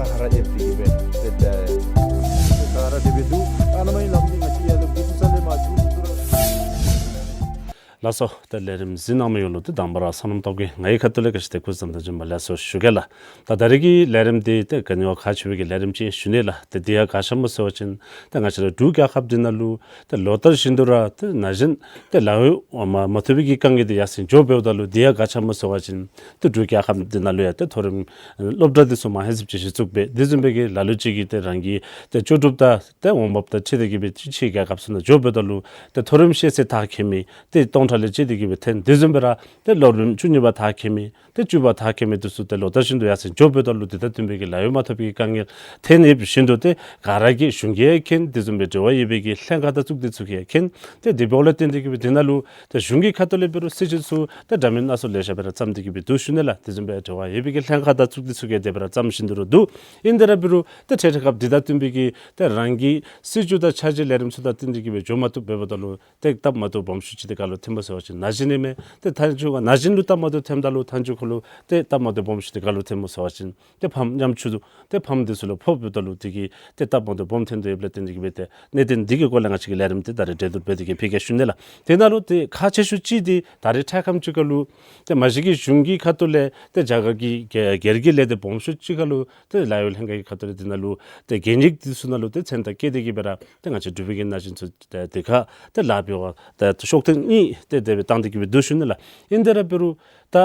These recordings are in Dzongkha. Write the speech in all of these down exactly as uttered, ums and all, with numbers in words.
ཧ་ར་ཨེབ་དེ་གི་སྦེ་ཏེ་ད་ཧ་ར་དེ་སྦེ་འདུག། ཨ་ནཱ་མ་ཡི་ལམ་འདི་ང་བཅས་ཡར་ལུ་གུ་སུ་ས་ལས་མར་འགྱོ་འགྱོ་ར། ལགས་སོ། ཏེ་ལས་རིམ་གཟིགས་གནང་མི་ཡོངས་ལུ་ཏེ་དང་པ་ར་བསོད་ནམས་སྟོབས་རྒྱས་ང་གི་ཁ་ཐུག་ལས་ག་ཅི་ཏེ་སྐུ་གཟུགས་བཟང་དང་བྱོན་པ་ལེགས་སོ་ཞུ་གེ་ལགས། ད་ད་རེས་ཀྱི་ལས་རིམ་འདི་ཏེ་ག་ནི་བ་ཁག་ཆེ་བའི་གི་ལས་རིམ་ཅིག་ཞུ་ནི་ལགས། ཏེ་འདི་ཡང་ག་ཅི་སྨོ་ཟེར་བ་ཅིན་ཏེ་ང་བཅས་ར་འབྲུག་རྒྱལ་ཁབ་འདི་ནང་ལུ་ཏེ་ལོ་ལྟར་བཞིན་དུ་ར་ཏེ་ན་གཞོན་ཏེ་ལཱ་གཡོག་མ་མ་ཐོབ་པའི་གི་དཀའ་ངལ་འདི་ཡར་སེང་འགྱོ་འབདཝ་ད་ལུ་འདི་ཡང་ག་ཅི་སྨོ་ཟེར་བ་ཅིན་ཏེ་འབྲུག་རྒྱལ་ཁབ་འདི་ནང་ལུ་ཡང་ཏེ་མཐོ་རིམ་སློབ་གྲྭ་འདི་ཚུ་མ་ཧེ་ཟིབ་ཅིག་གཞི་བཙུགས་འབད། དེ་བཟུམ་སྦེ་གི་ལ་ལུ་ཅིག་གིས་ཏེ་རང་གི་ཏེ་ལྕོགས་གྲུབ་དང་ཏེ་འོང་འབབ་དང་འཁྲིལ་ཏེ་གི་སྦེ་ཕྱི་རྒྱལ་ཁབ་ཚུ་ནང་འགྱོ་འབདཝ་ད་ལུ་ཏེ་མཐོ་རིམ་ཤེས་ཚད་མཐར་འཁྱོལ་མི་ཏེ་སྟོང་ཕྲག་ལས་བཅད་དེ་གི་སྦེ་ཐོན། དེ་བཟུམ་སྦེ་ར་ཏེ་སློབ་རིམ་བཅུ་གཉིས་པ་མཐར་འཁྱོལ་མི་ཏེ་བཅུ་པ་མཐར་འཁྱོལ་མི་འདི་ཚུ་ཏེ་ལོ་ལྟར་བཞིན་དུ་ཡར་སེང་འགྱོ་འབདཝ་ད་ལུ་དེ་དང་བསྟུན་པའི་གི་ལཱ་གཡོག་མ་ཐོབ་པའི་གི་དཀའ་ངལ་ཐོན་ཡོདཔ་བཞིན་དུ་ཏེ་ག་ར་གིས་གཞུང་གིས་མཁྱེན། དེ་བཟུམ་སྦེ་འབྲེལ་བ་ཡོད་པའི་གི་ལྷན་ཁག་དང་ཚོགས་སྡེ་ཚུ་གིས་མཁྱེན། ཏེ་དེ་འབདཝ་ལས་བརྟེན་ཏེ་གི་སྦེ་དེ་ནང་ལུ་ཏེ་གཞུང་གི་ཁ་ཐུག་ལས་འབད་རུང་སྲིད་བྱུས་ཚུ་ཏེ་འདྲ་མིན་སྣ་ཚོགས་ལེ་ཤ་སྦེ་ར་བརྩམས་ཏེ་གི་སྦེ་འདུག་ཞུ་ནི་ལགས། དེ་བཟུམ་སྦེ་འབྲེལ་བ་ཡོད་པའི་གི་ལྷན་ཁག་དང་ཚོགས་སྡེ་ཚུ་གིས་དེ་སྦེ་ར་བརྩམས་བཞིན་དུ་ར་འདུག། ཨིན་དེ་ར་འབད་རུང་ཏེ་འཕྲལ་འཕྲལ་སྐབས་འདི་དང་བསྟུན་པའི་གི་ཏེ་རང་གི་སྲིད་བྱུས་དང་འཆར་གཞི་ལས་རིམ་ཚུ་དང་བསྟུན་ཏེ་གི་སྦེ་འགྱོ་མ་བཏུབ་འབདཝ་ད་ལུ་ཏེ་སྟབས་མ་བདེཝ་སྦོམ་ཤོས་ཅིག་འདི་ག་ལུ་ཐོནམ་སྨོ་ཟེར་བ་ཅིན་ན་གཞོན་ཨིན་མས། ཏེ་མཐའ་མཇུག་ན་གཞོན་ལུ་སྟབས་མ་བདེཝ་ཐོནམ་ད་ལུ་མཐའ་མཇུག་ཁོ་ལུ་ཏེ་སྟབས་མ་བདེཝ་སྦོམ་ཤོས་འདི་ག་ལུ་ཐོནམ་སྨོ་ཟེར་བ་ཅིན་ཏེ་ཕམ་ཉམ་ཆུང་ཏེ་ཕམ་འདི་ཚུ་ལུ་ཕོགཔ་ད་ལུ་དེ་གིས་ཏེ་སྟབས་མ་བདེཝ་སྦོམ་ཐོན་དོ་ཡོདཔ་ལས་བརྟེན་ཏེ་གི་སྦེ་ཏེ་གནད་དོན་འདི་གི་སྐོར་ལས་ང་བཅས་ཀྱིས་ལས་རིམ་འདི་ད་རེས་གྲོས་བསྡུར་འབད་དེ་གི་ཕུལ་གེ་ཞུ་ནི་ལགས། དེ་ནང་ལུ་ཏེ་ཁག་ཆེ་ཤོས་ཅིག་འདི་ད་རེས་འཕྲལ་ཁམས་ཅིག་ཁར་ལུ་ཏེ་མ་གཞི་གི་གཞུང་གི་ཁ་ཐུག་ལས་ཏེ་རྒྱ་གར་གྱི་སྒེར་གྱི་ལས་སྡེ་སྦོམ་ཤོས་ཅིག་ཁར་ལུ་ཏེ་ལཱ་གཡོག་ལྷན་ཁག་གི་ཁ་ཐུག་ལས་དེ་ནང་ལུ་ཏེ་གན་ཡིག་འདི་ཚུ་ནང་ལུ་ཏེ་མཚན་རྟགས་བཀོད་དེ་གི་སྦེ་ར་ཏེ་ང་བཅས་འབྲུག་པའི་གི་ན་གཞོན་ཚུ་ཏེ་དེ་ཁར་ཏེ་ལཱ་འབད་བར་ཏེ་ཤོག་ཐེངས་གཉིས་ཏེ་དེ་སྦེ་བཏང་སྟེ་གི་སྦེ་འདུག་ཞུ་ནི་ལགས། ཨིན་དེ་ར་འབད་རུང་ད་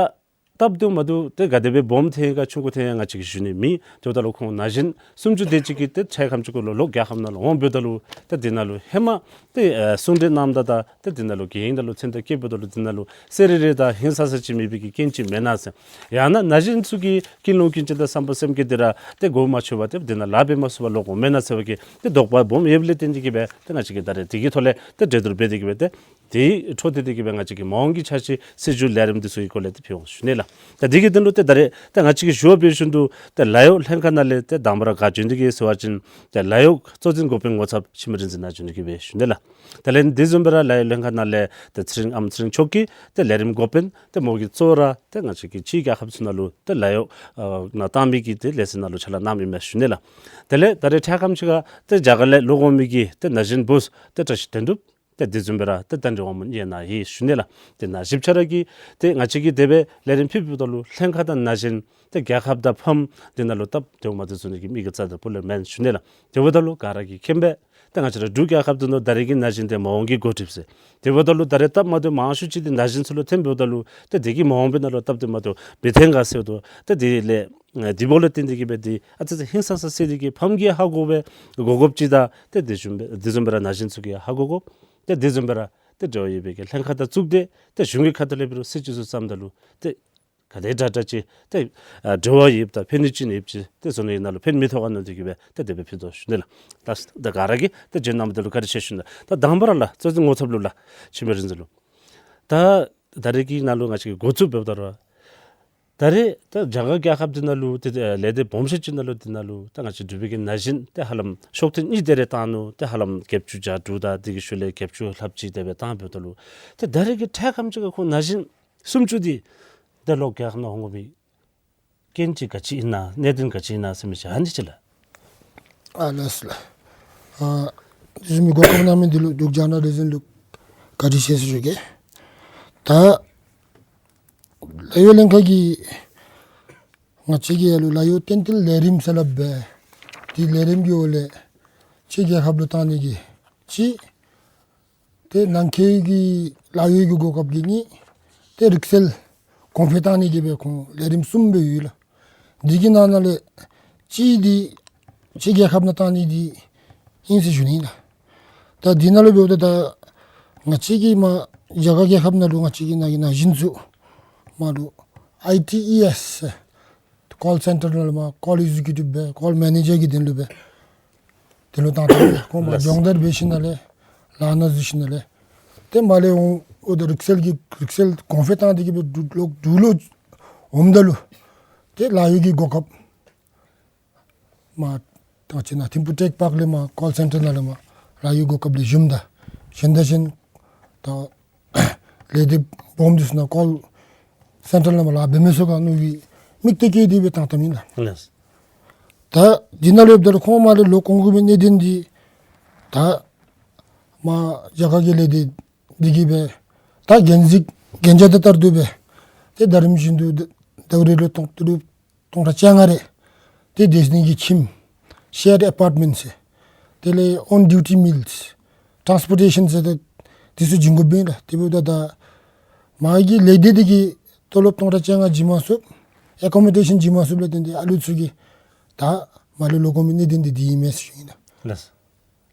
སྟབས་བདེཝ་མ་བདེཝ་ཏེ་ག་དེ་སྦེ་སྦོམ་ཐོན་ཡི་ག་ཆུང་ཀུ་ཐོན་ཡི་ག་ང་བཅས་ཀྱིས་ཞུ་ནི་མེད། དེ་འབདཝ་ད་ལུ་ཁོང་ན་གཞོན་སུམ་ཅུ་དེ་ཅིག་གིས་ཏེ་འཕྲལ་ཁམས་ཅིག་ཁར་ལུ་ལོག་རྒྱལ་ཁབ་ནང་ལུ་འོང་འབདཝ་ད་ལུ་ཏེ་དེ་ནང་ལུ་ཧེ་མ་ཏེ་ཨེ་གསུང་གྲོས་གནངམ་ད་ད་ཏེ་དེ་ནང་ལུ་གན་ཡིག་ནང་ལུ་མཚན་རྟགས་བཀོདཔ་ད་ལུ་དེ་ནང་ལུ་གསལ་རི་རི་དང་ཧིང་སངས་ས་ཅིག་མེད་པའི་གི་རྐྱེན་ཅིག་མེན་ན་ཟེར། ཡང་ན་ན་གཞོན་ཚུ་གི་ཀུན་སློང་ཀུན་སྤྱོད་དང་བསམ་པ་སེམས་བསྐྱེད་འདི་ར་ཏེ་གོ་མ་ཆོད་པར་ཏེ་དེ་ནང་ལཱ་འབད་མ་ཚུགས་པར་ལོག་འོང་མེན་ན་ཟེར་བའི་གི་ཏེ་དོགས་པ་སྦོམ་ཡོདཔ་ལས་བརྟེན་ཏེ་གི་སྦེ་ཏེ་ང་བཅས་ཀྱིས་ད་རེས་དེ་གི་ཐོག་ལས་ཏེ་གྲོས་བསྡུར་འབད་དེ་གི་སྦེ་ཏེ་དེའི་འཕྲོ་མཐུད་དེ་གི་སྦེ་ང་བཅས་ཀྱི་མ་འོངས་ཀྱི་འཆར་གཞི་སྲིད་བྱུས་ལས་རིམ་འདི་ཚུ་གི་སྐོར་ལས་ཏེ་ཕུལ་འོང་ཞུ་ནི་ལགས། ད་འདི་གི་དོན་ལུ་ཏེ་ད་རེས་ཏེ་ང་བཅས་ཀྱིས་ཞུ་བ་འབད་བཞིན་དུ་ཏེ་ལཱ་གཡོག་ལྷན་ཁག་ནང་ལས་ཏེ་དང་པ་ར་ག་བྱོན་ཏེ་གི་ཟེར་བ་ཅིན་ཏེ་ལཱ་གཡོག་གཙོ་འཛིན་འགོ་དཔོན་ངོ་ཚབ་འཆི་མེད་རིག་འཛིན་ནཱ་བྱོན་ཏེ་གི་སྦེ་ཞུ་ནི་ལགས། དེ་ལས་དེ་བཟུམ་སྦེ་ར་ལཱ་གཡོག་ལྷན་ཁག་ནང་ལས་ཏེ་ཚེ་རིང་ཨམ་ཚེ་རིང་མཆོག་གིས་ཏེ་ལས་རིམ་འགོ་དཔོན་ཏེ་མོ་གིས་གཙོ་བོ་ར་ཏེ་ང་བཅས་ཀྱི་ཕྱི་རྒྱལ་ཁབ་ཚུ་ནང་ལུ་ཏེ་ལཱ་གཡོག་ཨ་ནང་བཏང་མི་གི་ཏེ་ལས་ཚན་ནང་ལུ་ཕྱག་ལཱ་གནངམ་ཨིན་མས་ཞུ་ནི་ལགས། དེ་ལས་ད་རེས་འཕྲལ་ཁམས་ཅིག་ཁར་ཏེ་རྒྱ་གར་ལས་ལོག་འོང་མི་གི་ཏེ་ན་གཞོན་བུ་ཏེ་བཀྲ་ཤིས་དོན་གྲུབ་ཏེ་དེ་བཟུམ་སྦེ་ར་ཏེ་རྟ་མགྲིན་དབང་མོ་གཉིས་ནཱ་ཡོད་ཞུ་ནི་ལགས། ཏེ་ནཱ་བཞི་ཆ་ར་གིས་ཏེ་ང་བཅས་ཀྱིས་དེ་སྦེ་ལས་རིམ་ཕུལཝ་ད་ལུ་ལྷན་ཁག་དང་ན་གཞོན་ཏེ་རྒྱལ་ཁབ་དང་ཕམ་དེ་ནང་ལུ་སྟབས་བདེཝ་མ་བདེཝ་བཟོ་ནི་གི་དམིགས་ཡུལ་རྩ་དང་སྤུ་ལས་མེན་ཞུ་ནི་ལགས། དེ་འབདཝ་ད་ལུ་ག་ར་གིས་མཁྱེན་པས། ཏེ་ང་བཅས་ར་འབྲུག་རྒྱལ་ཁབ་འདི་ནང་ད་རེས་ཀྱི་ན་གཞོན་འདི་མ་འོངས་ཀྱི་འགོ་ཁྲིདཔ་ཟེར། དེ་འབདཝ་ད་ལུ་ད་རེས་སྟབས་མ་བདེཝ་མང་ཤོས་ཅིག་འདི་ན་གཞོན་ཚུ་ལུ་ཐོནམ་འབདཝ་ད་ལུ་ཏེ་དེ་གིས་མ་འོངས་པའི་ནང་ལུ་སྟབས་བདེ་མ་བདེཝ་མི་ཐོན་ག་ཟེརཝ་ད་ཏེ་དེ་ལས་ཨེ་དེ་འབདཝ་ལས་བརྟེན་ཏེ་གི་སྦེ་ཏེ་ཨ་ཙི་ཙི་ཧིང་སངས་ས་སེལ་ཏེ་གི་ཕམ་གྱིས་ཧ་གོ་བའི་གོ་སྐབས་ཅིག་དང་ཏེ་དེ་བཟུམ་སྦེ་དེ་བཟུམ་སྦེ་ར་ན་གཞོན་ཚུ་གིས་ཧ་གོ་དགོ། ཏེ་དེ་བཟུམ་སྦེ་ར་ཏེ་འབྲེལ་བ་ཡོད་པའི་གི་ལྷན་ཁག་དང་ཚོགས་སྡེ་ཏེ་གཞུང་གི་ཁ་ཐུག་ལས་འབད་རུང་སྲིད་བྱུས་ཚུ་བརྩམ་ད་ལུ་ཏེ་ག་དེ་དྲག་དྲག་ཅིག་ཏེ་ཨ་འབྲེལ་བ་ཡོདཔ་དང་ཕན་ནུས་ཅིག་ཡོདཔ་ཅིག་ཏེ་བཟོ་ནི་ནང་ལུ་ཕན་མི་ཐོགས་ག་མནོ་སྟེ་གི་སྦེ་ཏེ་དེ་སྦེ་ཕུལ་དོ་ཞུ་ནི་ལགས། ད་ད་ག་ར་གིས་ཏེ་བྱོན་གནང་མི་འདི་ལུ་བཀའ་དྲིན་ཆེ་ཞུ་ནི། ད་དང་པ་ར་ལགས་གཙོ་འཛིན་ངོ་ཚབ་ལུ་ལགས་འཆི་མེད་རིག་འཛིན་ལུ། ད་ད་རེས་ཀྱི་ནང་ལུ་ང་བཅས་ཀྱིས་འགོ་བཙུགས་འབདཝ་ད་ར་ད་རེས་ད་རྒྱ་གར་རྒྱལ་ཁབ་འདི་ནང་ལུ་ཏེ་ལས་སྡེ་སྦོམ་ཤོས་ཅིག་ནང་ལུ་འདི་ནང་ལུ་ད་ང་བཅས་འབྲུག་པའི་གི་ན་གཞོན་ཏེ་ཧ་ལམ་ཤོག་ཐེངས་གཉིས་དེ་རེ་བཏང་ནུག། ཏེ་ཧ་ལམ་བརྒྱད་ཅུ་གྱ་དྲུག་དང་དེ་གི་ཤུལ་ལས་བརྒྱད་ཅུ་ལྷགཔ་ཅིག་དེ་སྦེ་བཏང་འབདཝ་ད་ལུ་ཏེ་ད་རེས་ཀྱི་འཕྲལ་ཁམས་ཅིག་ཁར་ཁོང་ན་གཞོན་སུམ་ཅུ་འདི་ཏེ་ལོག་རྒྱལ་ཁབ་ནང་འོང་དགོ་པའི་རྐྱེན་ཅིག་ག་ཅི་ཨིན་ན་གནད་དོན་ག་ཅི་ཨིན་ན་ཟེར་མི་ཅིག་ཨ་ནི་ཅིག་ལགས། ཨ་ལགས་སོ་ལགས། ཨ་དེ་བཟུམ་མའི་གོ་སྐབས་གནང་མི་འདི་ལུ་འབྲུག་ཇར་ནལ་ལིཛམ་ལུ་བཀའ་དྲིན་ཆེ་ཟེར་ཞུ་གེ། ད་ལཱ་གཡོག་ལྷན་ཁག་གིས་ང་བཅས་ཀྱི་ཡར་ལུ་ལཱ་གཡོག་བསྟན་འཛིན་ལས་རིམ་ཟེར་སླབ་སྦེ་དེ་ལས་རིམ་གྱི་འོག་ལས་ཕྱི་རྒྱལ་ཁབ་ལུ་བཏང་ནི་གི་གཅིག། ཏེ་ནང་འཁོད་ཀྱི་ལཱ་གཡོག་གི་གོ་སྐབས་ཀྱི་གཉིས། ཏེ་རིག་རྩལ་གོང་འཕེལ་བཏང་ནི་གི་སྦེ་ཁོང་ལས་རིམ་གསུམ་སྦེ་ཡོད་ལགས། འདི་གི་ནང་ན་ལས་གཅིག་འདི་ཕྱི་རྒྱལ་ཁབ་ནང་བཏང་ནི་འདི་ཨིན་ཟེར་ཞུ་ནི་ལགས། ད་འདི་ནང་ལུ་འབདཝ་ད་ད་ང་བཅས་ཀྱི་མར་རྒྱ་གར་རྒྱལ་ཁབ་ནང་ལུ་ང་བཅས་ཀྱི་ནང་གི་ན་གཞོན་ཚུ་མར་ལུ་ཨའི་ཊི་ཨི་ཨེསི་ཀོལ་སེན་ཊར་ནང་ལུ་མར་ཀོལ་ཨེག་ཟེ་ཀིའུ་ཊིབ་སྦེ་ཀོལ་མེ་ནེ་ཇར་གྱི་དོན་ལུ་སྦེ་དེ་ལུ་བཏང་བཏངམ་ལགས། ཁོང་མར་ལགས། སྦྱོང་བརྡར་འབད་ཞིནམ་ལས་ལཱ་ནང་འཛུལ་ཞིནམ་ལས་ཏེ་མར་ལས་འོང་འོ་ད་རིག་རྩལ་གྱི་རིག་རྩལ་གོང་འཕེལ་བཏང་སྟེ་གི་སྦེ་འབྲུག་ལུ་འབྲུག་ལུ་འོངམ་ད་ལུ་ཏེ་ལཱ་གཡོག་གི་གོ་སྐབས་མར་ད་ཅི་ན་ཐིམ་ཕུ་ཊེཀ་པཱརཀ་ལས་མར་ཀོལ་སེན་ཊར་ནང་ལས་མར་ལཱ་གཡོག་གོ་སྐབས་ལེགས་ཤོམ་དང་གཞན་དང་གཞན་ད་ལས་སྡེ་སྦོམ་འདི་ཚུ་ནང་ཀོལ་སེན་ཊར་ནང་མར་ལཱ་འབད་མི་ཚུགས་ག་མནོ་བའི་དམིགས་གཏད་བསྐྱེད་དེ་སྦེ་བཏང་བཏངམ་ཨིན་ལགས། ལགས། ད་འདི་ནང་ལུ་ཡོདཔ་ད་ལུ་ཁོང་མར་ལས་ལོག་འོང་དགོ་མི་གནད་དོན་འདི་ད་མར་རྒྱ་གར་གྱི་ལས་སྡེ་འདི་གིས་སྦེ་ད་འགན་འཛིན་གན་རྒྱ་དང་ལྟར་དུ་སྦེ་ཏེ་ཟླ་རིམ་བཞིན་དུ་ཟླཝ་རེ་ལུ་སྟོང་ཟླཝ་རེ་སྟོང་ཕྲག་བཅོ་ལྔ་རེ་ཏེ་སྡོད་ནི་གི་ཁྱིམ་ཤེརཌ་ཨ་པརཊ་མེནཊ་ཟེར། དེ་ལས་ཨོན་ཌིའུ་ཊི་མིལས་ཊཱནསི་པོར་ཊེ་ཤཱན་ཟེར་ཏེ་འདི་ཚུ་བྱིན་དགོཔ་ཨིན་ལགས། དེ་འབདཝ་ད་ད་མར་གྱི་ལས་སྡེ་འདི་གིས་ཏོ་ལོབ་སྟོང་ཕྲག་བཅོ་ལྔ་བྱིན་མ་ཚུགས་ཨེ་ཀོ་མོ་ཌེ་ཤཱན་བྱིན་མ་ཚུགསཔ་ལས་བརྟེན་ཏེ་ཨ་ལུ་ཚུ་གིས་ད་མར་ལས་ལོག་འོང་མི་གནད་དོན་འདི་འདི་ཨིན་མས་ཟེར་ཞུ་ནི་ཨིན་ལགས།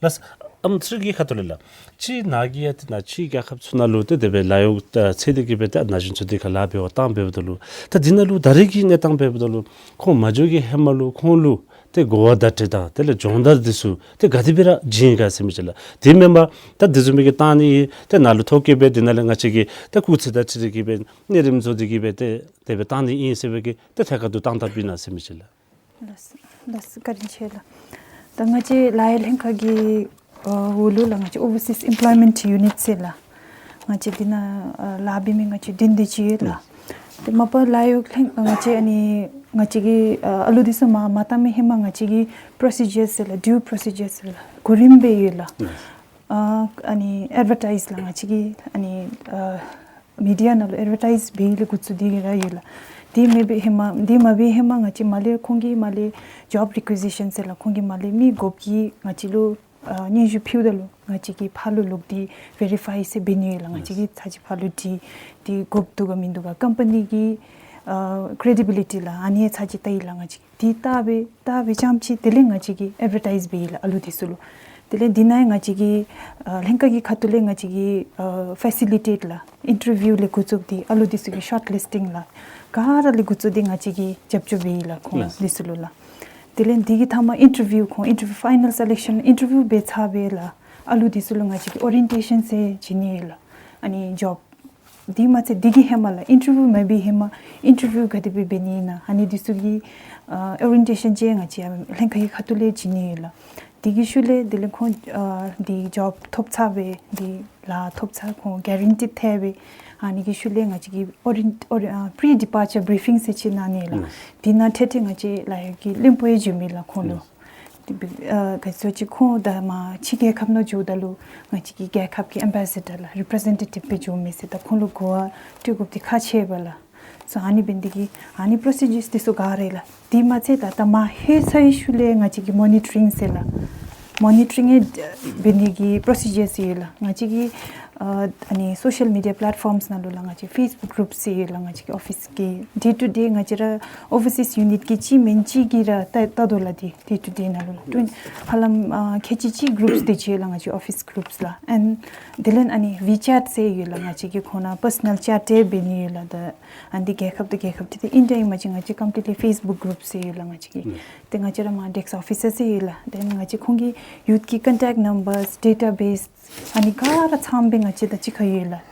ལགས། ལགས། ཨམ་ཚུ་གི་ཁ་ཐུག་ལས་ལགས། ཅིག་ནཱ་གིས་ཡང་ཏེ་ནཱ་ཕྱི་རྒྱལ་ཁབ་ཚུ་ནང་ལུ་ཏེ་དེ་སྦེ་ལཱ་གཡོག་ཨ་འཚོལ་ཏེ་གི་སྦེ་ཏེ་ན་གཞོན་ཚུ་འདི་ཁར་ལཱ་འབད་བར་བཏང་འབདཝ་ད་ལུ་ད་འདི་ནང་ལུ་ད་རེས་ཀྱི་གནས་སྟངས་འབདཝ་ད་ལུ་ཁོང་མ་འགྱོ་གི་ཧེ་མ་ལུ་ཁོང་ལུ་ཏེ་གོ་བ་བརྡ་སྤྲོད་དང་དེ་ལས་སྦྱོང་བརྡར་འདི་ཚུ་ཏེ་ག་དེ་སྦེ་ར་བྱིན་ཡི་ག་ཟེར་མི་ཅིག་ལགས། དེ་མེན་པར་ད་འདི་བཟུམ་མའི་གི་བཏང་ནི་ཨིན། ཏེ་ནཱ་ལུ་ཐོ་བཀོད་སྦེ་འདི་ནང་ལས་ང་བཅས་ཀྱིས་ཏེ་སྐུགས་ཚད་དང་འཁྲིལ་ཏེ་གི་སྦེ་གནས་རིམ་བཟོ་སྟེ་གི་སྦེ་ཏེ་དེ་སྦེ་བཏང་ནི་ཨིན་ཟེར་བའི་གི་ཏེ་ཐད་ཀར་དུ་བཏང་བཏངམ་ཨིན་ན་ཟེར་མི་ཅིག་ལགས། ལགས་སོ། ལགས་སོ། བཀའ་དྲིན་ཆེ་ལགས། ད་ང་བཅས་ལཱ་གཡོག་ལྷན་ཁག་གི་ཨ་འོག་ལུ་ལགས་ང་བཅས་ཨོ་ཝར་སིསི་ཨེམ་པོལོའི་མེནཊ་ཡུ་ནིཊ་ཟེར་ལགས། ང་བཅས་འདི་ནང་ཨ་ལཱ་འབད་མི་ང་བཅས་བདུན་དེ་ཅིག་ཡོད་ལགས། ཏེ་མ་པ་ལཱ་གཡོག་ལྷན་ང་བཅས་ཨ་ནི་ང་བཅས་ཀྱིས་ཨ་ཨ་ལུ་འདི་ཚུ་མར་མ་བཏང་མི་ཧེ་མ་ང་བཅས་ཀྱིས་པོརོ་སི་ཇར་ཟེར་ལགས། ཌིའུ་པོརོ་སི་ཇར་ཟེར་ལགས། གོ་རིམ་སྦེ་ཡོད་ལགས། ཨ་ཨ་ནི་ཨེཌ་ཝར་ཊའིཛ་ལགས། ང་བཅས་ཀྱིས་ཨ་ནི་ཨ་མི་ཌི་ཡ་ནང་ལུ་ཨེཌ་ཝར་ཊའིཛ་འབད་ནི་ལས་འགོ་བཙུགས་ཏེ་གི་ར་ཡོད་ལགས། དེ་མེན་པའི་ཧེ་མ་དེ་མ་འབད་ཧེ་མ་ང་བཅས་མར་ལས་ཁོང་གིས་མར་ལས་ཇོབ་རི་ཀུའི་ཟི་ཤཱན་ཟེར་ལགས། ཁོང་གིས་མར་ལས་མི་དགོཔ་གི་ང་བཅས་ལུ་ཨ་སྙན་ཞུ་ཕུལཝ་ད་ལུ་ང་བཅས་ཀྱིས་ཕར་ལུ་ལོག་སྟེ་ཝེ་རི་ཕའི་ཟེར་འབད་ནི་ཡོད་ལགས། ང་བཅས་ཀྱིས་ཚར་གཅིག་ཕར་ལུ་དྲི་སྟེ་དགོཔ་འདུག་ག་མིན་འདུག་ག་ཀམ་པ་ནི་གི་ཨ་ཀྲེ་ཌི་བི་ལི་ཊི་ལགས་ཨ་ནི་ཚར་གཅིག་བལྟ་ཡི་ལགས། ང་བཅས་ཀྱིས་དེ་བལྟ་སྦེ་བལྟ་སྦེ་རྐྱངམ་ཅིག་དེ་ལས་ང་བཅས་ཀྱིས་ཨེཌ་ཝར་ཊའིཛ་འབད་ཡི་ལགས་ཨ་ལུ་འདི་ཚུ་ལུ། དེ་ལས་འདི་ནང་ང་བཅས་ཀྱིས་ཨ་ལྷན་ཁག་གི་ཁ་ཐུག་ལས་ང་བཅས་ཀྱིས་ཨ་ཕེ་སི་ལི་ཊེཊ་ལགས་ཨིན་ཊར་བིའུ་ལས་འགོ་བཙུགས་ཏེ་ཨ་ལུ་འདི་ཚུ་གི་ཤོཊ་ལིསི་ཊིང་ལགས་ག་ར་ལས་འགོ་བཙུགས་ཏེ་ང་བཅས་ཀྱིས་རྒྱབ་སྐྱོར་འབད་ཡི་ལགས་ཁོང་ལགས་འདི་ཚུ་ལུ་ལགས། དེ་ལས་འདི་གི་མཐའ་མ་ཨིན་ཊར་བིའུ་ཁོང་ཨིན་ཊར་བིའུ་ཕའི་ནཱལ་སེ་ལེག་ཤཱན་ཨིན་ཊར་བིའུ་འབད་ཚར་བའི་ལགས་ཨ་ལུ་འདི་ཚུ་ལུ་ང་བཅས་ཀྱིས་ཨོ་རི་ཡེན་ཊེ་ཤཱན་ཟེར་བྱིན་ནི་ཡོད་ལགས། ཨ་ནི་ཇོབ་དེ་མ་ཚད་དེ་གི་ཧེ་མ་ལགས་ཨིན་ཊར་བིའུ་མ་འབད་ཧེ་མ་ཨིན་ཊར་བིའུ་ག་དེ་སྦེ་འབད་ནི་ཨིན་ན་ཨ་ནི་འདི་ཚུ་གི་ཨ་ཨོ་རི་ཡེན་ཊེ་ཤཱན་ཅིག་ང་བཅས་ལྷན་ཁག་གི་ཁ་ཐུག་ལས་བྱིན་ནི་ཡོད་ལགས། དེ་གི་ཤུལ་ལས་དེ་ལས་ཁོང་ཨ་འདི་ཇོབ་ཐོབ་ཚར་བའི་འདི་ལཱ་ཐོབ་ཚར་ཁོང་གེ་རན་ཊི་ཐལ་བའི་ཨ་ནི་གི་ཤུལ་ལས་ང་བཅས་ཀྱིས་ཨོ་རི་ཨོ་རི་ཨ་པི་རི་ཌི་པར་ཅར་བི་རི་ཕིང་ཟེར་ཅིག་གནང་ནི་ལགས། དེ་ནང་ཐད་ཐད་ང་བཅས་ལཱ་གཡོག་གི་བློན་པོ་ཡང་འགྱོ་མི་ལགས་ཁོང་ལུ། དེ་སྦེ་ཨ་ག་ཅི་ཅིག་ཁོང་ད་མར་ཕྱི་རྒྱལ་ཁབ་ནང་འགྱོཝ་ད་ལུ་ང་བཅས་ཀྱི་རྒྱལ་ཁབ་ཀྱི་ཨེམ་བེ་སེ་ཌར་ལགས་རི་པི་རི་ཟེན་ཊེ་ཊིབ་སྦེ་འགྱོ་མི་ཟེར་ད་ཁོང་ལུ་གོ་བ་སྤྲོད་དགོཔ་འདི་ཁག་ཆེ་བས་ལགས། སོ་ཨ་ནི་འབད་ནི་དེ་གིས་ཨ་ནི་པོརོ་སི་ཇར་འདི་ཚུ་ག་ར་ལགས། དེ་མ་ཚད་ད་ད་མར་ལྷོད་ཚར་བའི་ཤུལ་ལས་ང་བཅས་ཀྱིས་མོ་ནི་ཊ་རིང་ཟེར་ལགས། མོ་ནི་ཊ་རིང་ཨེ་འབད་ནི་གི་པོརོ་སི་ཇར་ཡོད་ལགས། ང་བཅས་ཀྱིས་ཨ་ཨ་ནི་སོ་ཤལ་མི་ཌི་ཡ་པེ་ལེཊ་ཕོརམས་ནང་ལུ་ལགས་ང་བཅས་ཕེསི་བུཀ་གུ་རུབས་ཡོད་ལགས། ང་བཅས་ཀྱི་ཨོ་ཕིསི་གི་ཌེ་ཊུ་ཌེ་ང་བཅས་ར་ཨོ་ཝར་སིསི་ཡུ་ནིཊ་གི་གཅིག་མེན་གཅིག་གིས་ར་བལྟ་བལྟ་དོ་ལགས། དེ་ཌེ་ཊུ་ཌེ་ནང་ལུ་ལགས་ཧ་ལམ་ཨ་ཁལ་གཅིག་གཅིག་གུ་རུབས་དེ་ཅིག་ཡོད་ལགས། ང་བཅས་ཨོ་ཕིསི་གུ་རུབས་ལགས། ཨེནཌ་དེ་ལས་ཨ་ནི་ཝི་ཅེཊ་ཟེར་ཡོད་ལགས། ང་བཅས་ཀྱི་ཁོང་ནང་པར་སོ་ནལ་ཅེཊ་འབད་ནི་ཡོད་ལགས། ད་ཨ་ནི་རྒྱལ་ཁབ་དང་རྒྱལ་ཁབ་འཁྲིལ་ཏེ་ཨིན་ཌི་ཡ་ཨིན་མ་ཅིག་ང་བཅས་ཀམ་པི་ལི་ཊི་ཕེསི་བུཀ་གུ་རུབས་ཡོད་ལགས། ང་བཅས་ཀྱི་ཏེ་ང་བཅས་ར་མར་ཌེསྐ་ཨོ་ཕི་སར་ཡོད་ལགས། དེ་ལས་ང་བཅས་ཁོང་གི་ཡུཐ་ཀྱི་ཀོན་ཊེཀཊ་ནམ་བརསི་ཌེ་ཊ་བེསི་ཨ་ནི་ག་ར་ཚངམ་སྦེ་ང་བཅས་དང་གཅིག་ཁར་ཡོད་ལགས།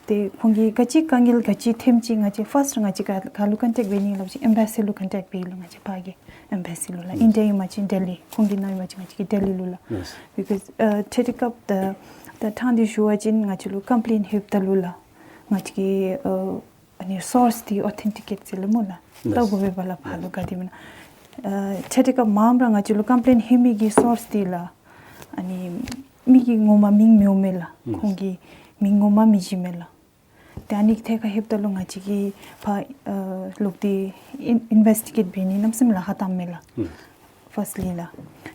ཏེ་ཁོང་གིས་ག་ཅི་དཀའ་ངལ་ག་ཅི་ཐོནམ་ཅིག་ང་བཅས་ཕརསཊ་ང་བཅས་ག་ག་ལུ་ཀོན་ཊེཀཊ་འབད་ནི་ལགས་ཟེར་ཨེམ་བེ་སི་ལུ་ཀོན་ཊེཀཊ་འབད་ཡི་ལགས། ང་བཅས་ཕར་གྱི་ཨེམ་བེ་སི་ལུ་ལགས། ཨིན་ཌི་ཡ་ཨིན་མ་ཅིག་ཌེ་ལི། ཁོང་གི་ནང་ཨིན་མ་ཅིག་ང་བཅས་ཀྱི་ཌེ་ལི་ལུ་ལགས། བི་ཀོསི་ཨ་ཐད་རི་སྐབས་ད་ད་ཐང་འདི་ཞུ་བ་ཅིན་ང་བཅས་ལུ་ཀམ་པི་ལེནཊ་ལྷོདཔ་ད་ལུ་ལགས་ང་བཅས་ཀྱི་ཨ་ཨ་ནི་སོརསི་འདི་ཨོ་ཐེན་ཊི་ཀེཊ་ཟེར་སླབ་སྨོ་ལགས། ལྟ་དགོ་པས་པ་ལགས་ཕར་ལུ་ག་དེ་མེན་ན། ཨ་ཐད་རི་སྐབས་མངམ་ར་ང་བཅས་ལུ་ཀམ་པི་ལེནཊ་ལྷོད་མི་གི་སོརསི་འདི་ལགས་ཨ་ནི་མི་གི་ངོ་མ་མིང་མི་འོང་མས་ལགས། ཁོང་གི་མིང་ངོ་མ་མི་བྱིན་མས་ལགས། ཏེ་ཨ་ནི་གི་ཐད་ཁར་ལྷོདཔ་ད་ལུ་ང་བཅས་ཀྱིས་ཕར་ཨ་ལོག་སྟེ་ཨིན་ཨིན་བེསི་ཊི་གེཊ་འབད་ནི་གནམ་མེད་ས་མེད་ལཱ་ཁག་བཏངམ་མས་ལགས། ཕརསཊ་ལི་ལགས།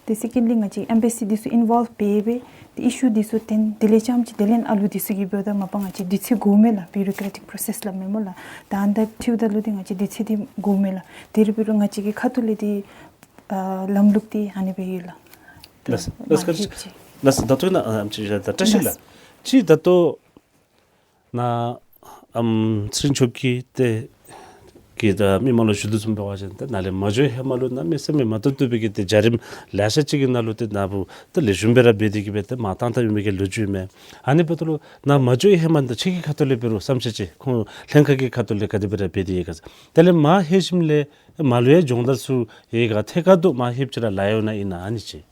ཏེ་སེ་ཀེནཌ་ལི་ང་བཅས་ཨེམ་བེ་སི་འདི་ཚུ་ཨིན་བོལབ་འབད་སྦེ་ཏེ་ཨི་ཤུ་འདི་ཚུ་བཏོན་དེ་ལས་རྐྱངམ་ཅིག་དེ་ལས་ཨ་ལུ་འདི་ཚུ་གི་འབདཝ་ད་མ་པ་ང་བཅས་དུས་ཚོད་འགོརཝ་མས་ལགས། བིའུ་རོ་ཀེ་རེ་ཊིཀ་པོརོ་སེསི་སླབ་མས་སྨོ་ལགས། ད་ཨ་ནི་དང་འཁྲིལཝ་ད་ལུ་ཏེ་ང་བཅས་དུས་ཚོད་འདི་འགོརཝ་མས་ལགས། དེ་འབད་རུང་ང་བཅས་ཀྱི་ཁ་ཐུག་ལས་འདི་ཨ་ལམ་ལུགས་འདི་ཨ་ནི་སྦེ་ཡོད་ལགས། ལགས་ལགས་ལགས། ད་ལྟོ་ན་ཨམ་ཅིག་ད་བཀྲ་ཤིས་ལགས། ཅིག་ད་ལྟོ་ནཱ་ཨམ་ཚེ་རིང་མཆོག་གིས་ཏེ་གིས་ད་མི་མང་ལུ་ཞུ་དོ་བཟུམ་འབད་བ་ཅིན་ཏེ་ནཱ་ལས་མ་འགྱོ་ཧེ་མ་ལུ་གནམ་མེད་ས་མེད་མ་བཏུབ་བཏུབ་པའི་གི་ཏེ་བྱ་རིམ་ལེ་ཤ་ཅིག་གི་ནང་ལུ་ཏེ་ནཱ་བུ་ཏེ་ལེགས་ཤོམ་སྦེ་ར་འབད་དེ་གི་སྦེ་ཏེ་མར་བཏང་བཏངམ་ཨིན་མི་གི་ལོ་རྒྱུས་མས། ཨ་ནི་འབདཝ་ད་ལུ་ནཱ་མ་འགྱོ་ཧེ་མ་ད་ཁྱོད་ཀྱི་ཁ་ཐུག་ལས་འབད་རུང་བསམ་འཆར་ཅིག་ཁོང་ལྷན་ཁག་གི་ཁ་ཐུག་ལས་ག་དེ་སྦེ་ར་འབད་དེ་ཡོད་ག་ཟེར། དེ་ལས་མར་ལྷོད་ཞིནམ་ལས་མར་ལུ་ཡང་སྦྱོང་བརྡར་ཚུ་ཡོད་ག། ཐད་ཀར་དུ་མར་ལྷོདཔ་ཅིག་ར་ལཱ་གཡོག་ནང་ཨིན་ན་ཨ་ནི་ཅིག།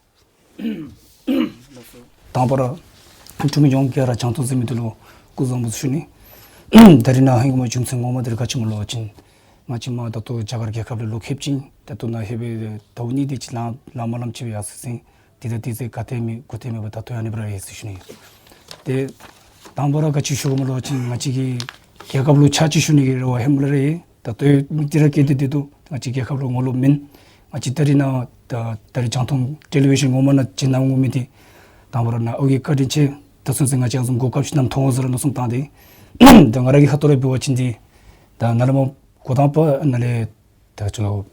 དང་པ་ར་འབྲུག་མི་ཡོངས་ཀྱིས་ར་བྱང་ཐང་གཟིགས་མི་འདི་ལུ་སྐུ་གཟུགས་བཟང་པོ་ཞུ་ནི། ད་རིས་ནཱ་ལྷོད་དགོ་མི་རྒྱུ་མཚན་ངོ་མ་འདི་ར་ག་ཅི་སྨོ་ལབ་པ་ཅིན་ང་བཅས་མར་ད་ལྟོ་རྒྱ་གར་རྒྱལ་ཁབ་ལས་ལོག་ལྷོདཔ་ཅིག་ ད་ལྟོ་ནཱ་ཧེ་སྦེ་ཟླཝ་གཉིས་དེ་ཅིག་ལང་ལང་མ་ལངམ་ཅིག་སྦེ་ཡར་སོ་ཡི་ཟེར། དེ་དང་དེ་ཚེ་ག་ཏེ་མེད་གུ་ཏེ་མེད་པར་ད་ལྟོ་ཡང་ཨ་ནི་སྦེ་ར་ཡོད་ཟེར་ཞུ་ནི། ཏེ་དང་པ་ར་ག་ཅི་ཞུ་དགོཔ་སྨོ་ལོ་ཅིན་ང་བཅས་ཀྱི་རྒྱལ་ཁབ་ལུ་ཕྱག་ཕྱིད་ཞུ་ནི་གི་རེ་བ་ཧེ་མ་ལས་ར་ཡོད། ད་ལྟོ་ཡང་མིག་ཏོ་ར་བཀོད་དེ་སྡོད་དོ། ང་བཅས་རྒྱལ་ཁབ་ལུ་ངོ་ལོག་མེན། ང་བཅས་ད་རིས་ནཱ་ད་ད་རིས་རྒྱང་མཐོང་ཊེ་ལི་བི་ཤཱན་ངོ་མ་ནང་བྱོན་གནང་འོང་མི་དེ་དང་པ་ར་ནཱ་ཨོ་རྒྱན་བཀའ་དྲིན་ཆེ། ད་ཚུན་ཚོད་ང་བཅས་ཨ་ནི་བཟུམ་གོ་སྐབས་ཅིག་ནམ་མཐོང་འོང་ཟེར་ར་མནོ་བསམ་བཏང་སྟེ། ད་ང་ར་གི་ཁ་ཐུག་ལས་འབད་བ་ཅིན་འདི་ད་ནཱ་ལས་མར་འགོ་དང་པ་ནཱ་ལས་ད་ཅི་ལོ་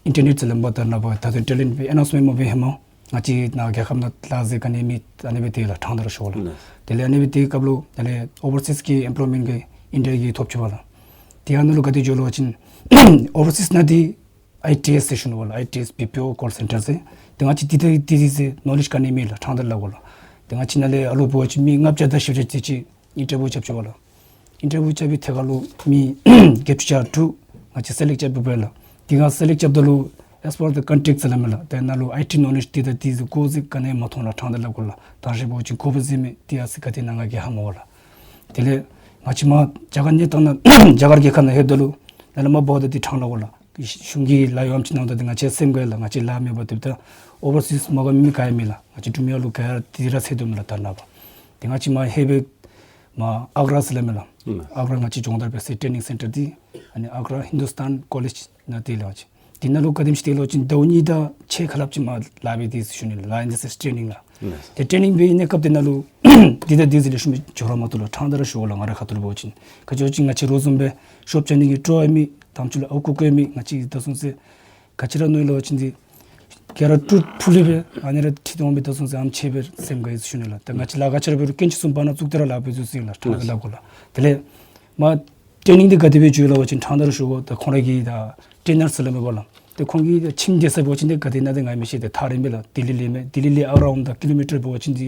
ཨིན་ཊར་ནེཊ་ཟེར་ལས་མར་ད་ནཱ་འབད་ད་ལྟོ་ཊེ་ལེནཊ་སྦེ་ཨེ་ནའུནསི་མེནཊ་མ་འབད་ཧེ་མ་ང་བཅས་ནཱ་རྒྱལ་ཁབ་ནང་ལཱ་ཟེར་ག་ནི་མེད། ཨ་ནི་སྦེ་དེ་ལགས་ཕྲང་སྟེ་ར་ཞུ་བ་ལགས། དེ་ལས་ཨ་ནི་སྦེ་དེ་སྐབས་ལུ་ནཱ་ལས་ཨོ་བར་སིསི་གི་ཨེམ་པོལོའི་མེནཊ་གི་ཨིན་ཊར་བིའུ་གི་ཐོབ་ཅི་བ་ལགས། དེ་ཨ་ནཱ་ལུ་ག་དེ་འགྱོ་ལོ་ཅིན་ཨོ་བར་སིསི་ནང་འདི་ཨའི་ཊི་ཨེསི་ཟེར་ཞུ་ནི་བ་ལགས། ཨའི་ཊི་ཨེསི་བི་པི་ཨོ་ཀོལ་སེན་ཊར་ཟེར། ཏེ་ང་བཅས་འདི་ད་འདི་འདི་ཟེར་ནོ་ལེཇ་ག་ནི་མེད་ལགས། ཕྲང་སྟེ་ལཱ་གོ་ལགས། ཏེ་ང་བཅས་ནཱ་ལས་ཨ་ལོ་འབད་བ་ཅིན་མི་ལྔ་བརྒྱ་དང་བཞི་བརྒྱ་དེ་ཅིག་ཨིན་ཊར་བིའུ་རྐྱབ་ཅི་བ་ལགས། ཨིན་ཊར་བིའུ་རྐྱབ་པའི་ཐད་ཁར་ལུ་མི་བརྒྱད་ཅུ་གྱ་དྲུག་ང་བཅས་སེ་ལེཀཊ་རྐྱབ་ཡི་བ་ལགས། དེ་སྒང་སེ་ལེཀཊ་རྐྱབ་ད་ལུ་as per the contract ཟེར་སླབ་མས་ལགས། ཏེ་ནཱ་ལུ་ཨའི་ཊི་ནོ་ལེཇ་འདི་ད་འདི་ཟེར་དགོ་ཟེར་ག་ནི་མ་མཐོང་ལགས། ཕྲང་སྟེ་ལཱ་གོ་ལགས། ད་རེས་འབད་བ་ཅིན་དགོ་པས་ཟེར་མི་དེ་ཡང་ཟེར་ག་དེ་ནཱ་ང་གིས་ཧ་མ་གོ་ལགས། དེ་ལས་ང་བཅས་མར་རྒྱ་གར་གནས་སྟངས་ནང་རྒྱ་གར་རྒྱལ་ཁབ་ནང་ལྷོདཔ་ད་ལུ་ནཱ་ལས་མར་འབདཝ་ད་འདི་ཕྲང་སྟེ་ལཱ་གོ་ལགས། གཞུང་གིས་ལཱ་གཡོག་ཨམ་ཅིག་གནང་ད་འདི་ང་བཅས་སེམས་དགའ་ཡི་ལགས། ང་བཅས་ལཱ་མེད་པར་སྡོདཔ་ད་ཨོ་བར་སིསི་མ་དགའ་མི་ག་ཡང་མེད་ལགས། ང་བཅས་འབྲུག་མི་ཡང་ལུ་ག་ཡང་དེ་ར་ཟེར་དོ་མེད་ལགས་ད་ནཱ་འབདཝ། ཏེ་ང་བཅས་མར་ཧེ་སྦེ་མར་ཨག་ར་ཟེར་སླབ་མས་ལགས། ཨུམ། ཨག་ར་ང་བཅས་སྦྱོང་བརྡར་འབད་སའི་ཊེ་ནིང་སེན་ཊར་འདི་ཨ་ནི་ཨག་ར་ཧིན་དུ་སྟཱན་ཀོ་ལེཇ་ནང་འདི་ལགས། ང་བཅས་འདི་ནང་ལུ་ག་དེམ་ཅིག་སྡོད་ལོ་ཅིན་ཟླཝ་གཉིས་དང་ཕྱེད་ཀ་ལྷགཔ་ཅིག་མར་ལཱ་འབད་དེ་ཟེར་ཞུ་ནི་ལགས། ཨིན་ཟེར་ཊེ་ནིང་ལགས། ཨུམ། ཏེ་ཊེ་ནིང་འབད་ནི་སྐབས་འདི་ནང་ལུ་འདི་ད་འདི་ཟེར་ལེགས་ཤོམ་སྦེ་འགྱོ་ར་མ་བཏུབ་ལགས། ཕྲང་སྟེ་ར་ཞུ་བ་ལགས། ང་རའི་ཁ་ཐུག་ལས་འབད་བ་ཅིན་ག་ཅི་ལོ་ཅིན་ང་བཅས་རོགས་བཟུམ་སྦེ་ཤོབ་རྐྱབ་ནི་གི་སྤྲོ་བ་མེད། དམ་ཆོས་ལུ་ཨརཝ་རྐུ་རྐུ་མེད། ང་བཅས་ད་ཚུན་ཚོད་ག་ཅི་ར་མནོ་ཡི་ལོ་ཅིན་འདི་ག་ར་ཏུ་ཕུ་ལས་སྦེ་ཨ་ནི་ར་ཁྲིད་འོང་པས། ད་ཚུན་ཚོད་ཨམ་ཆེ་སྦེ་སེམས་དགའ་ཡི་ཟེར་ཞུ་ནི་ལགས། ད་ང་བཅས་ལཱ་ག་ཅི་ར་འབད་རུང་སྐྱེངས་ཤིག་གསུམ་བར་ན་བཙུགས་ཏེ་ར་ལཱ་འབད་ཚུགས་ཟེར་ལགས། ཕྲང་སྟེ་ལཱ་གོ་ལགས། དེ་ལས་མར་ཊེ་ནིང་འདི་ག་དེ་སྦེ་འགྱོ་ཡི་ལོ་ཅིན་ཕྲང་སྟེ་ར་ཞུ་དགོ། ད་ཁོང་ར་གི་ད་ཊེ་ནར་ཟེར་སླབ་མས་པ་ལགས། ཏེ་ཁོང་གི་ད་ཁྱིམ་སྡོད་ས་འབད་བ་ཅིན་འདི་ག་ཏེ་ཨིན་ན་འདི་ང་མི་ཤེས། ཏེ་ཐག་རིངམོ་སྦེ་ལགས། ལྡི་ལི་ལས་མས། ལྡི་ལི་ལས་ཨག་ར་འོངམ་ད་ཀི་ལོ་མི་ཊར་འབད་བ་ཅིན་འདི་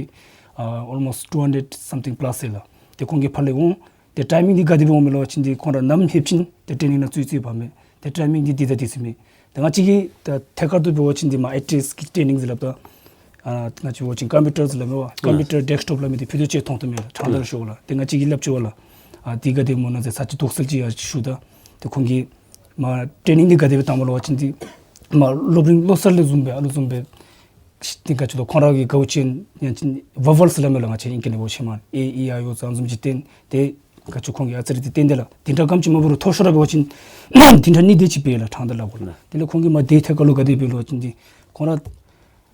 ཨ་almost two hundred something plus ཟེར་ལགས། ཏེ་ཁོང་གིས་ཕར་ལས་འོང་། ཏེ་ཊའི་མིང་འདི་ག་དེ་སྦེ་འོང་མས་ལོ་ཅིན་འདི་ཁོང་ར་ནམ་ལྷོདཔ་ཅིག་ཏེ་ཊེ་ནིང་ནང་བཙུགས་བཙུགས་པ་མས། ཏེ་ཊའི་མིང་འདི་འདི་ད་འདི་ཟེར་མས། ཏེ་ང་བཅས་ཀྱི་ད་ཐད་ཀར་དུ་འབད་བ་ཅིན་འདི་མར་ཨའི་ཊི་ཨེསི་གི་ཊེ་ནིང་ཟེར་སླབ་ད་ཨ་ང་བཅས་འབད་བ་ཅིན་ཀམ་པིའུ་ཊར་ཟེར་སླབ་མས་པ། ཀམ་པིའུ་ཊར་ཌེསྐ་ཊོབ་སླབ་མི་འདི་ཕུད་རྡོག་ཅིག་མཐོང་བཏུབ་མས་ལགས། ཕྲང་སྟེ་ར་ཞུ་བ་ལགས། ཏེ་ང་བཅས་ཀྱིས་སླབ་ཅི་བ་ལགས། ཨ་འདི་ག་དེ་སྨོ་ན་ཟེར་ཚར་གཅིག་དོགས་སེལ་ཅིག་ཡང་ཞུ་ད། ཏེ་ཁོང་གིས་མར་ཊེ་ནིང་འདི་ག་དེ་སྦེ་བཏངམ་ལོ་ཅིན་འདི་མར་སློབ་རིམ་བློ་གསར་ལས་བཟུང་སྦེ་ཨ་ལོ་བཟུང་སྦེ་ཏེ་ག་ཅི་ལོ་ཁོང་ར་གི་ག་ཅི་ཡང་ཅིན་ཝར་བཱལ་ཟེར་སླབ་མས་ལགས། ང་བཅས་ཨིང་སྐད་ལས་འབད་བ་ཅིན་མར་ཨེ་ཨི་ཨའི་ཨོ་ཟེར་ཨ་ནི་བཟུམ་ཅིག་བསྟན། ཏེ་ག་ཅི་ཁོང་གིས་ཨ་ཙི་རེ་འདི་བསྟན་ཏེ་ལགས། འདི་འདྲ་ག་ཅི་མ་འབད་རུང་མཐོ་ཤོས་ར་འབད་བ་ཅིན་འདི་འདྲ་གཉིས་དེ་ཅིག་འབད་ལགས། ཕྲང་སྟེ་ལཱ་གོ་ལགས། དེ་ལས་ཁོང་གིས་མར་འདི་ཐད་ཁར་ལུ་ག་དེ་འབད་ལོ་ཅིན་འདི་ཁོང་ར་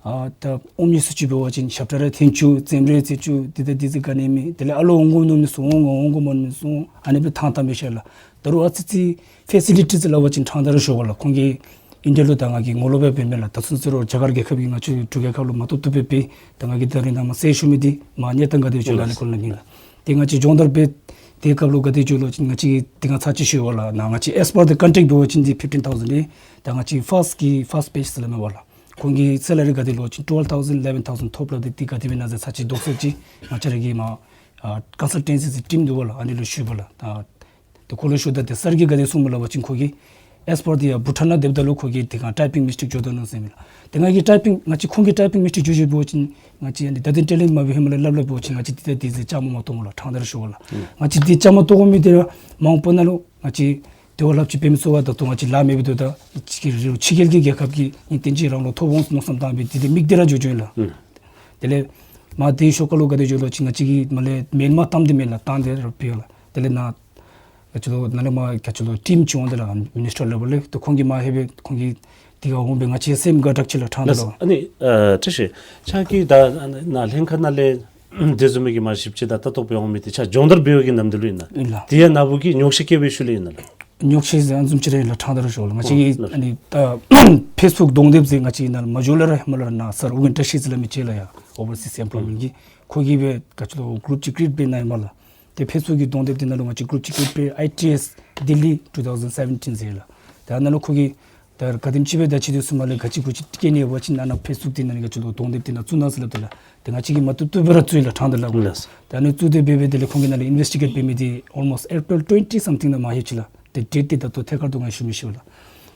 ཨ་ད་ཨོམ་ཉུང་སུ་ཅིག་འབད་བ་ཅིན་ཞབས་ཁྲ་རེ་འཐེན་བཅུག། རྩེདམོ་རེ་རྩེ་བཅུག། འདི་ད་འདི་ཟེར་ག་ནི་མེད། དེ་ལས་ཨ་ལོ་འོང་དགོ་མནོ་མི་ཚུ་འོང་འོང་དགོ་མནོ་མི་ཚུ་འོང་། ཨ་ནི་སྦེ་ཐང་ཐང་སྦེ་བཞག་ལགས། ད་རུང་ཨ་ཙི་ཙི་ཕེ་སི་ལི་ཊི་ཟེར་སླབ་པ་ཅིན་ཕྲང་སྟེ་ར་ཞུ་བ་ལགས། ཁོང་གིས་ཨིན་ཌི་ཡ་ལུ་ད་ང་གིས་ངོ་ལོག་སྦེ་འབད་མེན་ལགས། ད་ཚུན་ཚོད་ར་རྒྱ་གར་རྒྱལ་ཁབ་ཀྱིས་ང་བཅས་འབྲུག་རྒྱལ་ཁབ་ལུ་མ་བཏུབ་བཏུབ་སྦེ་འབད། ད་ང་གིས་ད་རིས་ནཱ་མར་ཟེར་ཞུ་མི་འདི་མར་གནས་སྟངས་ག་དེ་སྦེ་འགྱོ་ལགས་ཨ་ནི་སྐོར་ལས་ཨིན་ལགས། ཏེ་ང་བཅས་སྦྱོང་བརྡར་འབད་དེའི་སྐབས་ལུ་ག་དེ་འགྱོ་ལོ་ཅིན་ང་བཅས་ཀྱིས་འདི་ང་ཚར་གཅིག་ཞུ་བ་ལགས། ནཱ་ང་བཅས་as per the contract འབད་བ་ཅིན་འདི་fifteen thousand ཨིན། ད་ང་བཅས་ཕཱསཊ་གི་ཕཱསཊ་བེཅ་ཟེར་སླབ་མས་པ་ལགས། ཁོང་གི་སེ་ལ་རི་ག་དེ་ལོ་ཅིན་twelve thousand eleven thousand ཐོབ་ལགས། ཏེ་འདི་ག་དེ་སྦེ་ཨིན་ན་ཟེར་ཚར་གཅིག་དོགས་སེལ་ཅིག་ང་བཅས་ར་གི་མར་ཨ་ཀོན་སཱལ་ཊེན་སི་ཟེར་ཊིམ་འདུག་པ་ལགས། ཨ་ནི་ལུ་ཞུ་བ་ལགས། ད་ཏེ་ཁོ་ལུ་ཞུཝ་ད་ཏེ་སར་གྱིས་ག་དེ་གསུངས་མས་ལབ་པ་ཅིན་ཁོ་གིས་as per the ཨ་བྷུ་ཊཱན་ནང་སྡོདཔ་ད་ལུ་ཁོ་གིས་འདི་ག་ཊའི་པིང་མིས་ཊེཀ་འགྱོ་དོ་མནོ་ཟེར་མས་ལགས། ཏེ་ང་གིས་ཊའི་པིང་ང་བཅས་ཁོང་གིས་ཊའི་པིང་མིས་ཊེཀ་འགྱོ་འགྱོ་འབད་བ་ཅིན་ང་བཅས་ཨ་ནི་ད་ལྟོ་ཊེ་ལེནཊ་མ་འབད་ཧེ་མ་ལས་སླབ་སླབ་འབད་བ་ཅིན་ང་བཅས་འདི་ད་འདི་ཟེར་བཅའ་མར་མ་གཏོགས་སྨོ་ལགས། ཕྲང་སྟེ་ར་ཞུ་བ་ལགས། ང་བཅས་འདི་བཅའ་མར་གཏོགས་དགོ་མི་འདི་ར་མ་འོངས་པ་ནང་ལུ་ང་བཅས་དེ་བ་ལྷགཔ་ཅིག་འབད་མི་ཚུ་བ་ད་ལྟོ་ང་བཅས་ལཱ་མེད་པར་སྡོདཔ་ད་ཕྱི་རྒྱལ་གྱི་རྒྱལ་ཁབ་ཀྱི་ཨིན་ཏེ་ཅིག་རང་ལུ་ཐོབ་འོང་མནོ་བསམ་བཏང་སྦེ་འདི་ལས་དམིགས་ཏེ་ར་འགྱོ་འགྱོཝ་ཨིན་ལགས། དེ་ལས་མར་དེའི་ཤུལ་ཁ་ལུ་ག་དེ་འགྱོ་ལོ་ཅིན་ང་བཅས་ཀྱིས་མར་ལས་མེན་མར་བཏངམ་འདི་མེན་ལགས། བཏང་སྟེ་ར་འབད་ཡོད་ལགས། དེ་ལས་ནཱ་ག་ཅི་ལོ་ནཱ་ལས་མར་ག་ཅི་ལོ་ཊིམ་ཅིག་འོང་སྟེ་ལགས། མི་ནིས་ཊར་ལེ་བཱལ་ལས། ཏེ་ཁོང་གིས་མར་ཧེ་སྦེ་ཁོང་གིས་འདི་ག་འོང་སྦེ་ང་བཅས་སེམས་དགའ་དྲགས་ཅིག་ལགས། ཕྲང་སྟེ་ལགས། ཨ་ནི་ཨ་བཀྲ་ཤིས་ཁྱོད་ཀྱིས་ད་ནཱ་ལྷན་ཁག་ནང་ལས་དེ་བཟུམ་མའི་གི་མར་ཞིབ་དཔྱད་དང་ལྟ་རྟོག་འབད་འོང་མི་འདི་ཆ་སྦྱོང་བརྡར་འབད་བའི་གི་ནམ་དུས་ལུ་ཨིན་ན། ཨིན་ལགས། དེ་ཡང་ནཱ་བུ་གིས་ཉོགས་བཤད་བཀོད་པའི་ཤུལ་ལས་ཨིན་ན་ལགས། ཉོགས་བཤད་ཟེར་ཨ་ནི་བཟུམ་ཅིག་ར་ཨིན་ལགས། ཕྲང་སྟེ་ར་ཞུ་བ་ལགས། ང་བཅས་ཀྱིས་ཨ་ནི་ད་ཕེསི་བུཀ་གདོང་དེབ་ཟེར་ང་བཅས་ནཱ་མ་འགྱོ་ལས་ར་ཧེ་མ་ལས་ར་ནཱ་སར་ཨོ་རྒྱན་བཀྲ་ཤིས་ཟེར་སླབ་མི་ཅིག་ལགས། ཡར་ཨོ་བར་སིསི་ཨེམ་པོལོའི་མེནཊ་གི་ཁོ་གིས་སྦེ་ག་ཅི་ལོ་གུ་རུབ་ཅིག་ཀི་རི་ཨེཊ་འབད་གནང་ཡི་མས་ལགས། ཏེ་ཕེསི་བུཀ་གི་གདོང་དེབ་འདི་ནང་ལུ་ང་བཅས་གུ་རུབ་ཅིག་ཀི་རི་ཨེཊ་འབད་ཨའི་ཊི་ཨེསི་ལྡི་ལི་two thousand seventeen ཟེར་ལགས། ད་ནཱ་ལུ་ཁོ་གིས་ད་ག་དེམ་ཅིག་སྦེ་ད་ཅི་དེ་བཟུམ་མ་ལས་ག་ཅི་གུ་ཅི་བཀལ་ནི་ཡོད་པ་ཅིན་ནཱ་ནཱ་ཕེསི་བུཀ་འདི་ནང་ལུ་ག་ཅི་ལོ་གདོང་དེབ་འདི་ནང་བཙུགས་གནང་ཟེར་སླབ་ད་ལགས། ཏེ་ང་བཅས་ཀྱིས་མ་བཏུབ་བཏུབ་སྦེ་ར་བཙུགས་ཡི་ལགས། ཕྲང་སྟེ་ལཱ་གོ་ལགས། ལགས། ད་ཨ་ནི་བཙུགས་ཏེ་འབད་འབད་དེ་ལས་ཁོང་གིས་ནཱ་ལས་ཨིན་བེསི་ཊི་གེཊ་འབད་མི་འདི་almost April twenty something ནང་མར་ལྷོད་ཅི་ལགས། ཏེ་ཌེཊ་འདི་ད་ལྟོ་ཐད་ཀར་དུ་ང་ཞུ་མི་ཤེས་ལགས།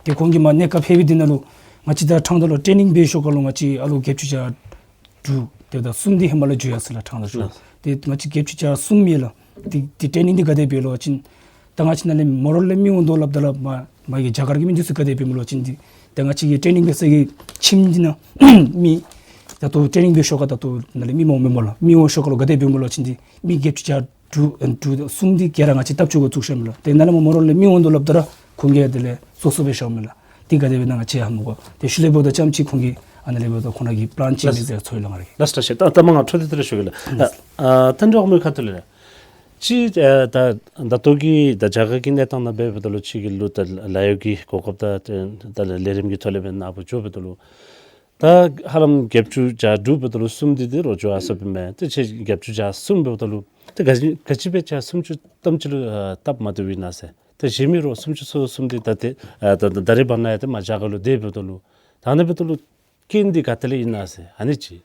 ཏེ་ཁོང་གིས་མར་གནས་སྐབས་ལྷོད་པའི་འདི་ནང་ལུ་ང་བཅས་ད་ཕྲང་སྟེ་ལཱ་ཊེ་ནིང་འབད་ཤུལ་ཁ་ལུ་ང་བཅས་ཨ་ལོ་བརྒྱད་ཅུ་གྱ་དྲུག་དེ་ད་གསུམ་འདི་ཧེ་མ་ལས་འགྱོ་ཡར་སོ་ཡི་ལགས། ཕྲང་སྟེ་ལཱ་ཞུ་ལགས། ཏེ་ང་བཅས་བརྒྱད་ཅུ་གྱ་གསུམ་ཨིན་ལགས། ཏེ་ཏེ་ཊེ་ནིང་འདི་ག་དེ་འབད་ལོ་ཅིན་ད་ང་བཅས་ནཱ་ལས་མོ་རལ་ལས་མི་འོང་དོ་སླབ་ད་ལགས། མར་ མ་གི་རྒྱ་གར་གྱི་མི་འདི་ཚུ་ག་དེ་འབད་མི་ལོ་ཅིན་འདི་ད་ང་བཅས་ཀྱི་ཊེ་ནིང་འབད་ས་གི་ཁྱིམ་འདི་ནང་མི་ད་ལྟོ་ཊེ་ནིང་འབད་ཞོར་ཁར་ད་ལྟོ་ནཱ་ལས་མི་མང་མི་མང་ལགས། མི་མང་ཞོར་ཁར་ལུ་ག་དེ་འབད་མི་ལོ་ཅིན་འདི་མི་བརྒྱད་ཅུ་གྱ་དྲུག་ཨ་དྲུག་གསུམ་འདི་ག་ར་ང་བཅས་ཐབས་ཇུས་གུ་བཙུགས་བཞགཔ་མས་ལགས། ཏེ་ནཱ་ལས་མར་མོ་ར་ལས་མི་འོང་དོ་སླབ་ད་ར་ཁོང་གིས་དེ་ལས་སོ་སོ་སྦེ་བཞགཔ་མས་ལགས། ཏེ་ག་དེ་སྦེ་ན་ང་བཅས་ཧ་མི་གོ། ཏེ་ཤུལ་ལས་འབདཝ་ད་ཙམ་ཅིག་ཁོང་གིས་ཨ་ནཱ་ལས་འབདཝ་ད་ཁོང་ར་གིས་པི་ལཱན་ཅིག་ཨིན་ཟེར་ཚོར་ཡི་ལགས་ང་ར་གིས། ལགས་ལགས་ཤེས། ད་ལྟ་མ་ང་འཕྲོ་མཐུད་དེ་ར་ཞུ་གེ་ལགས། ཨ་ཨ་ད་འདྲ་མོ་ཁ་ཐུག་ལས་ལགས། ཅིག་ཨ་ད་ད་ལྟོ་གི་ད་རྒྱ་གར་གྱི་གནས་སྟངས་ནང་འབདཝ་ད་ལུ་ཅིག་གི་ལུ་ད་ལཱ་གཡོག་གི་གོ་སྐབས་ད་ད་ལས་རིམ་གྱི་ཐོག་ལས་འབད་ནཱ་འབད་འགྱོཝ་ད་ལུ་ད་ཧ་ལམ་བརྒྱད་ཅུ་གྱ་དྲུག་འབདཝ་ད་ལུ་གསུམ་འདི་ཏེ་རོགས་འགྱོ་ཨ་སོ་སྦེ་མས། ཏེ་ཁྱེད་བརྒྱད་ཅུ་གྱ་གསུམ་འབདཝ་ད་ལུ་ཏེ་ག་ག་ཅི་སྦེ་ཁྱེད་སུམ་ཅུ་ཐམ་ཅིག་ལུ་ཨ་སྟབས་མ་བདེཝ་ཨིན་ན་ཟེར། ཏེ་གཞན་མི་རོགས་སུམ་ཅུ་སོ་གསུམ་འདི་ད་ཏེ་ཨ་ད་ད་རེས་འབདན་ཡང་ཏེ་མར་རྒྱ་གར་ལུ་སྡོད་འབདཝ་ད་ལུ་ད་ཨ་ནི་འབདཝ་ད་ལུ་རྐྱེན་འདི་ག་ཏེ་ལས་ཨིན་ན་ཟེར་ཨ་ནི་ཅིག།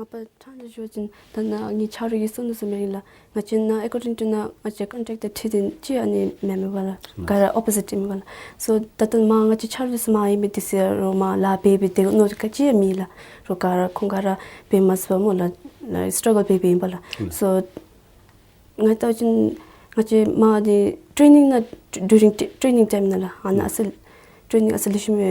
མ་པ་ཕྲང་སྟེ་ཞུ་བ་ཅིན་ད་ནཱ་ངེའི་ཆ་རོགས་ཀྱིས་གསུངས་ནུག་ཟེར་མི་རིག་ལགས། ང་བཅས་ནཱ་ཨེ་ཀོར་ཌིང་ཊུ་ནཱ་ང་བཅས་ཀོན་ཊེཀཊ་འདི་ཁྲིད་དེ་ཅིག་ཨ་ནི་མེན་མས་པ་ལགས། ག་ར་ཨོ་པོ་ཟིཊ་ཨིན་པ་ལགས། སོ་ད་ལྟོ་མར་ང་བཅས་ཆ་རོགས་ཚུ་མར་ཨིན་མི་འདི་ཚུ་རོགས་མར་ལཱ་འབད་འབད་དེ་མནོ་སྟེ་ག་ཅི་ཡང་མེད་ལགས། རོགས་ག་ར་ཁོང་ག་ར་འབད་མ་ཚུགས་པར་སྨོ་ལགས་སི་ཊྲག་གལ་འབད་འབདཝ་ཨིན་པ་ལགས། སོ་ང་བལྟ་བ་ཅིན་ང་བཅས་མར་འདི་ཊེ་ནིང་ནང་ཌུ་རིང་ཊེ་ནིང་ཊའིམ་ནང་ལགས་ཨ་ནཱ་ཨ་ཙི་ཊེ་ནིང་ཨ་ཙི་ལེགས་ཤོམ་སྦེ་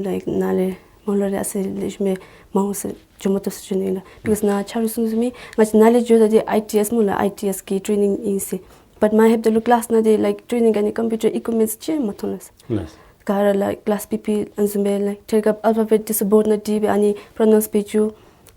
ལའིཀ་ནཱ་ལས་མོ་ལོ་རེ་ཨ་ཙི་ལེགས་ཤོམ་སྦེ་མ་འོང་ཟེར་འགྱོ་མ་བཏུབ་ཟེར་ཞུ་ནི་ལགས། བི་ཀོསི་ནཱ་ཆ་རོགས་ཚུ་གསུངས་མི་ང་བཅས་ནཱ་ལས་འགྱོཝ་ད་འདི་ཨའི་ཊི་ཨེསི་སྨོ་ལགས་ཨའི་ཊི་ཨེསི་གི་ཊེ་ནིང་ཨིན་ཟེར། བཊ་མར་ལྷོདཔ་ད་ལུ་ཀི་ལཱསི་ནང་འདི་ལའིཀ་ཊེ་ནིང་ག་ནི་ཀམ་པིའུ་ཊར་ཨི་ཀུའིཔ་མེནཊསི་ཅིག་མ་མཐོང་ལགས་སར། ག་ར་ལགས་ཀི་ལཱསི་བི་པི་ཨ་ནི་བཟུམ་སྦེ་ལགས་ཐད་ཀར་ཨལ་ཕ་བེཊ་འདི་ཚུ་བོརཌ་ནང་བྲིས་སྦེ་ཨ་ནི་པྲོ་ནའུནསི་འབད་བཅུག།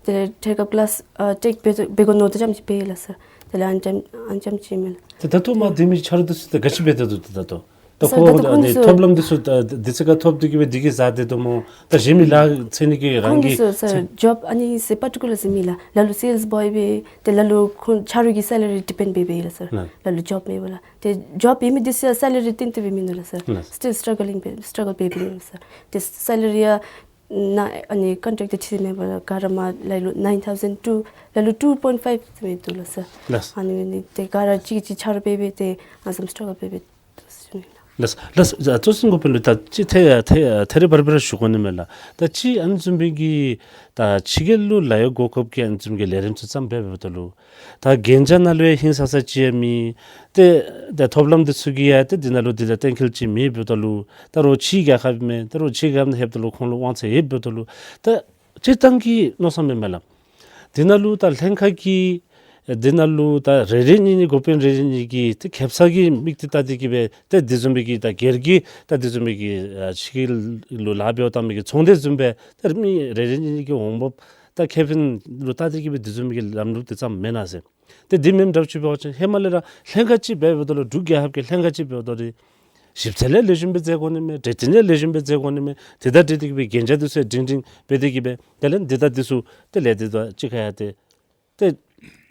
དེ་ལས་ཐད་ཀར་ཀི་ལཱསི་ཨ་ཊེཀ་འབད་འབད་དགོ་མནོ་དོ་ཙམ་ཅིག་འབད་ཡི་ལགས་སར། དེ་ལས་ཨ་ནི་ཙམ་ཨ་ནི་ཙམ་ཅིག་མས་ལགས། ཏེ་ད་ལྟོ་མར་སྡོད་མི་ཆ་རོགས་འདི་ཚུ་ཏེ་ག་ཅི་འབད་དེ་འདུག་ཏེ་ད་ལྟོ། ད་སར་ཁོང་ད་ལྟོ་ཨ་ཁོང་ནི་ཚུ་ཐོབ་ལམ་འདི་ཚུ་ད་འདི་ཚུ་ག་ཐོབ་སྟེ་གི་སྦེ་འདི་གིས་བཟའ་སྡོད་དོ་སྨོ། ད་གཞན་མི་ལཱ་འཚོལ་ནི་གི་རང་གི་ཁོང་གི་སར་སར་ཇོབ་ཨ་ནི་ཟེར་པར་ཊི་ཀུ་ལར་ཟེར་མེད་ལགས། ལ་ལུ་སེལསི་བོའི་སྦེ་ཏེ་ལ་ལུ་ཁོང་ཆ་རོགས་ཀྱི་སེ་ལ་རི་ཌི་པེནཌ་འབད་འབདཝ་ཨིན་ལགས་སར། ལགས། ལ་ལུ་ཇོབ་མེད་པ་ལགས། ཏེ་ཇོབ་ཨིན་མི་འདི་ཚུ་ཡང་སེ་ལ་རི་བཏོན་ཏེ་སྦེ་མིན་འདུག་ལགས་སར། ལགས། སི་ཊིལ་སི་ཊྲག་གལ་ཨིན་པས། སི་ཊྲག་གལ་འབད་འབདཝ་ཨིན་ལགས་སར། ཏེ་སེ་ལ་རི་ཡང་ནཱ་ཨ་ནི་ཀོན་ཊེཀཊ་འདི་ཁྲིད་མེད་པ་ལགས། ག་ར་མར་ལ་ལུ་ནའིན་ཐའུ་ཟེནཌ་ཊུ་ལ་ལུ་ཊུ་པོའིནཊ་ཕའིབ་ཟེར་མི་འདུག་ལགས་སར། ལགས། ཨ་ནི་ཨ་ནི་ཏེ་ག་ར་གཅིག་གིས་གཅིག་ཆ་རོགས་འབད་འབད་དེ་ཨ་ཙམ་སི་ཊྲག་གལ་འབད་འབད་དོ་ཟེར་ཞུ་ནི་ལགས། ལགས་ལགས། ཨ་ཙོ་སེང་གོ་དཔོན་ལུ་ད་ཅི་ཐད་ཐད་ཐད་རི་བར་བར་ཞུ་དགོ་ནི་མས་ལགས། ད་ཅི་ཨ་ནི་བཟུམ་སྦེ་གི་ད་ཕྱི་རྒྱལ་ལུ་ལཱ་གཡོག་གོ་སྐབས་ཀྱི་ཨ་ནི་བཟུམ་གྱི་ལས་རིམ་ཚུ་བརྩམས་འབད་འབདཝ་ད་ལུ་ད་གན་རྒྱ་ནང་ལུ་ཡང་ཧིང་སངས་ས་ཅིག་ཡང་མེད། ཏེ་ད་ཐོབ་ལམ་འདི་ཚུ་གི་ཡང་ཏེ་འདི་ནང་ལུ་འདི་ལུ་གཏན་འཁེལ་ཅིག་མེད་འབདཝ་ད་ལུ་ད་རོགས་ཕྱི་རྒྱལ་ཁབ་མས། ད་རོགས་ཕྱི་རྒྱལ་ནང་ལྷོདཔ་ད་ལུ་ཁོང་ལུ་དབང་ཚད་ཡོད་འབདཝ་ད་ལུ་ད་སྤྱིར་བཏང་གི་མནོ་བསམ་མེན་མས་ལགས། འདི་ནང་ལུ་ད་ལྷན་ཁག་གི་འདི་ནང་ལུ་ད་རེ་རེ་གཉིས་གཉིས་འགོ་དཔོན་རེ་རེ་གཉིས་ཀྱིས་ཏེ་ཁེ་སང་གི་དམིགས་གཏད་བལྟ་སྟེ་གི་སྦེ་ཏེ་འདི་བཟུམ་སྦེ་གི་ད་སྒེར་གྱི་ད་འདི་བཟུམ་སྦེ་གི་ཨ་ཕྱི་རྒྱལ་ལུ་ལཱ་འབདཝ་བཏང་མི་གི་ཚོང་སྡེ་བཟུམ་སྦེ་ཏེ་མི་རེ་རེ་གཉིས་གཉིས་ཀྱི་འོང་འབབ་ད་ཁེ་ཕན་ལུ་བལྟ་སྟེ་གི་སྦེ་འདི་བཟུམ་སྦེ་གི་ལམ་ལུགས་འདི་བརྩམས་མེན་ན་ཟེར། ཏེ་འདི་མེནམ་འདྲཝ་ཅིག་འབད་བ་ཅིན་ཧེ་མ་ལས་ར་ལྷན་ཁག་ཅིག་འབད་འབདཝ་ད་ལུ་འབྲུག་རྒྱལ་ཁབ་ཀྱི་ལྷན་ཁག་ཅིག་འབད་འབདཝ་ད་ལུ་ཞིབ་འཚོལ་ཡང་ལེགས་ཤོམ་སྦེ་མཛད་དགོ་ནི་མས། གྲོས་བསྟུན་ཡང་ལེགས་ཤོམ་སྦེ་མཛད་དགོ་ནི་མས། དེ་དང་འཁྲིལ་ཏེ་གི་སྦེ་གན་རྒྱ་འདི་ཚུ་ཡང་སྒྲིང་སྒྲིང་འབད་དེ་གི་སྦེ་དེ་ལས་འདི་དང་འདི་ཚུ་ཏེ་ལས་འདི་དང་གཅིག་ཁར་ཡང་ཏེ་ཏེ་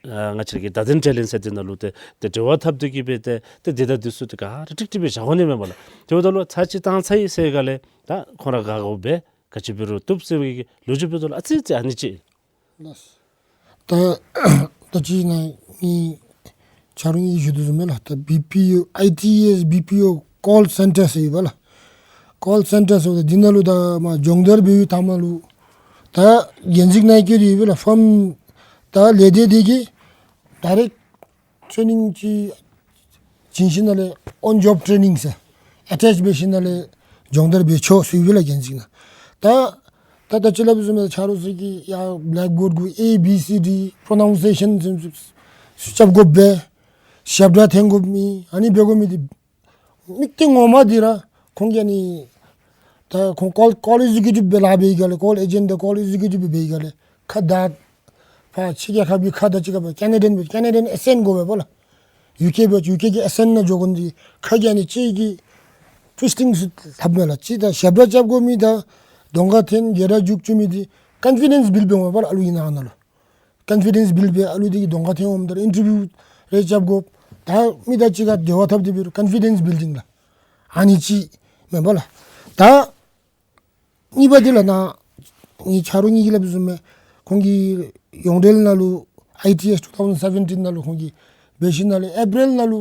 ཨ་ང་བཅས་ར་གི་བརྡ་དོན་འགྲེམས་ལེན་ཟེར་འདི་ནང་ལུ་ཏེ་ཏེ་འབྲེལ་བ་འཐབ་སྟེ་གི་སྦེ་ཏེ་ཏེ་འདི་དང་འདི་ཚུ་ཏེ་ག་ར་ཀྲིག་ཀྲི་སྦེ་བཞག་དགོ་ནི་མས་པ་ལགས། དེ་འབདཝ་ད་ལུ་ཚར་གཅིག་བཏང་ཚར་ཡི་ཟེར་ག་ལས་ད་ཁོང་ར་ག་དགོ་པས་ག་ཅི་འབད་རུང་བཏུབ་ཟེར་བའི་གི་ལོ་རྒྱུས་འབདཝ་ད་ལུ་ཨ་ཙི་ཙི་ཨ་ནི་ཅིག། ལགས། ད་ད་ཅི་ནཱ་ངེའི་ཆ་རོགས་གཉིས་ཞུ་དོ་བཟུམ་སྦེ་ལགས། ད་བི་པི་ཨོ་ཨའི་ཊི་ཨེསི་བི་པི་ཨོ་ཀོལ་སེན་ཊར་ཟེར་ཡོད་པ་ལགས། ཀོལ་སེན་ཊར་ཟེར་བ་ད་འདི་ནང་ལུ་ད་མར་སྦྱོང་བརྡར་འབད་བའི་མཐའ་མ་ལུ་ད་འགན་འཛིན་ནང་བཀོད་དེ་ཡོད་པ་ལགས། ཕཱརམ་ད་ལས་སྡེ་འདི་གིས་ཌའི་རེཀཊ་ཊེ་ནིང་ཅིག་བྱིན་ཞིནམ་ལས་ཨོན་ཇོབ་ཊེ་ནིང་ཟེར་ཨེ་ཊེཆ་འབད་ཞིནམ་ལས་སྦྱོང་བརྡར་འབད་ཆོག་ཟེར་ཡོད་པ་ལགས་འགན་འཛིན་ནང་། ད་ད་ད་ཅི་སླབ་བཟུམ་སྦེ་ཆ་རོགས་ཚུ་གིས་ཡར་བེ་ལེཀ་བོརཌ་གུ་ཨེ་བི་སི་ཌི་པྲོ་ནའུན་སི་ཨེ་ཤཱན་ཚུ་རྐྱབ་དགོ་པས། ཞབས་གྲངས་འཐེན་དགོ་མི་ཨ་ནི་འབད་དགོ་མི་འདི་དམིགས་གཏད་ངོ་མ་འདི་ར་ཁོང་གིས་ཨ་ནི་ད་ཁོང་ཀོལ་ཀོལ་ཨེག་ཛི་ཀིའུ་ཊིབ་སྦེ་ལཱ་འབད་བའི་སྒང་ལས་ཀོལ་ཨེ་ཇེནཊ་དང་ཀོལ་ཨེག་ཛི་ཀིའུ་ཊིབ་སྦེ་འབད་བའི་སྒང་ལས་ཁ་བརྡ་ཕར་ཕྱི་རྒྱལ་ཁབ་ཀྱི་ཁ་བརྡ་ཅིག་ཁ་བརྡ་ཀེ་ན་ཌན་སྦེ་ཀེ་ན་ཌན་ཨེག་སེནཊ་དགོ་པས་པ་ལགས། ཡུ་ཀེ་སྦེ་ཡུ་ཀེ་གི་ཨེག་སེནཊ་ནང་འགྱོ་དགོ་ནི་འདི་ཁ་གི་ཨ་ནི་ཅིག་གི་ཊུ་ཝིསི་ཊིང་ཚུ་ལྷབ་མས་ལགས། ཅིག་ད་ཞབས་གྲངས་རྐྱབ་དགོ་མི་དང་གདོང་ཁར་འཐེན་སྒལ་གྲངས་རྒྱུག་བཅུག་མི་འདི་ཀོན་ཕི་ཌེནསི་བིལཌ་འབད་འོང་པ་ལགས། ཨ་ལུ་ཨིན་ན་ཨ་ནཱ་ལུ་ཀོན་ཕི་ཌེནསི་བིལཌ་འབད་ཨ་ལུ་འདི་གིས་གདོང་ཁར་འཐེན་འོངམ་ད་ཨིན་ཊར་བིའུ་རེ་རྐྱབ་དགོ། ད་མི་དང་གཅིག་ཁར་འབྲེལ་བ་འཐབ་སྟེ་འབད་རུང་ཀོན་ཕི་ཌེནསི་བིལ་ཌིང་ལགས། ཨ་ནི་ཅིག་མེན་པ་ལགས། ད་གཉིས་པ་འདི་ལགས་ནཱ་ངེའི་ཆ་རོགས་གཉིས་ཀྱིས་སླབ་བཟུམ་སྦེ་ཁོང་གིས་ཡོངས་འབྲེལ་ནང་ལུ་ཨའི་ཊི་ཨེསི་ཊུ་ཐའུ་ཟེན་སེ་བེན་ཊིན་ནང་ལུ་ཁོང་གིས་འབད་ཞིནམ་ལས་ཨེ་པི་རིལ་ནང་ལུ་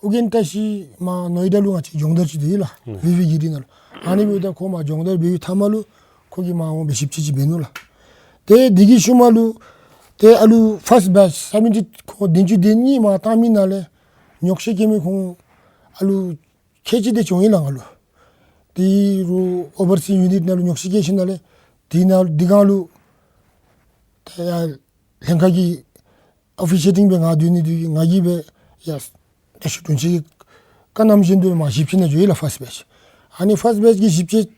ཨོ་རྒྱན་བཀྲ་ཤིས་མར་ནོའི་ཌ་ལུ་ང་བཅས་སྦྱོང་བརྡར་ཅིག་སྡོད་ཡི་ལགས། ཝི་ཝི་གི་ཌི་ནང་ལུ། ཨ་ནི་འབདཝ་ད་ཁོ་མར་སྦྱོང་བརྡར་འབད་བའི་མཐའ་མ་ལུ་ཁོ་གིས་མར་འོང་སྦེ་ཞིབ་དཔྱད་ཅིག་འབད་ནུག་ལགས། ཏེ་འདི་གི་ཤུལ་མ་ལུ་ཏེ་ཨ་ལུ་ཕཱསཊ་བེཆ་སེ་བེན་ཊི་ཁོང་བདུན་ཅུ་དོན་གཉིས་མར་བཏང་མི་ནང་ལས་ཉོག་བཤད་བཀོད་མི་ཁོང་ཨ་ལུ་ ཁག་ཆེ་འདི་བྱུང་ཡི་ལགས་ང་ལུ། དེ་རུ་ཨོ་བར་སི་ཡུ་ནིཊ་ནང་ལུ་ཉོགས་བཤད་བཀལ་ཞིནམ་ལས་དེ་ནང་དེ་སྒང་ལུ་ད་ཡར་ལྷན་ཁག་གི་ཨོ་ཕི་ཤི་ཨེ་ཊིང་སྦེ་ང་སྡོད་ནི་འདི་གིས་ང་གིས་སྦེ་ཡར་ད་ཤུ་དྲུང་ཆེན་གྱིས་བཀའ་གནང་བཞིན་དུ་མར་ཞིབ་དཔྱད་ནང་འགྱོ་ཡི་ལགས། ཕཱསཊ་བེཅ། ཨ་ནི་ཕཱསཊ་བེཅ་གི་ཞིབ་དཔྱད་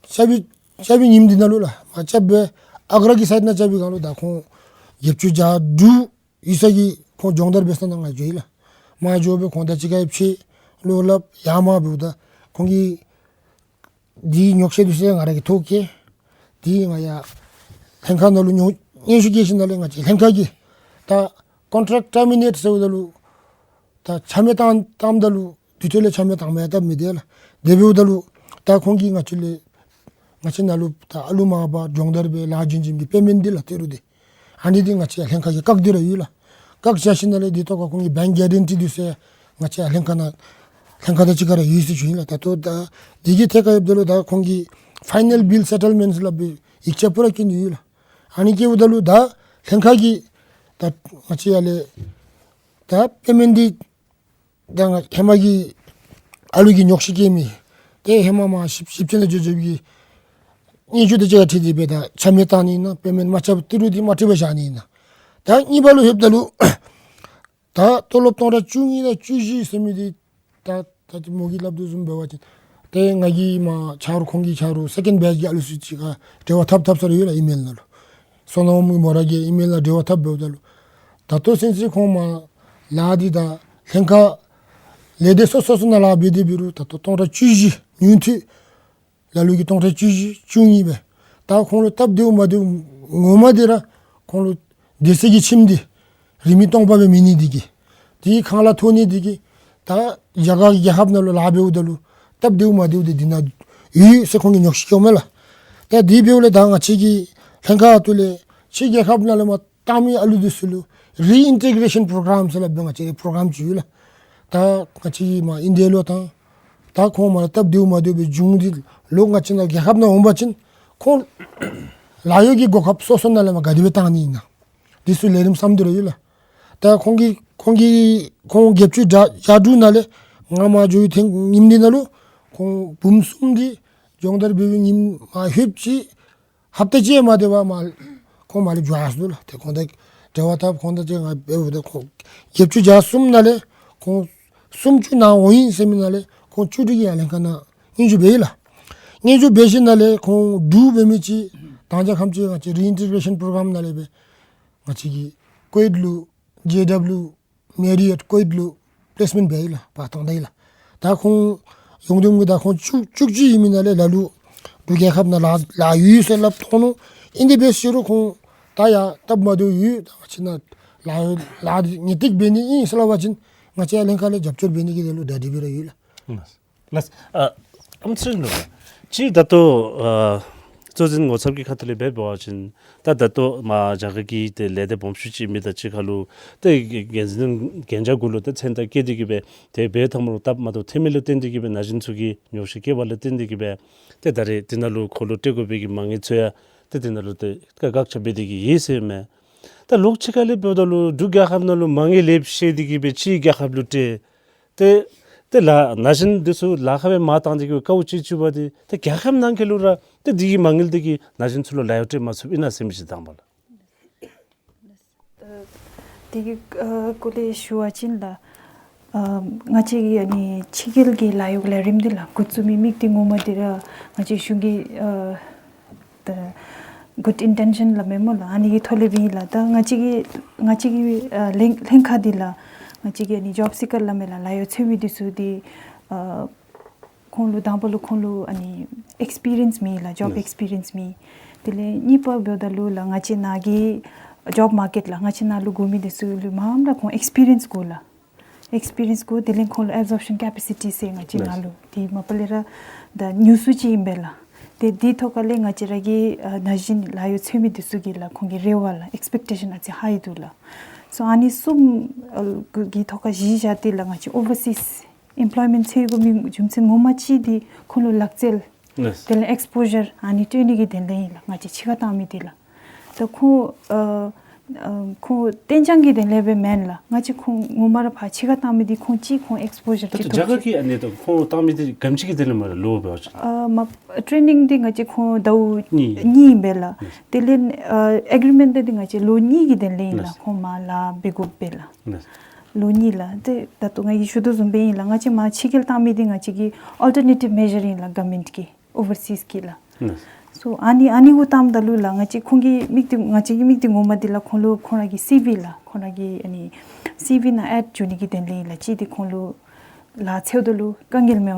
རྐྱབ་པའི་རྐྱབ་པའི་ཉིནམ་འདི་ནང་ལུ་ལགས་མར་རྐྱབ་སྦེ་ཨག་ར་གི་སའིཊ་ནང་རྐྱབ་པའི་སྒང་ལུ་ད་ཁོང་བརྒྱད་ཅུ་གྱ་དྲུག་ཡོད་ས་གི་ཁོང་སྦྱོང་བརྡར་འབད་ས་ནང་ང་འགྱོ་ཡི་ལགས། མར་འགྱོ་སྦེ་ཁོང་དང་གཅིག་ཁར་ཕྱད་བློ་སླབ་ཡར་མར་འབདཝ་ད་ཁོང་གིས་འདི་ཉོགས་བཤད་འདི་ཚུ་ང་ར་གིས་ཐོ་བཀོད། འདི་ང་ཡར་ལྷན་ཁག་ནང་ལུ་ཉོ་སྙན་ཞུ་བཀོད་ཞིནམ་ལས་ང་བཅས་ལྷན་ཁག་གིས་ད་ཀོན་ཊེཀཊ་ཊར་མི་ནེཊ་ཟེརཝ་ད་ལུ་ད་ཆ་མེད་བཏང་བཏངམ་ད་ལུ་དེ་ཐོག་ལས་ཆ་མེད་བཏང་མི་ཡང་སྟབས་མི་བདེ་ལགས། དེ་འབདཝ་ད་ལུ་ད་ཁོང་གིས་ང་བཅས་ལས་ང་བཅས་ནང་ལུ་ད་ཨ་ལུ་མར་པ་སྦྱོང་བརྡར་འབད་ལཱ་བྱིན་བྱིནམ་གྱི་པེ་མེནཊ་འདི་ལགས་ཏི་རུ་འདི་ཨ་ནི་འདི་ང་བཅས་ལྷན་ཁག་གིས་བཀག་སྟེ་ར་ཡོད་ལགས། བཀག་བཞག་ཞིནམ་ལས་དེ་ཐོག་ཁར་ཁོང་གི་བེངཀ་གེ་རན་ཊི་འདི་ཚུ་ཡང་ང་བཅས་ལྷན་ཁག་ནང་ལྷན་ཁག་དང་གཅིག་ཁར་ར་ཡོད་ཟེར་ཞུ་ནི་ལགས། ད་ལྟོ་ད་འདི་གི་ཐད་ཁར་ཡོདཔ་ད་ལུ་ད་ཁོང་གིས་ཕའི་ནཱལ་བིལ་སེ་ཊལ་མེནཊ་སླབ་པའི་ཡིག་ཆ་པུ་ར་བཀོད་ནི་ཡོད་ལགས། ཨ་ནི་བཀོདཔ་ད་ལུ་ད་ལྷན་ཁག་གིས་ད་ང་བཅས་ཡར་ལས་ད་པེ་མེནཊ་འདི་ད་ང་ཧེ་མ་གི་ཨ་ལུ་གིས་ཉོགས་བཤད་བཀལ་མི་དེ་ཧེ་མ་མར་ཞིབ་ཞིབ་དཔྱད་ནང་འགྱོ་འགྱོཝ་གི་སྙན་ཞུ་དང་གཅིག་ཁར་འཁྲིལ་ཏེ་སྦེ་ད་ཆ་མེད་བཏང་ནི་ཨིན་ན་པེ་མེནཊ་མ་རྐྱབ་ཏི་རུ་འདི་མ་འཁྲིལ་བར་བཞག་ནི་ཨིན་ན། ད་གཉིས་པ་ལུ་ལྷོདཔ་ད་ལུ་ད་ཏོ་ལོབ་སྟོང་ཕྲག་བཅུ་གཉིས་དང་བཅུ་བཞི་ཟེར་མི་འདི་ད་ད་མོ་གིས་སླབ་དོ་བཟུམ་འབད་བ་ཅིན་ཏེ་ང་གིས་མར་ཆ་རོགས་ཁོང་གི་ཆ་རོགས་སེ་ཀེནཌ་བེཅ་གི་ཨ་ལུ་ཚུ་གཅིག་ཁར་འབྲེལ་བ་འཐབ་འཐབ་ས་ར་ཡོད་ལགས། ཨི་མེལ་ནང་ལུ་སོ་ནམ་འབུམ་གྱི་མོ་ར་གི་ཨི་མེལ་ནང་འབྲེལ་བ་འཐབ་འབདཝ་ད་ལུ་ད་ལྟོ་ཚུན་ཚོད་ཁོང་མར་ལཱ་འདི་ད་ལྷན་ཁག་ལས་སྡེ་སོ་སོ་སོ་ནང་ལཱ་འབད་དེ་འབད་རུང་ད་ལྟོ་སྟོང་ཕྲག་བཅུ་བཞི་ཉུང་མཐའ་ལ་ལུ་གིས་སྟོང་ཕྲག་བཅུ་བཞི་བཅུ་གཉིས་སྦེ་ད་ཁོང་ལུ་སྟབས་བདེཝ་མ་བདེཝ་ངོ་མ་འདི་ར་ཁོང་ལུ་སྡོད་ས་གི་ཁྱིམ་འདི་རིན་མེད་སྟོང་པ་སྦེ་མེད་ནི་འདི་གིས་དེ་ཁང་གླ་ཐོབ་ནི་འདི་གིས་ད་རྒྱ་གར་རྒྱལ་ཁབ་ནང་ལུ་ལཱ་འབདཝ་ད་ལུ་སྟབས་བདེཝ་མ་བདེཝ་འདི་འདི་ནང་ཡོད་ཟེར་ཁོང་གིས་ཉོགས་བཤད་བཀོདཔ་མས་ལགས། ད་དེ་འབདཝ་ལས་ད་ང་བཅས་ཀྱི་ལྷན་ཁག་ཨ་ཐུ་ལས་ཕྱི་རྒྱལ་ཁབ་ནང་ལས་མར་བཏང་མི་ཨ་ལུ་འདི་ཚུ་ལུ་རི་ཨིན་ཊི་གེ་རེ་ཤཱན་པྲོ་གརམ་ཟེར་སླབ་སྦེ་ང་བཅས་ར་པྲོ་གརམ་ཅིག་ཡོད་ལགས། ད་ང་བཅས་མར་ཨིན་ཌི་ཡ་ལུ་བཏང་ད་ཁོང་མར་སྟབས་བདེཝ་མ་བདེཝ་སྦེ་བྱུང་སྟེ་ལོག་ང་བཅས་ནཱ་རྒྱལ་ཁབ་ནང་འོང་པ་ཅིན་ཁོང་ལཱ་གཡོག་གི་གོ་སྐབས་སོ་སོ་ནང་ལས་མར་ག་དེ་སྦེ་བཏང་ནི་ཨིན་ན་འདི་ཚུ་ལས་རིམ་བསམ་སྟེ་ར་ཡོད་ལགས། ད་ཁོང་གིས་ཁོང་གིས་ཁོང་བརྒྱད་ཅུ་གྱ་གྱ་དྲུག་ནང་ལས་ང་མར་འགྱོ་བའི་ཐེངས་ཉིནམ་འདི་ནང་ལུ་ཁོང་འབུམ་གསུམ་འདི་སྦྱོང་བརྡར་འབད་བའི་ཉིནམ་མར་ལྷོདཔ་ཅིག་ཧབ་ཏ་གཅིག་མ་དེ་བར་མར་ཁོང་མར་ལས་འགྱོ་ཡར་སོ་ནུག་ལགས། ཏེ་ཁོང་དང་འབྲེལ་བ་འཐབ་ཁོང་དང་གཅིག་ང་འབདཝ་ད་ཁོང་བརྒྱད་ཅུ་གྱ་གསུམ་ནང་ལས་ཁོང་སུམ་ཅུ་ནང་འོང་ཡི་ཟེར་མི་ནང་ལས་ཁོང་བཅུ་དྲུག་གིས་ཡར་ལྷན་ཁག་ནང་སྙན་ཞུ་འབད་ཡི་ལགས། སྙན་ཞུ་འབད་ཞིནམ་ལས་ཁོང་དྲུག་འབད་མི་ཅིག་དང་རྒྱལ་ཁམས་ཅིག་ང་བཅས་རི་ཨིན་ཊི་གེ་རེ་ཤཱན་པྲོ་གརམ་ནང་ལས་སྦེ་ང་བཅས་ཀྱི་ཀུ་ཝེཊ་ལུ་ཇེ་ཌབ་ལིའུ་མེ་རི་ཡཊ་ཀུ་ཝེཊ་ལུ་པི་ལེསི་མེནཊ་འབད་ཡི་ལགས། ཕར་བཏང་ད་ཡི་ལགས། ད་ཁོང་ཡོངས་བསྡོམས་ཀྱིས་ད་ཁོང་བཅུ་བཅུ་གཅིག་ཨིན་མི་ནང་ལས་ལ་ལུ་འབྲུག་རྒྱལ་ཁབ་ནང་ལཱ་ལཱ་ཡོད་ཟེར་སླབ་དོ་ནུག། ཨིན་དེ་འབད་ཟེར་རུང་ཁོང་ད་ཡར་སྟབས་མ་བདེཝ་ཡོད། ད་ང་བཅས་ནཱ་ལཱ་ལཱ་འདི་ངེས་ཏིག་འབད་ནི་ཨིན་ཟེར་སླབ་པ་ཅིན་ང་བཅས་ལྷན་ཁག་ལས་རྒྱབ་སྐྱོར་འབད་ནི་གི་དོན་ལུ་གྲ་སྒྲིག་སྦེ་ར་ཡོད་ལགས། ལགས། ལགས། ཨ་ཨམ་ཚེ་རིང་ལུ་ཅིག་ད་ལྟོ་ཨ་གཙོ་འཛིན་ངོ་ཚབ་ཀྱི་ཁ་ཐུག་ལས་འབད་བ་ཅིན་ད་ད་ལྟོ་མར་རྒྱ་གར་གྱི་ཏེ་ལས་སྡེ་སྦོམ་ཤོས་ཅིག་མི་དང་གཅིག་ཁར་ལུ་ཏེ་འགན་འཛིན་འགན་འཇགས་གུ་ལུ་ཏེ་མཚན་རྟགས་བཀོད་དེ་གིས་སྦེ་ཏེ་འབད་ཐངས་མ་རུང་སྟབས་མ་བདེཝ་ཐོན་མི་ལུ་བརྟེན་ཏེ་གིས་སྦེ་ན་གཞོན་ཚུ་གིས་ཉོགས་བཤད་བཀོད་པ་ལུ་བརྟེན་ཏེ་གིས་སྦེ་ཏེ་ད་རེས་དེ་ནང་ལུ་ཁོང་ལུ་སྤྲོད་དགོ་པའི་གི་མ་དངུལ་ཚུ་ཡང་ཏེ་དེ་ནང་ལུ་ཏེ་བཀག་ཆ་འབད་དེ་གིས་ཡོད་ཟེར་མས། ད་ལོག་ཕྱི་ཁ་ལས་འབདཝ་ད་ལུ་འབྲུག་རྒྱལ་ཁབ་ནང་ལུ་མ་དངུལ་ལེན་བཞེས་ཏེ་གིས་སྦེ་ཕྱི་རྒྱལ་ཁབ་ལུ་སྤྲོད། ཏེ་ཏེ་ལཱ་ན་གཞོན་འདི་ཚུ་ལཱ་ཁག་སྦེ་མར་བཏང་སྟེ་གིས་དཀའཝ་སྤྱད་བཅུག་པ་འདི་ཏེ་རྒྱལ་ཁབ་ནང་འཁོད་ལུ་ར་ཏེ་འདི་གི་མ་དངུལ་འདི་གིས་ན་གཞོན་ཚུ་ལུ་ལཱ་གཡོག་སྤྲོད་མ་ཚུགསཔ་ཨིན་ན་ཟེར་མི་ཅིག་དང་པ་ལགས། ཨ་དེ་གི་ཨ་སྐོར་ལས་ཞུ་བ་ཅིན་ལགས། ཨ་ང་བཅས་ཀྱི་ཨ་ནི་ཕྱི་རྒྱལ་གྱི་ལཱ་གཡོག་ལས་རིམ་འདི་ལགས་འགོ་བཙུགས་མི་དམིགས་གཏད་ངོ་མ་འདི་ར་ང་བཅས་གཞུང་གི་ཨ་ད་གུཌ་ཨིན་ཊེན་ཤཱན་སླབ་མས་སྨོ་ལགས། ཨ་ནི་གི་ཐོག་ལས་འབད་ཨིན་ལགས། ད་ང་བཅས་ཀྱི་ང་བཅས་ཀྱི་ཨ་ལྷན་ལྷན་ཁག་འདི་ལགས་ང་བཅས་ཀྱི་ཨ་ནི་ཇོབ་སི་ཀར་སླབ་མས་ལགས། ལཱ་གཡོག་འཚོལ་མི་འདི་ཚུ་འདི་ཨ་ཁོང་ལུ་དང་པ་ལུ་ཁོང་ལུ་ཨ་ནི་ཨེགསི་པི་རི་ཡནསི་མེད་ལགས། ཇོབ་ཨེགསི་པི་རི་ཡནསི་མེད། དེ་ལས་གཉིས་པ་འབདཝ་ད་ལུ་ལགས་ང་བཅས་ནཱ་གི་ཇོབ་མར་ཀེཊ་ལགས་ང་བཅས་ནཱ་ལུ་དགོ་མི་འདི་ཚུ་ལུ་མངམ་ར་ཁོང་ཨེགསི་པི་རི་ཡནསི་དགོ་ལགས། ཨེགསི་པི་རི་ཡནསི་དགོ། དེ་ལས་ཁོང་ལུ་ཨེབ་ཟོརབ་ཤཱན་ཀེ་པེ་སི་ཊི་ཟེར་ང་བཅས་ནཱ་ལུ་དེ་མ་པ་ལས་ར་ད་ཉུང་སུ་ཅིག་ཨིན་པས་ལགས། ཏེ་དེ་ཐོག་ཁ་ལས་ང་བཅས་ར་གི་ཨ་ན་གཞོན་ལཱ་གཡོག་འཚོལ་མི་འདི་ཚུ་གི་ལགས་ཁོང་གི་རེ་བ་ལགས་ཨེགསི་པེག་ཊེ་ཤཱན་ཨ་ཙི་ཧའི་འདུག་ལགས། སོ་ཨ་ནི་གསུམ་ཨ་གི་ཐོག་ཁར་གཞི་བཞག་སྟེ་ལགས་ང་བཅས་ཨོ་བར་སིསི་ཨེམ་པ་ལོའི་མེནཊ་འཚོལ་དགོ་མི་རྒྱུ་མཚན་ངོ་མ་ཅིག་འདི་ཁོང་ལུ་ལག་རྩལ་ལགས། དེ་ལས་ཨེགསི་པོ་ཞར་ཨ་ནི་སྤྲོད་ནི་གི་དོན་ལས་ཨིན་ལགས། ང་བཅས་ཕྱི་ཁར་བཏང་མི་འདི་ལགས། ད་ཁོང་ཨ་ ཨ་ཁོང་གཏན་འཇགས་ཀྱི་དོན་ལས་སྦེ་མེན་ལགས། ང་བཅས་ཁོང་ངོ་མ་ར་ཕར་ཕྱི་ཁར་བཏང་མི་འདི་ཁོང་གཅིག་ཁོང་ཨེགསི་པོ་ཞར་ཅིག་ཐོབ་ཅི། རྒྱ་གར་གྱི་ཨ་ནི་དང་ཁོང་བཏང་མི་འདི་ག་དེམ་ཅིག་གི་དོན་ལས་མར་ལུ་འབད་བ་ཅིན། ཨ་མ་ཊེ་ནིང་འདི་ང་བཅས་ཁོང་ཟླཝ་གཉིས། གཉིས་ཨིན་པས་ལགས། དེ་ལས་ཨ་ཨེག་རི་མེནཊ་འདི་ང་བཅས་ལོ་གཉིས་ཀྱི་དོན་ལས་ཨིན་ལགས། ཁོང་མར་ལཱ་འབད་དགོ་པས་ལགས། ལོ་གཉིས་ལགས། ཏེ་ད་ལྟོ་ང་གིས་ཞུ་དོ་བཟུམ་སྦེ་ཨིན་ལགས། ང་བཅས་མར་ཕྱི་རྒྱལ་བཏང་མི་འདི་ང་བཅས་ཀྱི་ཨོལ་ཊར་ནེ་ཊིབ་མེ་ཞར་ཨིན་ལགས། གོ་ཝར་མེནཊ་ཀྱི་ཨོ་ཝར་སིསི་ཀྱི་ལགས། སོ་ཨ་ནི་ཨ་ནི་གུ་བཏངམ་ད་ལུ་ལགས་ང་བཅས་ཁོང་གི་མིག་འདི་ང་བཅས་ཀྱི་མིག་འདི་ངོ་མ་འདི་ལགས་ཁོང་ལུ་ཁོང་ར་གི་སི་ཝི་ལགས། ཁོང་ར་གི་ཨ་ནི་སི་ཝི་ནང་ཨེཌ་འགྱོ་ནི་གི་དོན་ལས་ཨིན་ལགས། གཅིག་འདི་ཁོང་ལུ་ལཱ་འཚོལཝ་ད་ལུ་དཀའ་ངལ་མི་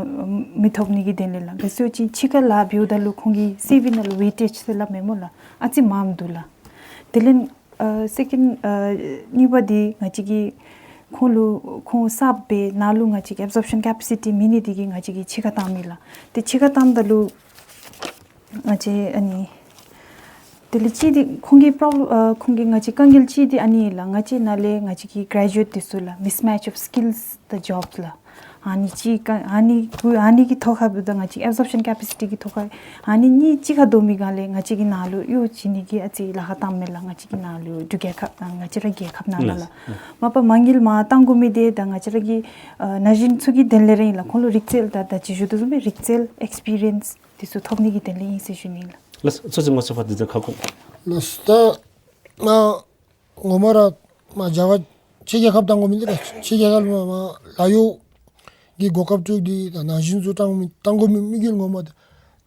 མི་ཐོབ་ནི་གི་དོན་ལས་ལགས། ག་ཅི་ཟེར་བ་ཅིན་ཕྱི་ཁར་ལཱ་འབདཝ་ད་ལུ་ཁོང་གི་སི་ཝི་ནང་ལུ་ཝེ་ཊེཇ་ཟེར་སླབ་མས་སྨོ་ལགས། ཨ་ཙི་མངམ་འདུག་ལགས། དེ་ལས་ཨ་སེ་ཀེནཌ་ཨ་གཉིས་པ་འདི་ང་བཅས་ཀྱིས་ཁོང་ལུ་ཁོང་གསརཔ་སྦེ་ནཱ་ལུ་ང་བཅས་ཀྱི་ཨེབ་ཟོརབ་ཤཱན་ཀེ་པེ་སི་ཊི་མེད་ནི་འདི་གིས་ང་བཅས་ཀྱིས་ཕྱི་ཁར་བཏང་མི་ལགས། ཏེ་ཕྱི་ཁར་བཏངམ་ད་ལུ་ང་བཅས་ཨ་ནི་དེ་ལས་གཅིག་འདི་ཁོང་གི་པོརོབ་ལེམ་ཨ་ཁོང་གི་ང་བཅས་དཀའ་ངལ་གཅིག་འདི་ཨ་ནི་ལགས། ང་བཅས་ནཱ་ལས་ང་བཅས་ཀྱི་གྲེ་ཇུ་ཨེཊ་འདི་ཚུ་ལགས་མིསི་མེཆ་ཨོཕ་སི་ཀིལསི་དང་ཇོབས་ལགས། ཨ་ནི་གཅིག་ཀ་ཨ་ནི་གུ་ཨ་ནི་གི་ཐོག་ཁར་འབདཝ་ད་ང་བཅས་ཨེབ་ཟོརབ་ཤཱན་ཀེ་པེ་སི་ཊི་གི་ཐོག་ཁར་ཨ་ནི་གཉིས་གཅིག་ཁར་བསྡོམས་པའི་སྒང་ལས་ང་བཅས་ཀྱི་ནཱ་ལུ་གཡོག་བྱིན་ནི་གི་ཨ་ཙི་ལཱ་ཁག་བཏངམ་མས་ལགས། ང་བཅས་ཀྱི་ནཱ་ལུ་འབྲུག་རྒྱལ་ཁབ་ཨ་ང་བཅས་ར་རྒྱལ་ཁབ་ནང་ལུ་ལགས། མ་པ་མ་དངུལ་མར་བཏང་དགོ་མི་འདི་ད་ང་བཅས་ར་གི་ཨ་ན་གཞོན་ཚུ་གི་དོན་ལས་ར་ཨིན་ལགས། ཁོང་ལུ་རིག་རྩལ་དང་ད་ཅི་ཞུ་དོ་བཟུམ་སྦེ་རིག་རྩལ་ཨེགསི་པི་རི་ཡནསི་འདི་ཚུ་ཐོབ་ནི་གི་དོན་ལས་ཨིན་ཟེར་ཞུ་ནི་ལགས། ལགས་སོ། ཚོད་ཅིག་ངོ་ཚ་བ་འདི་ཚུ་ཁ་སྐོང་། ལགས་སོ། ད་ང་ངོ་མ་ར་མར་རྒྱ་གར་ཕྱི་རྒྱལ་ཁབ་བཏང་དགོ་མི་འདི་ར་ཕྱི་རྒྱལ་ཁབ་ལུ་མར་ལཱ་གཡོག་གི་གོ་སྐབས་སྤྲོད་དེ་ད་ན་གཞོན་ཚུ་བཏང་མི་བཏང་དགོ་མི་དམིགས་ཡུལ་ངོ་མ་འདི་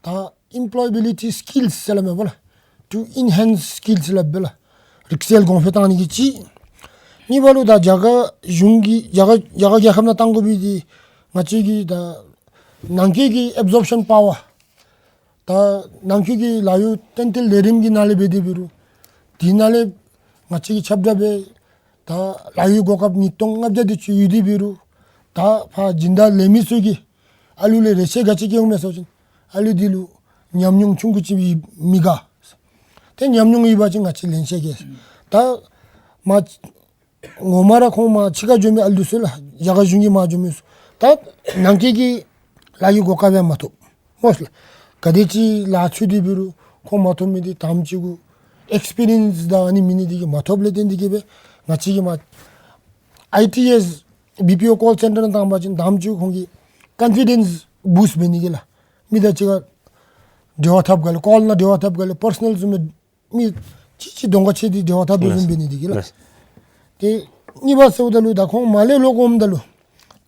ད་ཨེམ་པོ་ལོ་ཡེ་བི་ལི་ཊི་སི་ཀིལསི་ཟེར་སླབ་མས་པ་ལགས། ཊུ་ཨེན་ཧེནསི་སི་ཀིལསི་ཟེར་སླབ་པས་ལགས། རིག་རྩལ་གོང་འཕེལ་བཏང་ནི་གི་གཅིག། གཉིས་པ་ལུ་ད་རྒྱ་གར་གཞུང་གི་རྒྱ་གར་རྒྱ་གར་རྒྱལ་ཁབ་ནང་བཏང་དགོ་པའི་འདི་ང་བཅས་ཀྱི་ད་ནང་འཁོད་ཀྱི་ཨེབ་ཟོརབ་ཤཱན་པ་ཝར་ད་ནང་འཁོད་ཀྱི་ལཱ་གཡོག་ཏན་ཏན་ལས་རིམ་གྱི་ནང་ལས་འབད་དེ་འབད་རུང་དེ་ནང་ལས་ང་བཅས་ཀྱི་ཁྱབ་བསྒྲགས་འབད་ད་ལཱ་གཡོག་གོ་སྐབས་ཉིས་སྟོང་ལྔ་བརྒྱ་དེ་ཅིག་ཡོད་དེ་འབད་རུང་ད་ཕར་སྦྱིན་བདག་ལས་མི་ཚུ་གིས་ཨ་ལུ་ལས་རེ་ཆེ་ག་ཅི་བསྐྱེད་འོང་མས་ཟེར་བ་ཅིན་ཨ་ལུ་འདི་ལུ་ཉམས་མྱོང་ཆུང་ཀུ་ཅིག་མི་དགའ། ཏེ་ཉམས་མྱོང་ཡོད་པ་ཅིན་ང་བཅས་ལེན་ཤེས་གེ། ད་མར་ངོ་མ་ར་ཁོང་མར་ཕྱི་ཁར་འགྱོ་མི་ཨ་ལུ་ཚུ་ལགས་རྒྱ་གར་གཞུང་གིས་མར་འགྱོ་མི་ཚུ་ད་ནང་འཁོད་ཀྱི་ལཱ་གཡོག་གོ་སྐབས་ཡང་མ་ཐོབ་སྨོ་ལགས། ག་དེ་ཅིག་ལཱ་འཚོལ་ཏེ་འབད་རུང་ཁོང་མ་ཐོབ་མི་འདི་དང་པ་ཅིག་གུ་ཨེགསི་པི་རི་ཡནསི་དང་ཨ་ནི་མེད་ནི་འདི་གིས་མ་ཐོབ་ལས་བརྟེན་འདི་གིས་སྦེ་ང་བཅས་ཀྱིས་མར་ཨའི་ཊི་ཨེསི་བི་པི་ཨོ་ཀོལ་སེན་ཊར་ནང་བཏང་པ་ཅིན་དང་པ་ཅིག་ཁོང་གི་ཀོན་ཕི་ཌེནསི་བུསཊ་འབད་ནི་གི་ལགས། མི་དང་གཅིག་ཁར་འབྲེལ་བ་འཐབ་ག་ལས་ཀོལ་ནང་འབྲེལ་བ་འཐབ་ག་ལས་པར་སོ་ནལ་བཟུམ་སྦེ་མི་གཅིག་གཅིག་གདོང་ཁ་ཕྱད་དེ་འབྲེལ་བ་འཐབ་དོ་བཟུམ་འབད་ནི་འདི་གིས་ལགས། ལགས། ཏེ་གཉིས་པ་ཟེརཝ་ད་ལུ་ད་ཁོང་མར་ལས་ལོག་འོངམ་ད་ལུ་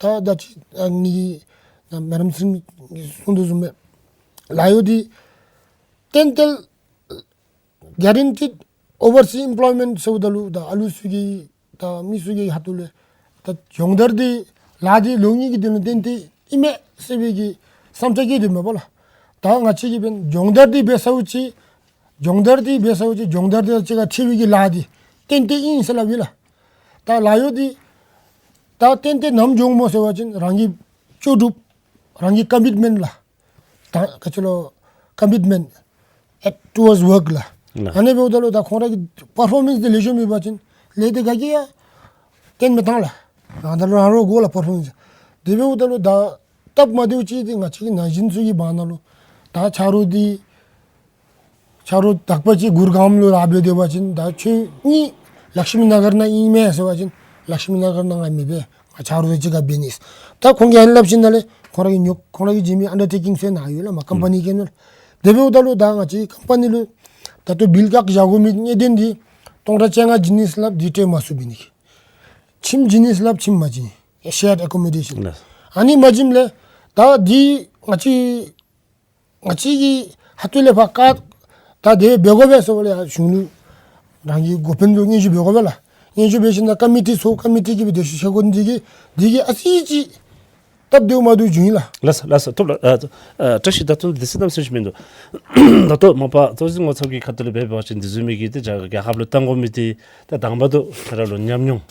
ད་ད་ཅི་ཨ་ནི་ད་མེ་ཌམ་ཚུ་གིས་གསུང་དོ་བཟུམ་སྦེ་ལཱ་གཡོག་འདི་ཏན་ཏན་གེ་རན་ཊིཌ་ཨོ་ཝར་སི་ཨེམ་པོ་ལོའི་མེནཊ་ཟེརཝ་ད་ལུ་ད་ཨ་ལུ་ཚུ་གི་ད་མི་ཚུ་གི་ཁ་ཐུག་ལས་ད་སྦྱོང་བརྡར་འདི་ལཱ་འདི་ལོ་གཉིས་ཀྱི་དོན་ལུ་ཏན་ཏན་ཨིན་མས་ཟེར་བའི་གི་བསམ་འཆར་བསྐྱེད་དོ་མས་པ་ལགས། ད་ང་བཅས་ཀྱིས་འབདན་སྦྱོང་བརྡར་འདི་འབད་ཚརཝ་ཅིག་སྦྱོང་བརྡར་འདི་འབད་ཚརཝ་ཅིག་སྦྱོང་བརྡར་འདི་དང་གཅིག་ཁར་འཁྲིལ་བའི་གི་ལཱ་འདི་ཏན་ཏན་ཨིན་ཟེར་སླབ་ཨིན་ལགས། ད་ལཱ་གཡོག་འདི་ད་ཏན་ཏན་ནམ་འགྱོཝ་སྨོ་ཟེར་བ་ཅིན་རང་གི་ལྕོགས་གྲུབ་རང་གི་ཀོ་མིཊ་མེནཊ་ལགས། ད་ག་ཅི་ལོ་ཀོ་མིཊ་མེནཊ་ཨེཊ་ཊུ་ཝརཌསི་ཝརཀ་ལགས། ལགས། ཨ་ནི་འབདཝ་ད་ལུ་ད་ཁོང་ར་གི་པར་ཕོར་མེནསི་འདི་ལེགས་ཤོམ་མེད་པ་ཅིན་ལས་འདི་ག་གིས་ཡང་བརྟེན་མི་བཏང་ལགས། རང་ད་ལུ་རང་རོགས་དགོ་ལགས་པར་ཕོར་མེནསི། དེ་འབདཝ་ད་ལུ་ད་སྟབས་མ་བདེཝ་ཅིག་འདི་ང་བཅས་ཀྱི་ན་གཞོན་ཚུ་གི་བར་ན་ལུ་ད་ཆ་རོགས་འདི་ཆ་རོགས་དག་པ་ཅིག་གུར་གཱམ་ལུ་ར་འབད་སྡོད་པ་ཅིན་ད་ཁྱོད་གཉིས་ལཀྵ་མི་ན་གར་ནང་ཨིན་མས་ཟེར་བ་ཅིན་ལཀྵ་མི་ན་གར་ནང་ང་མི་འབད། ང་ཆ་རོགས་གཅིག་ཁར་འབད་ནི། ད་ཁོང་གིས་ཨ་ནི་སླབ་ཞིནམ་ལས་ཁོང་ར་གིས་ཉོ་ཁོང་ར་གིས་བྱིན་མི་ཨན་ཌར་ཊེ་ཀིང་ཚུ་ནཱ་ཡོད་ལགས་མར་ཀམ་པ་ནི་གི་ནང་ལུ། དེ་འབདཝ་ད་ལུ་ད་ང་བཅས་ཀམ་པ་ནི་ལུ་ད་ལྟོ་བིལ་བཀག་བཞག་དགོ་མི་གནད་དོན་འདི་སྟོང་ཕྲག་བཅོ་ལྔ་བྱིན་ནི་ཟེར་སླབ་འདི་སྤྲོད་མ་ཚུགས་པའི་ནི་གི། ཁྱིམ་བྱིན་ནི་ཟེར་སླབ་ཁྱིམ་མ་བྱིན་ནི། ཤེརཌ་ཨེ་ཀོ་མོ་ཌེ་ཤཱན། ལགས། ཨ་ནི་མ་བྱིནམ་ལས་ད་འདི་ང་བཅས་ང་བཅས་ཀྱི་ཁ་ཐུག་ལས་ཕར་བཀག་ད་དེ་སྦེ་དགོ་པས་ཟེར་བ་ལས་ཡང་གཞུང་ལུ་རང་གི་འགོ་དཔོན་ལུ་སྙན་ཞུ་འབད་དགོ་པས་ལགས། སྙན་ཞུ་འབད་ཞིནམ་ལས་ཀོ་མི་ཊི་ཚུ་ཀོ་མི་ཊི་གིས་སྦེ་འདི་ཚུ་ཤེས་དགོ་ནི་འདི་གིས་འདི་གིས་ཨ་ཙི་ཅིག་སྟབས་བདེཝ་མ་བདེཝ་བྱུང་ཡི་ལགས། ལགས་སོ་ལགས་སོ། ཐུབ་ལགས། ཨ་ཨ་བཀྲ་ཤིས་ད་ལྟོ་འདི་ཚུ་གནམ་མེད་ས་མེད་ཅིག་མིན་འདུག། ད་ལྟོ་མ་པ་ཚོད་ཅིག་ངོ་ཚ་བའི་ཁ་ཐུག་ལས་འབད་བ་ཅིན་འདི་བཟུམ་མའི་གི་ཏེ་རྒྱ་རྒྱལ་ཁབ་ལུ་བཏང་དགོ་མི་འདི་ད་དང་པ་ད་ཁྱོད་ར་ལུ་ཉམས་མྱོང་།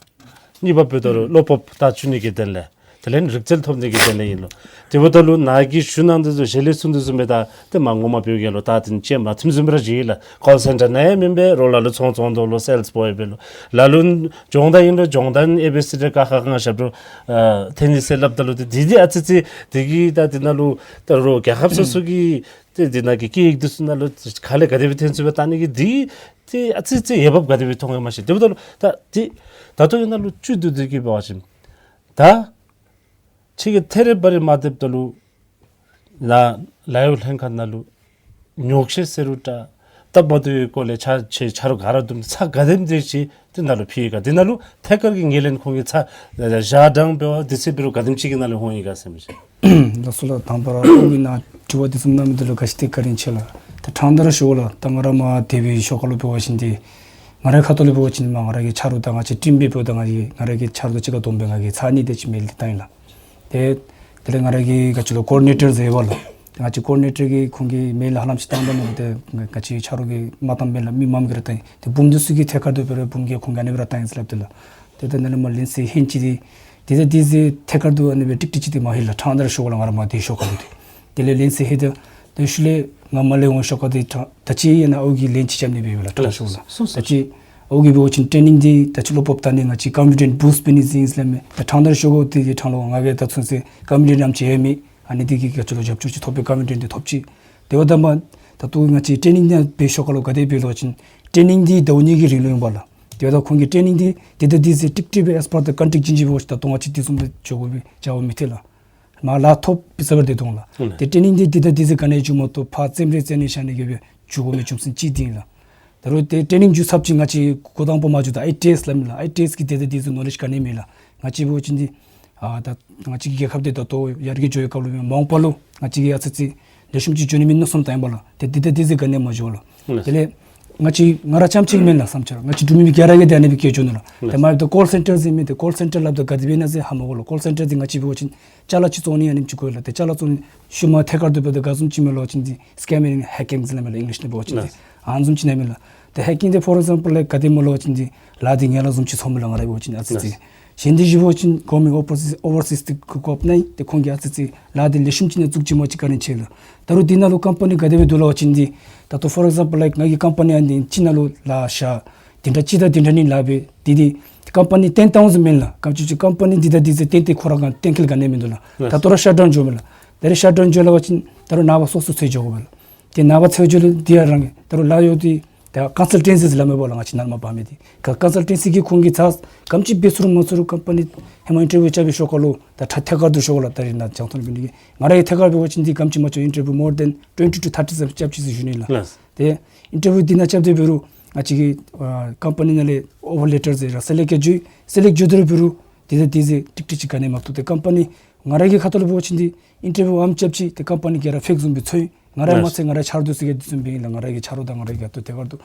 གཉིས་པ་འབདཝ་ད་ལུ་བློ་སྤོབས་ད་བྱུང་ནི་གི་དོན་ལས། དེ་ལས་རིག་རྩལ་ཐོབ་ནི་གི་དོན་ལས་ཨིན་ལོ། དེ་འབདཝ་ད་ལུ་ནཱ་གིས་ཞུ་གནང་དོ་བཟུམ་ཞལ་ལས་གསུང་དོ་བཟུམ་སྦེ་ད་ཏེ་མར་ངོ་མ་འབདཝ་གི་ལོ་ད་ཏེ་ཅིག་མ་བསྟུན་བཟུམ་ར་ཅིག་ལགས། ཀོལ་སེན་ཊར་ནང་ཡང་མེན་པས། རོགས་ལ་ལུ་ཚོང་བཙོང་དོ་ལོ་སེལསི་བོའི་སྦེ་ལོ། ལ་ལུ་སྦྱོང་བརྡར་ཨིན་རུང་སྦྱོང་བརྡར་ཨེ་བི་སི་ཌི་ཀ་ཁ་གང་ཞབས་བྲོ་ཨ་འཐེན་ནི་ཟེར་སླབ་ད་ལུ་ཏེ་འདི་འདི་ཨ་ཙི་ཅིག་འདི་གིས་ད་འདི་ནང་ལུ་ད་རོགས་རྒྱལ་ཁབ་སོ་སོ་གི་ ཏེ་འདི་ནང་གི་སྐད་ཡིག་འདི་ཚུ་ནང་ལུ་ག་ལས་ག་དེ་སྦེ་ཐོན་ཚུགས་པས་ལྟ་ནི་གི་འདི་ཏེ་ཨ་ཙི་ཙི་འོས་འབབ་ག་དེ་སྦེ་མཐོང་ཡོད་མ་ཤེས། དེ་འབདཝ་ད་ལུ་ད་འདི་ད་ལྟོ་གི་ནང་ལུ་བཅུད་བསྡུ་སྟེ་གི་འབད་བ་ཅིན་ད་ཁྱོད་ཀྱིས་ཐད་རི་བ་རི་མ་སྡོདཔ་ད་ལུ་ནཱ་ལཱ་གཡོག་ལྷན་ཁག་ནང་ལུ་ཉོགས་བཤད་ཟེར་རུང་འདྲ། སྟབས་མ་བདེ་བའི་སྐོར་ལས་ཆ་ཁྱོད་ཆ་རོགས་ག་ར་བསྡོམས་ཚར་ག་དེམ་དེ་ཅིག་འདི་ནང་ལུ་ཕུལ་ཡི་ག། འདི་ནང་ལུ་ཐད་ཀར་གྱི་ངོས་ལེན་ཁོང་གིས་ཚར་བཞག་གྲངས་འབད་བ་དུས་ཚོད་འབད་རུང་ག་དེམ་ཅིག་གི་ནང་ལུ་འོང་ཡི་ག་ཟེར་མི་ཅིག། ལགས་སོ་ལགས། དང་པ་ར་ཨོ་གི་ནཱ་དྲི་བ་འདི་ཚུ་གནང་མི་འདི་ལུ་ག་ཅི་ཏེ་བཀའ་དྲིན་ཆེ་ལགས། ད་དྲང་བདེན་ར་ཞུ་དགོ་ལགས། ད་ང་ར་མར་དེ་སྦེ་ཤོག་ཁ་ལུ་འབད་བ་ཅིན་ཏེ་ང་རའི་ཁ་ཐུག་ལས་འབད་བ་ཅིན་མར་ང་ར་གི་ཆ་རོགས་དང་ང་བཅས་ཊིམ་སྦེ་འབདཝ་ད་ང་གི་ང་ར་གི་ཆ་རོགས་དང་གཅིག་ཁར་བསྡོམས་སྦེ་ང་གིས་ཚར་གཉིས་དེ་ཅིག་མེལ་འདི་བཏང་ཡི་ལགས། ཏེ་དེ་ལས་ང་ར་གི་ག་ཅི་ལོ་ཀོ་ཌི་ནེ་ཊར་ཟེར་བ་ལགས། ང་བཅས་ཀོ་ཌི་ནེ་ཊར་གིས་ཁོང་གི་མེལ་ཧ་ལམ་ཅིག་བཏངམ་ད་ནི་ཏེ་ང་བཅས་ཆ་རོགས་ཀྱིས་མ་བཏངམ་མེན་ལགས། མི་མངམ་གིས་ར་བཏང་ཡི། ཏེ་བུམོ་འདི་ཚུ་གིས་ཐད་ཀར་དུ་འབད་རུང་བུམོ་གིས་ཁོང་གིས་ཨ་ནི་སྦེ་ར་བཏང་ཡི་ཟེར་སླབ་དེས་ལགས། ཏེ་ད་ནཱ་ལས་མར་ལེན་ཚེ་ཧིང་ཅིག་འདི་ཏེ་ད་འདི་ཟེར་ཐད་ཀར་དུ་ཨ་ནི་སྦེ་ཀྲིག་ཀྲི་ཅིག་འདི་མ་ལྷོད་ལགས། དྲང་བདེན་ར་ཞུ་དགོ་ལགས། ང་ར་མར་དེ་ཤོག་ཁ་ལུ་ཏེ་དེ་ལས་ལེན་ཚེ་ཧིང་ད་ཏེ་ཤུལ་ལས་ང་མར་ལས་འོང་ཤོག་ཁ་འདི་ད་ད་ཅི་ཡང་ན་ཨོ་གིས་ལེན་ཅིག་རྐྱབ་ནི་སྦེ་ཡོད་ལགས། དྲང་བདེན་ཞུ་དགོ་ལགས། སོ་སོ་ད་ཅི་ཨོ་གིས་འབད་བ་ཅིན་ཊེ་ནིང་འདི་ད་ཅི་ལོག་ཕབ་བཏང་ནི་ང་བཅས་ཀམ་ཡུ་ཊར་བུསཊ་འབད་ནི་ཟེར་ཨིན་ཟེར་སླབ་མས། ད་དྲང་བདེན་ར་ཞུ་དགོ། དེ་གི་དྲང་ལོ་ང་གིས་ད་ཚུན་ཚོད་ཀམ་ཡུ་ཊར་ནམ་ཅིག་ཡང་མེད། ཨ་ནི་འདི་གིས་ག་ཅི་ལོ་རྒྱབ་སྐྱོར་ཅིག་ཐོབ་པའི་ཀམ་ཡུ་ཊར་འདི་ཐོབ་ཅི། དེ་འབདཝ་ད་མར་ད་ལྟོ་ང་བཅས་ཊེ་ནིང་འདི་འབད་ཤོག་ཁ་ལུ་ག་དེ་སྦེ་ལོ་ཅིན་ཊེ་ནིང་འདི་ཟླཝ་གཉིས་ཀྱི་རིང་ལུ་ཨིན་པས་ལགས། དེ་འབདཝ་ད་ཁོང་གིས་ཊེ་ནིང་འདི་ཏེ་ད་འདི་ཟེར་ཀྲིག་ཀྲི་སྦེ་ཨེས་པར་ད་ཀོན་ཊེཀཊ་ཅིག་འབད་བ་ཅིན་ད་ལྟོ་ང་བཅས་འདི་བཟུམ་སྦེ་འགྱོ་དགོ་པའི་བྱ་བ་མི་འཐད་ལགས། མར་ལཱ་ཐོབ་པའི་ས་བར་དེ་འཐོན་ལགས། ཨུམ། ཏེ་ཊེ་ནིང་འདི་ཏེ་ད་འདི་ཟེར་ག་ནི་ཡང་འགྱོ་མ་བཏུབ། ཕར་རྩེདམོ་རེ་རྩེ་ནི་བཞག་ནི་གི་སྦེ་འགྱོ་དགོ་མི་རྒྱུ་མཚན་ཅིག་འདི་ཨིན་ལགས། ད་རུང་ཏེ་ཊེ་ནིང་འགྱོ་ཚརཝ་ཅིག་ང་བཅས་འགོ་དང་པ་མ་འགྱོཝ་ད་ཨའི་ཊི་ཨེསི་སླབ་མས་ལགས། ཨའི་ཊི་ཨེསི་གི་ཏེ་ད་འདི་ཟེར་ནོ་ལེཇ་ག་ནི་མེད་ལགས། ང་བཅས་འབད་བ་ཅིན་འདི་ཨ་ད་ང་བཅས་ཀྱི་རྒྱལ་ཁབ་འདི་ད་ལྟོ་ཡར་རྒྱས་འགྱོ་བའི་སྐབས་ལུ་མ་འོངས་པ་ལུ་ང་བཅས་ཀྱིས་ཨ་ཙི་ཙི་ལེགས་ཤོམ་ཅིག་འགྱོ་ནི་མས་མནོ་བསམ་བཏང་ཡི་པ་ལགས། ཏེ་འདི་ད་འདི་ཟེར་ག་ནི་ཡང་མ་འགྱོ་ལགས། ལགས། དེ་ལས་ང་བཅས་ང་ར་རྐྱངམ་ཅིག་མེན་ལགས་བསམ་འཆར། ང་བཅས་འབྲུག་མི་མི་ག་ར་གིས་ཏེ་ཨ་ནི་སྦེ་བཀོད་འགྱོ་ནི་ལགས། ལགས། ཏེ་མར་ད་ཀོལ་སེན་ཊར་ཟེར་མི་འདི་ཀོལ་སེན་ཊར་སླབ་ད་ག་དེ་སྦེ་ཨིན་ན་ཟེར་ཧ་མ་གོ་ལགས། ཀོལ་སེན་ཊར་འདི་ང་བཅས་འབད་བ་ཅིན་ཅ་ལ་ཅིག་བཙོང་ནི་ཨ་ནེམ་ཅིག་དགོ་ལགས། ཏེ་ཅ་ལ་བཙོང་ནི་ཤུལ་མ་ཐད་ཀར་དུ་འབདཝ་ད་ག་བཟུམ་ཅིག་མས་ལོ་ཅིན་འདི་སི་ཀེམ་ཨེནཌ་ཧེཀ་ཀིང་ཟེར་སླབ་མས་ལགས། ཨིང་ལིཤ་ནང་འབད་བ་ཅིན་འདི། ལགས། ཨ་ནི་བཟུམ་ཅིག་ཨིན་མས་ལགས། ཏེ་ཧེཀ་ཀིང་འདི་ཕོར་ཨེག་ཛེམ་པཱལ་ལགས་ག་དེ་སྨོ་ལོ་ཅིན་འདི་ལཱ་འདི་ངན་ལ་བཟུམ་ཅིག་ཚོར་མས་ལགས། ང་ར་འབད་བ་ཅིན་ཨ་ཙི་ཙི། ལགས། གཞན་འདི་ཞུ་བ་ཅིན་གོ་མི་ཨོ་བར་སི་ཨོ་བར་སིསི་འདི་ཁོ་ཀོམ་ནི་ཏེ་ཁོང་གིས་ཨ་ཙི་ཙི་ལཱ་འདི་ལེགས་ཤོམ་ཅིག་ནང་བཙུགས་ཅི་མ་ཅིག་བཀའ་དྲིན་ཆེ་ལགས། ད་རུང་འདི་ནང་ལུ་ཀམ་པ་ནི་ག་དེ་སྦེ་འདུག་ལབ་པ་ཅིན་འདི་ད་ལྟོ་ཕོར་ཨེག་ཛེམ་པཱལ་ལའིཀ་ང་གི་ཀམ་པ་ནི་ཨ་ནི་ཅིག་ནང་ལུ་ལཱ་ཤ་འདི་འདྲ་ཅིག་དང་འདི་འདྲ་ནི་ལཱ་འབད་འདི་འདི་ཀམ་པ་ནི་ཏེན་ཏའུ་ཛེན་མེན་ལགས། ཀམ་ཅིག་ཅིག་ཀམ་པ་ནི་འདི་དང་འདི་ཟེར་ཏན་ཏན་ཁོ་ར་ག་གཏན་འཁེལ་ག་ནི་མིན་འདུག་ལགས། ལགས། ད་ལྟོ་ར་ཤཊ་ཌའུན་འགྱོཝ་མས་ལགས། ད་རུང་ནངས་པ་སོ་སོ་ཚེ་འགྱོ་དགོ་པས་ལགས། ཏེ་ནངས་པ་ཚེ་འགྱོ་ལས་འདི་ཡང་རང་གི་ད་རུང་ལཱ་གཡོག་འདི་ད་ཀོན་སལ་ཊེན་སི་ཟེར་སླབ་མས་པ་ལགས། ང་བཅས་ནཱ་མར་འབད་མི་འདི་ཀོན་སལ་ཊེན་སི་གིས་ཁོང་གིས་ཚར་ག་དེམ་ཅིག་འབད་ཚུགས་རུང་མ་ཚུགས་རུང་ཀམ་པ་ནི་ཧེ་མ་ཨིན་ཊར་བིའུ་རྐྱབ་པའི་ཤོག་ཁ་ལུ་ད་ཐད་ཐད་ཀར་དུ་ཤོག་ཁ་ལུ་ད་རིས་ནཱ་རྒྱང་མཐོང་གི་ནི་གི་ང་ར་གིས་ཐད་ཀར་འབད་བ་ཅིན་འདི་ག་དེམ་ཅིག་མ་ཚུགས་ཨིན་ཊར་བིའུ་མོར་ཌེན་ཊུ་ཝེན་ཊི་ཊུ་ཐར་ཊི་ཙམ་རྐྱབ་ཅི་ཟེར་ཞུ་ནི་ལགས། ལགས། ཏེ་ཨིན་ཊར་བིའུ་འདི་ནང་རྐྱབ་སྟེ་འབད་རུང་ང་བཅས་ཀྱི་ཨ་ཀམ་པ་ནི་ནང་ལས་ཨོ་ཕར་ལེ་ཊར་ཟེར་ར་སེ་ལེཀཊ་འགྱོ་སེ་ལེཀཊ་འགྱོ་སྟེ་འབད་རུང་འདི་ད་འདི་ཟེར་ཀྲིག་ཀྲི་ཅིག་ག་ནི་མ་བཏུབ། ཏེ་ཀམ་པ་ནི་ང་ར་གི་ཁ་ཐུག་ལས་འབད་བ་ཅིན་འདི་ཨིན་ཊར་བིའུ་ཨམ་རྐྱབ་ཅི་ཏེ་ཀམ་པ་ནི་ག་ར་ཕེཀ་བཟུམ་སྦེ་ཚོར་ཡི། ང་ར་མ་ཚད་ང་རའི་ཆ་རོགས་འདི་ཚུ་གིས་འདི་བཟུམ་སྦེ་ཨིན་ལགས། ང་ར་གི་ཆ་རོགས་དང་ང་ར་གི་ཨ་ཏོ་ཐད་ཀར་དུ།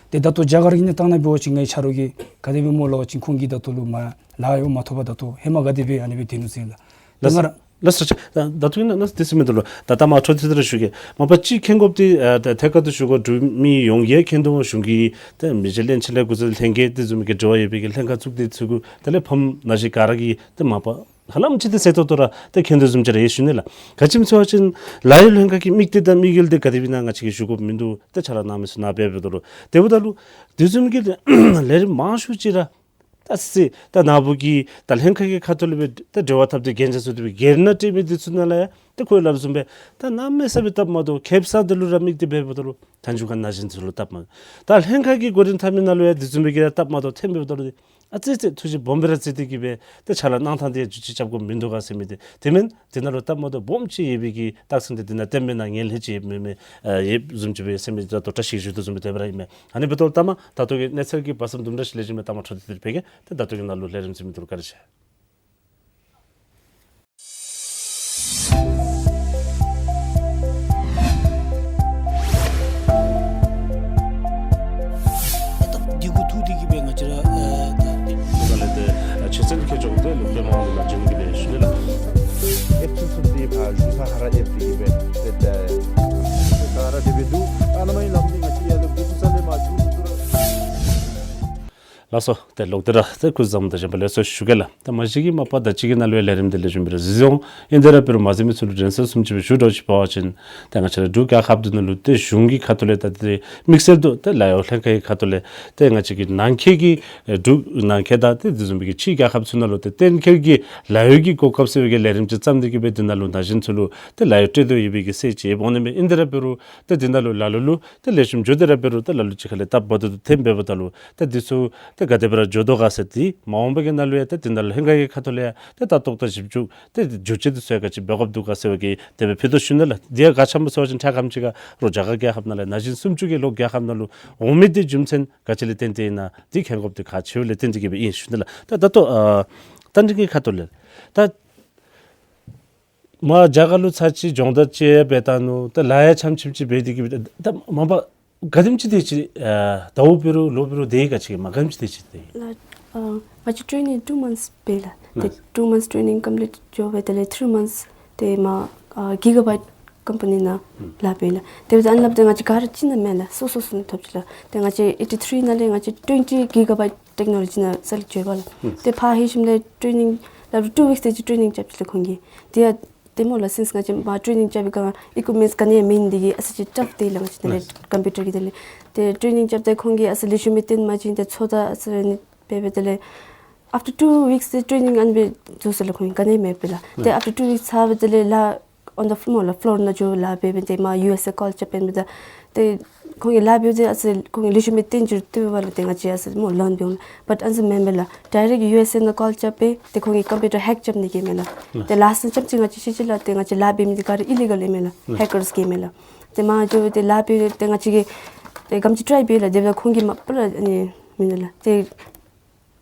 ཏེ་ད་ལྟོ་རྒྱ་གར་གྱི་ནང་བཏང་ནི་འབད་བ་ཅིན་ངེའི་ཆ་རོགས་ཀྱིས་ག་དེ་སྦེ་སྨོ་ལབ་པ་ཅིན་ཁོང་གིས་ད་ལྟོ་ལུ་མར་ལཱ་གཡོག་མ་ཐོབ་པར་ད་ལྟོ་ཧེ་མ་ག་དེ་སྦེ་ཨ་ནི་སྦེ་སྡོད་ནུག་ཟེར་ཨིན་ལགས། ད་ལགས། ང་ར་ལགས་སོ། ད་ད་ལྟོ་ཨིན་ན་ན་དེ་ཟེར་མི་འདུག་ལོ། ད་ལྟ་མ་འཕྲོ་མཐུད་དེ་ར་ཞུ་གེ། མ་པ་ཅིག་མཁྱེན་དགོཔ་འདི་ཨ་ད་ཐད་ཀར་དུ་ཞུ་དགོ། འབྲུག་མི་ཡོངས་ཀྱིས་མཁྱེན་དོ་བཟུམ་གྱི་ཏེ་མི་རྗེ་བློན་ཆེན་ལས་འགོ་བཙུགས་ལྷན་རྒྱས་དེ་བཟུམ་གྱི་འབྲེལ་བ་ཡོད་པའི་གི་ལྷན་ཁག་བཙུགས་ཏེ་ཚུ་གུ་དེ་ལས་ཕམ་ན་གཞི་ག་ར་གིས་ཏེ་མ་པ་ཧ་ལམ་ཅིག་ཏེ་གསལ་ཏོག་ཏོ་ར་ཏེ་མཁྱེན་དོ་བཟུམ་ཅིག་ར་ཡོད་ཞུ་ནི་ལགས། ག་ཅི་སྨོ་ཟེར་བ་ཅིན་ལཱ་གཡོག་ལྷན་ཁག་གི་དམིགས་གཏད་དང་དམིགས་ཡུལ་འདི་ག་དེ་སྦེ་ཨིན་ན་ང་བཅས་ཀྱིས་ཞུ་དགོཔ་མིན་འདུག། ཏེ་ཕྱག་ལཱ་གནང་མི་ཚུ་ནཱ་འབད་འབདཝ་ད་ལུ་དེ་འབདཝ་ད་ལུ་དེ་བཟུམ་གྱི་ལས་རིམ་མང་ཤོས་ཅིག་ར་ད་ཅི་ད་ནཱ་བུ་གིས་ད་ལྷན་ཁག་གི་ཁ་ཐུག་ལས་སྦེ་ད་འབྲེལ་བ་འཐབ་སྟེ་གན་རྒྱ་བཟོ་སྟེ་སྦེ་སྒེར་ནང་སྤྲོད་མི་འདི་ཚུ་ནང་ལུ་ཡང་ད་ཁོ་གིས་སླབ་བཟུམ་སྦེ་ད་གནམ་མེད་ས་མེད་སྟབས་མ་བདེཝ་ཁེ་སང་འདི་ལུ་ར་དམིགས་ཏེ་འབདཝ་ད་ལུ་ད་མཇུག་ཁར་ན་གཞོན་ཚུ་ལུ་སྟབས་མ་ད་ལྷན་ཁག་གི་འགོ་འདྲེན་འཐབ་མི་ནང་ལུ་ཡང་དེ་བཟུམ་སྦེ་གི་ར་སྟབས་མ་བདེཝ་ཐོན་འབདཝ་ད་ལུ་ཨ་ཙི་ཙི་ཐུགས་བཞེད་སྦོམ་སྦེ་ར་བརྩི་སྟེ་གི་སྦེ་ད་ཕྱག་ལཱ་གནང་ཐངས་འདི་ཡང་བསྒྱུར་བཅོས་རྐྱབ་དགོཔ་མིན་འདུག་ག་ཟེར་མི་འདི་དེ་མེན། དེ་ནང་ལུ་སྟབས་མ་བདེཝ་སྦོམ་ཅིག་ཡོད་པའི་གི་རྟགས་མཚན་འདི་དེ་ནང་བསྟན་མི་ནང་ངན་ལྷད་ཅིག་ཡོད་མི་མེན་ཨ་ཡོདཔ་བཟུམ་ཅིག་སྦེ་ཟེར་མི་འདི་ད་ལྟོ་བཀྲ་ཤིས་ཞུ་དོ་བཟུམ་སྦེ་དེ་སྦེ་ར་ཨིན་མས། ཨ་ནི་འབདཝ་ད་ལུ་ད་མ་ད་ལྟོ་གི་གནས་ཚུལ་གྱི་བར་མཚམས་དུམ་གྲ་ཅིག་ལས་རིམ་མི་ད་མ་འཕྲོ་མཐུད་དེ་སྦེ་གེ་ཏེ་ད་ལྟོ་གི་ནང་ལུ་ལས་རིམ་ཟེར་མི་འདི་ལུ་བཀའ་དྲིན་ཆེ། ད་འདི་གུ་ཐུག་སྟེ་གི་སྦེ་ང་བཅས་ར་ཨ་ད་འདི་ག་ལས་ཏེ་ཨ་ཆེ་སེམས་ཁེ་ཅོག་དེ་ལུ་ཏེ་མ་འོང་ལ་འཇོན་གི་སྦེ་ཞུ་ནི་ལགས། ཨེབ་ཚུ་ཚུ་འདི་ཕར་ཞུ་ས་ཧ་ར་ཨེབ་འདི་གི་སྦེ་ཏེ་ད་ཧ་ར་དེ་སྦེ་འདུག། ཨ་ནཱ་མ་ཡི་ལམ་འདི་ང་བཅས་ཡར་ལས་འགོ་བཙུགས་ས་ལས་མར་འགྱོ་ཚུགས་ར། ལགས་སོ། ཏེ་ལོག་སྟེ་ར་ཏེ་སྐུ་གཟུགས་བཟང་པོ་དང་བྱོན་པ་ལེགས་སོ་ཞུ་གེ་ལགས། ད་མ་གཞི་གི་མ་པ་ད་ཅི་གི་ནང་ལུ་ཡང་ལས་རིམ་འདི་ལེགས་ཤོམ་སྦེ་ར་གཟིགས་འོང་། ཨིན་ཏེ་ར་འབད་རུང་མ་གཟིགས་མི་ཚུ་ལུ་དྲན་གསོ་བཟུམ་ཅིག་སྦེ་ཞུ་དོ་ཅིག་འབད་བ་ཅིན་ཏེ་ང་བཅས་ར་འབྲུག་རྒྱལ་ཁབ་འདི་ནང་ལུ་ཏེ་གཞུང་གི་ཁ་ཐུག་ལས་ད་ཏེ་དམིགས་བསལ་དུ་ཏེ་ལཱ་གཡོག་ལྷན་ཁག་གི་ཁ་ཐུག་ལས་ཏེ་ང་བཅས་ཀྱི་ནང་འཁོད་ཀྱི་ཨེ་འབྲུག་ནང་འཁོད་དང་ཏེ་དེ་བཟུམ་མའི་གི་ཕྱི་རྒྱལ་ཁབ་ཚུ་ནང་ལུ་ཏེ་གཏན་འཁེལ་གྱི་ལཱ་གཡོག་གི་གོ་སྐབས་ཟེར་བའི་གི་ལས་རིམ་ཅིག་བརྩམས་ཏེ་གི་སྦེ་དེ་ནང་ལུ་ན་གཞོན་ཚུ་ལུ་ཏེ་ལཱ་གཡོག་སྤྲོད་དོ་ཡོད་པའི་གི་ཟེར་ཅིག་འབདཝ་ཨིན་མས། ཨིན་ཏེ་ར་འབད་རུང་ཏེ་དེ་ནང་ལུ་ལ་ལུ་ལུ་ཏེ་ལེགས་ཤོམ་འགྱོ་སྟེ་ར་འབད་རུང་ཏེ་ལ་ལུ་ཅིག་ཁ་ལས་སྟབས་མ་བདེཝ་ཐོན་འབདཝ་ད་ལུ་ཏེ་འདི་ཚུ་ཏེ་ག་དེ་སྦེ་ར་འགྱོ་དོ་ག་ཟེར། ཏེ་མ་འོངས་པའི་གི་ནང་ལུ་ཡང་ཏེ་དེ་ནང་ལུ་ལྷན་ཁག་གི་ཁ་ཐུག་ལས་ཡང་ཏེ་ལྟ་རྟོག་དང་ཞིབ་འཇུག་ཏེ་འགྱོ་བཅུག་དེ་ཚུ་ཡང་ག་ཅི་འབད་དགོཔ་འདུག་ག་ཟེར་བའི་གི་དེ་སྦེ་ཕུལ་དོ་ཞུ་ནི་ལགས། དེ་ཡང་ག་ཅི་སྨོ་ཟེར་བ་ཅིན་ཐད་ཀར་ཅིག་ཁར་རོགས་རྒྱ་གར་རྒྱལ་ཁབ་ནང་ལས་ན་གཞོན་སུམ་ཅུ་གིས་ལོག་རྒྱལ་ཁབ་ནང་ལུ་འོང་མི་འདི་རྒྱུ་མཚན་ག་ཅི་ལས་བརྟེན་ཏེ་ཨིན་ན་འདི་མཁྱེན་དགོཔ་འདི་ཁག་ཆེཝ་ལས་བརྟེན་ཏེ་གི་སྦེ་ཨིན་ཞུ་ནི་ལགས། ད་ད་ལྟོ་ཨ་རྟ་མགྲིན་གྱི་ཁ་ཐུག་ལས་ད་མར་རྒྱ་གར་ལུ་ཚར་གཅིག་སྦྱོང་བརྡར་ཅིག་འབད་བལྟ་ནུག། ད་ལཱ་ཡང་ཙམ་ཙིགཔ་ཅིག་འབད་དེ་གི་ད་མ་པ་ག་དེམ་ཅིག་དེ་ཅིག་ཨ་ཟླཝ་འབད་རུང་ལོ་འབད་རུང་དེ་ག་ཅི་མ་ག་དེམ་ཅིག་དེ་ཅིག་དེ། ལགས། ཨ་ང་བཅས་ཊེ་ནིང་ཊུ་མནཐས་འབད་ལགས། ཏེ་ལགས། ཊུ་མནཐས་ཊེ་ནིང་ཀམ་པི་ལིཊ་འགྱོ་སྦེ་དེ་ལས་ཐིརི་མནཐས་ཏེ་མར་ཨ་གི་ག་བའིཊ་ཀམ་པ་ནི་ནང་ལཱ་འབད་ལགས། དེ་འབདཝ་ད་ཨ་ནི་ལུ་ཏེ་ང་བཅས་ག་ར་ཅིག་ནང་མེན་ལགས། སོ་སོ་སོ་ནང་ཐོབ་ཅི་ལགས། ཏེ་ང་བཅས་ཨེ་ཊི་ཐིརི་ནང་ལས་ང་བཅས་ཊུ་ཝེན་ཊི་གི་ག་བའིཊ་ཊེཀ་ནོ་ལོ་ཇི་ནང་སེ་ལེཀཊ་འགྱོ་བ་ལགས། ཨུམ། ཏེ་ཕར་ལྷོད་ཞིནམ་ལས་ཊེ་ནིང་ལགས་ཊུ་ཝིཀསི་དེ་ཅིག་ཊེ་ནིང་རྐྱབ་ཅི་ལགས་ཁོང་གིས། དེ་ཡང་ཏེ་སྨོ་ལགས་སིནསི་ང་བཅས་མར་ཊེ་ནིང་རྐྱབ་པའི་སྒང་ཨི་ཀུ་མེནཊས་ག་ནི་ཡང་མེད་ནི་དེ་གིས་ཨ་ཙི་ཅིག་ཊཕ་དེ་ལགས། ང་བཅས་ནཱ་ལས་ལགས། ཀམ་པིའུ་ཊར་གྱི་དེ་ལས་ཏེ་ཊེ་ནིང་རྐྱབ་སྟེ་ཁོང་གིས་ཨ་ཙི་ལེགས་ཤོམ་སྦེ་སྟོན་མ་བྱིན་ཏེ་ཚོད་ལྟ་ཨ་ཙི་རེ་ནི་འབད་སྦེ་དེ་ལས་after two weeks ཏེ་ཊེ་ནིང་ཨ་ནི་སྦེ་རྫོགས་སོ་ལགས། ཁོང་གིས་ག་ནི་ཡང་མེད་པས་ལགས། ཏེ་ལགས། After two weeks ཚར་སྦེ་དེ་ལས་ལཱ་on the སྨོ་ལགས་ཕློར་ནང་འགྱོ་ལཱ་འབད་སྦེ་ཏེ་མར་ཡུ་ཨེསི་ཨེ་ཀཱལ་རྐྱབ་འབདཝ་ད་ཏེ་ཁོང་གིས་ལཱ་འབདཝ་ད་ཨ་ཙི་ཁོང་གིས་ལེགས་ཤོམ་སྦེ་སྟོན་བཅུག་སྟེ་འབདཝ་ལས་ཏེ་ང་བཅས་ཨ་ཙི་སྨོ་ལཱརན་འབད་འོང་། བཊ་ཨ་ནི་ཚུ་མེན་པས་ལགས། ཌའི་རེཀཊ་ཡུ་ཨེསི་ཨེ་ནང་ཀཱལ་རྐྱབ་སྦེ་ཏེ་ཁོང་གིས་ཀམ་པིའུ་ཊར་ཧེཀ་རྐྱབ་ནི་གི་མས་ལགས། ལགས། ཏེ་ལཱསཊ་ནང་ཙམ་ཅིག་ང་བཅས་ཤེས་ཅི་ལགས། ཏེ་ང་བཅས་ལཱ་འབད་མི་འདི་ག་ར་ཨི་ལི་གཱལ་ཨིན་མས་ལགས། ལགས། ཧེཀ་ཀརསི་གི་མས་ལགས། ཏེ་མར་འགྱོ་སྦེ་ཏེ་ལཱ་འབད་ཏེ་ང་བཅས་ཀྱིས་ཏེ་ག་དེམ་ཅིག་ཊའི་འབད་ལགས། དེ་འབདཝ་ད་ཁོང་གིས་མ་པ་ར་ཨ་ནི་མེན་ལགས། ཏེ་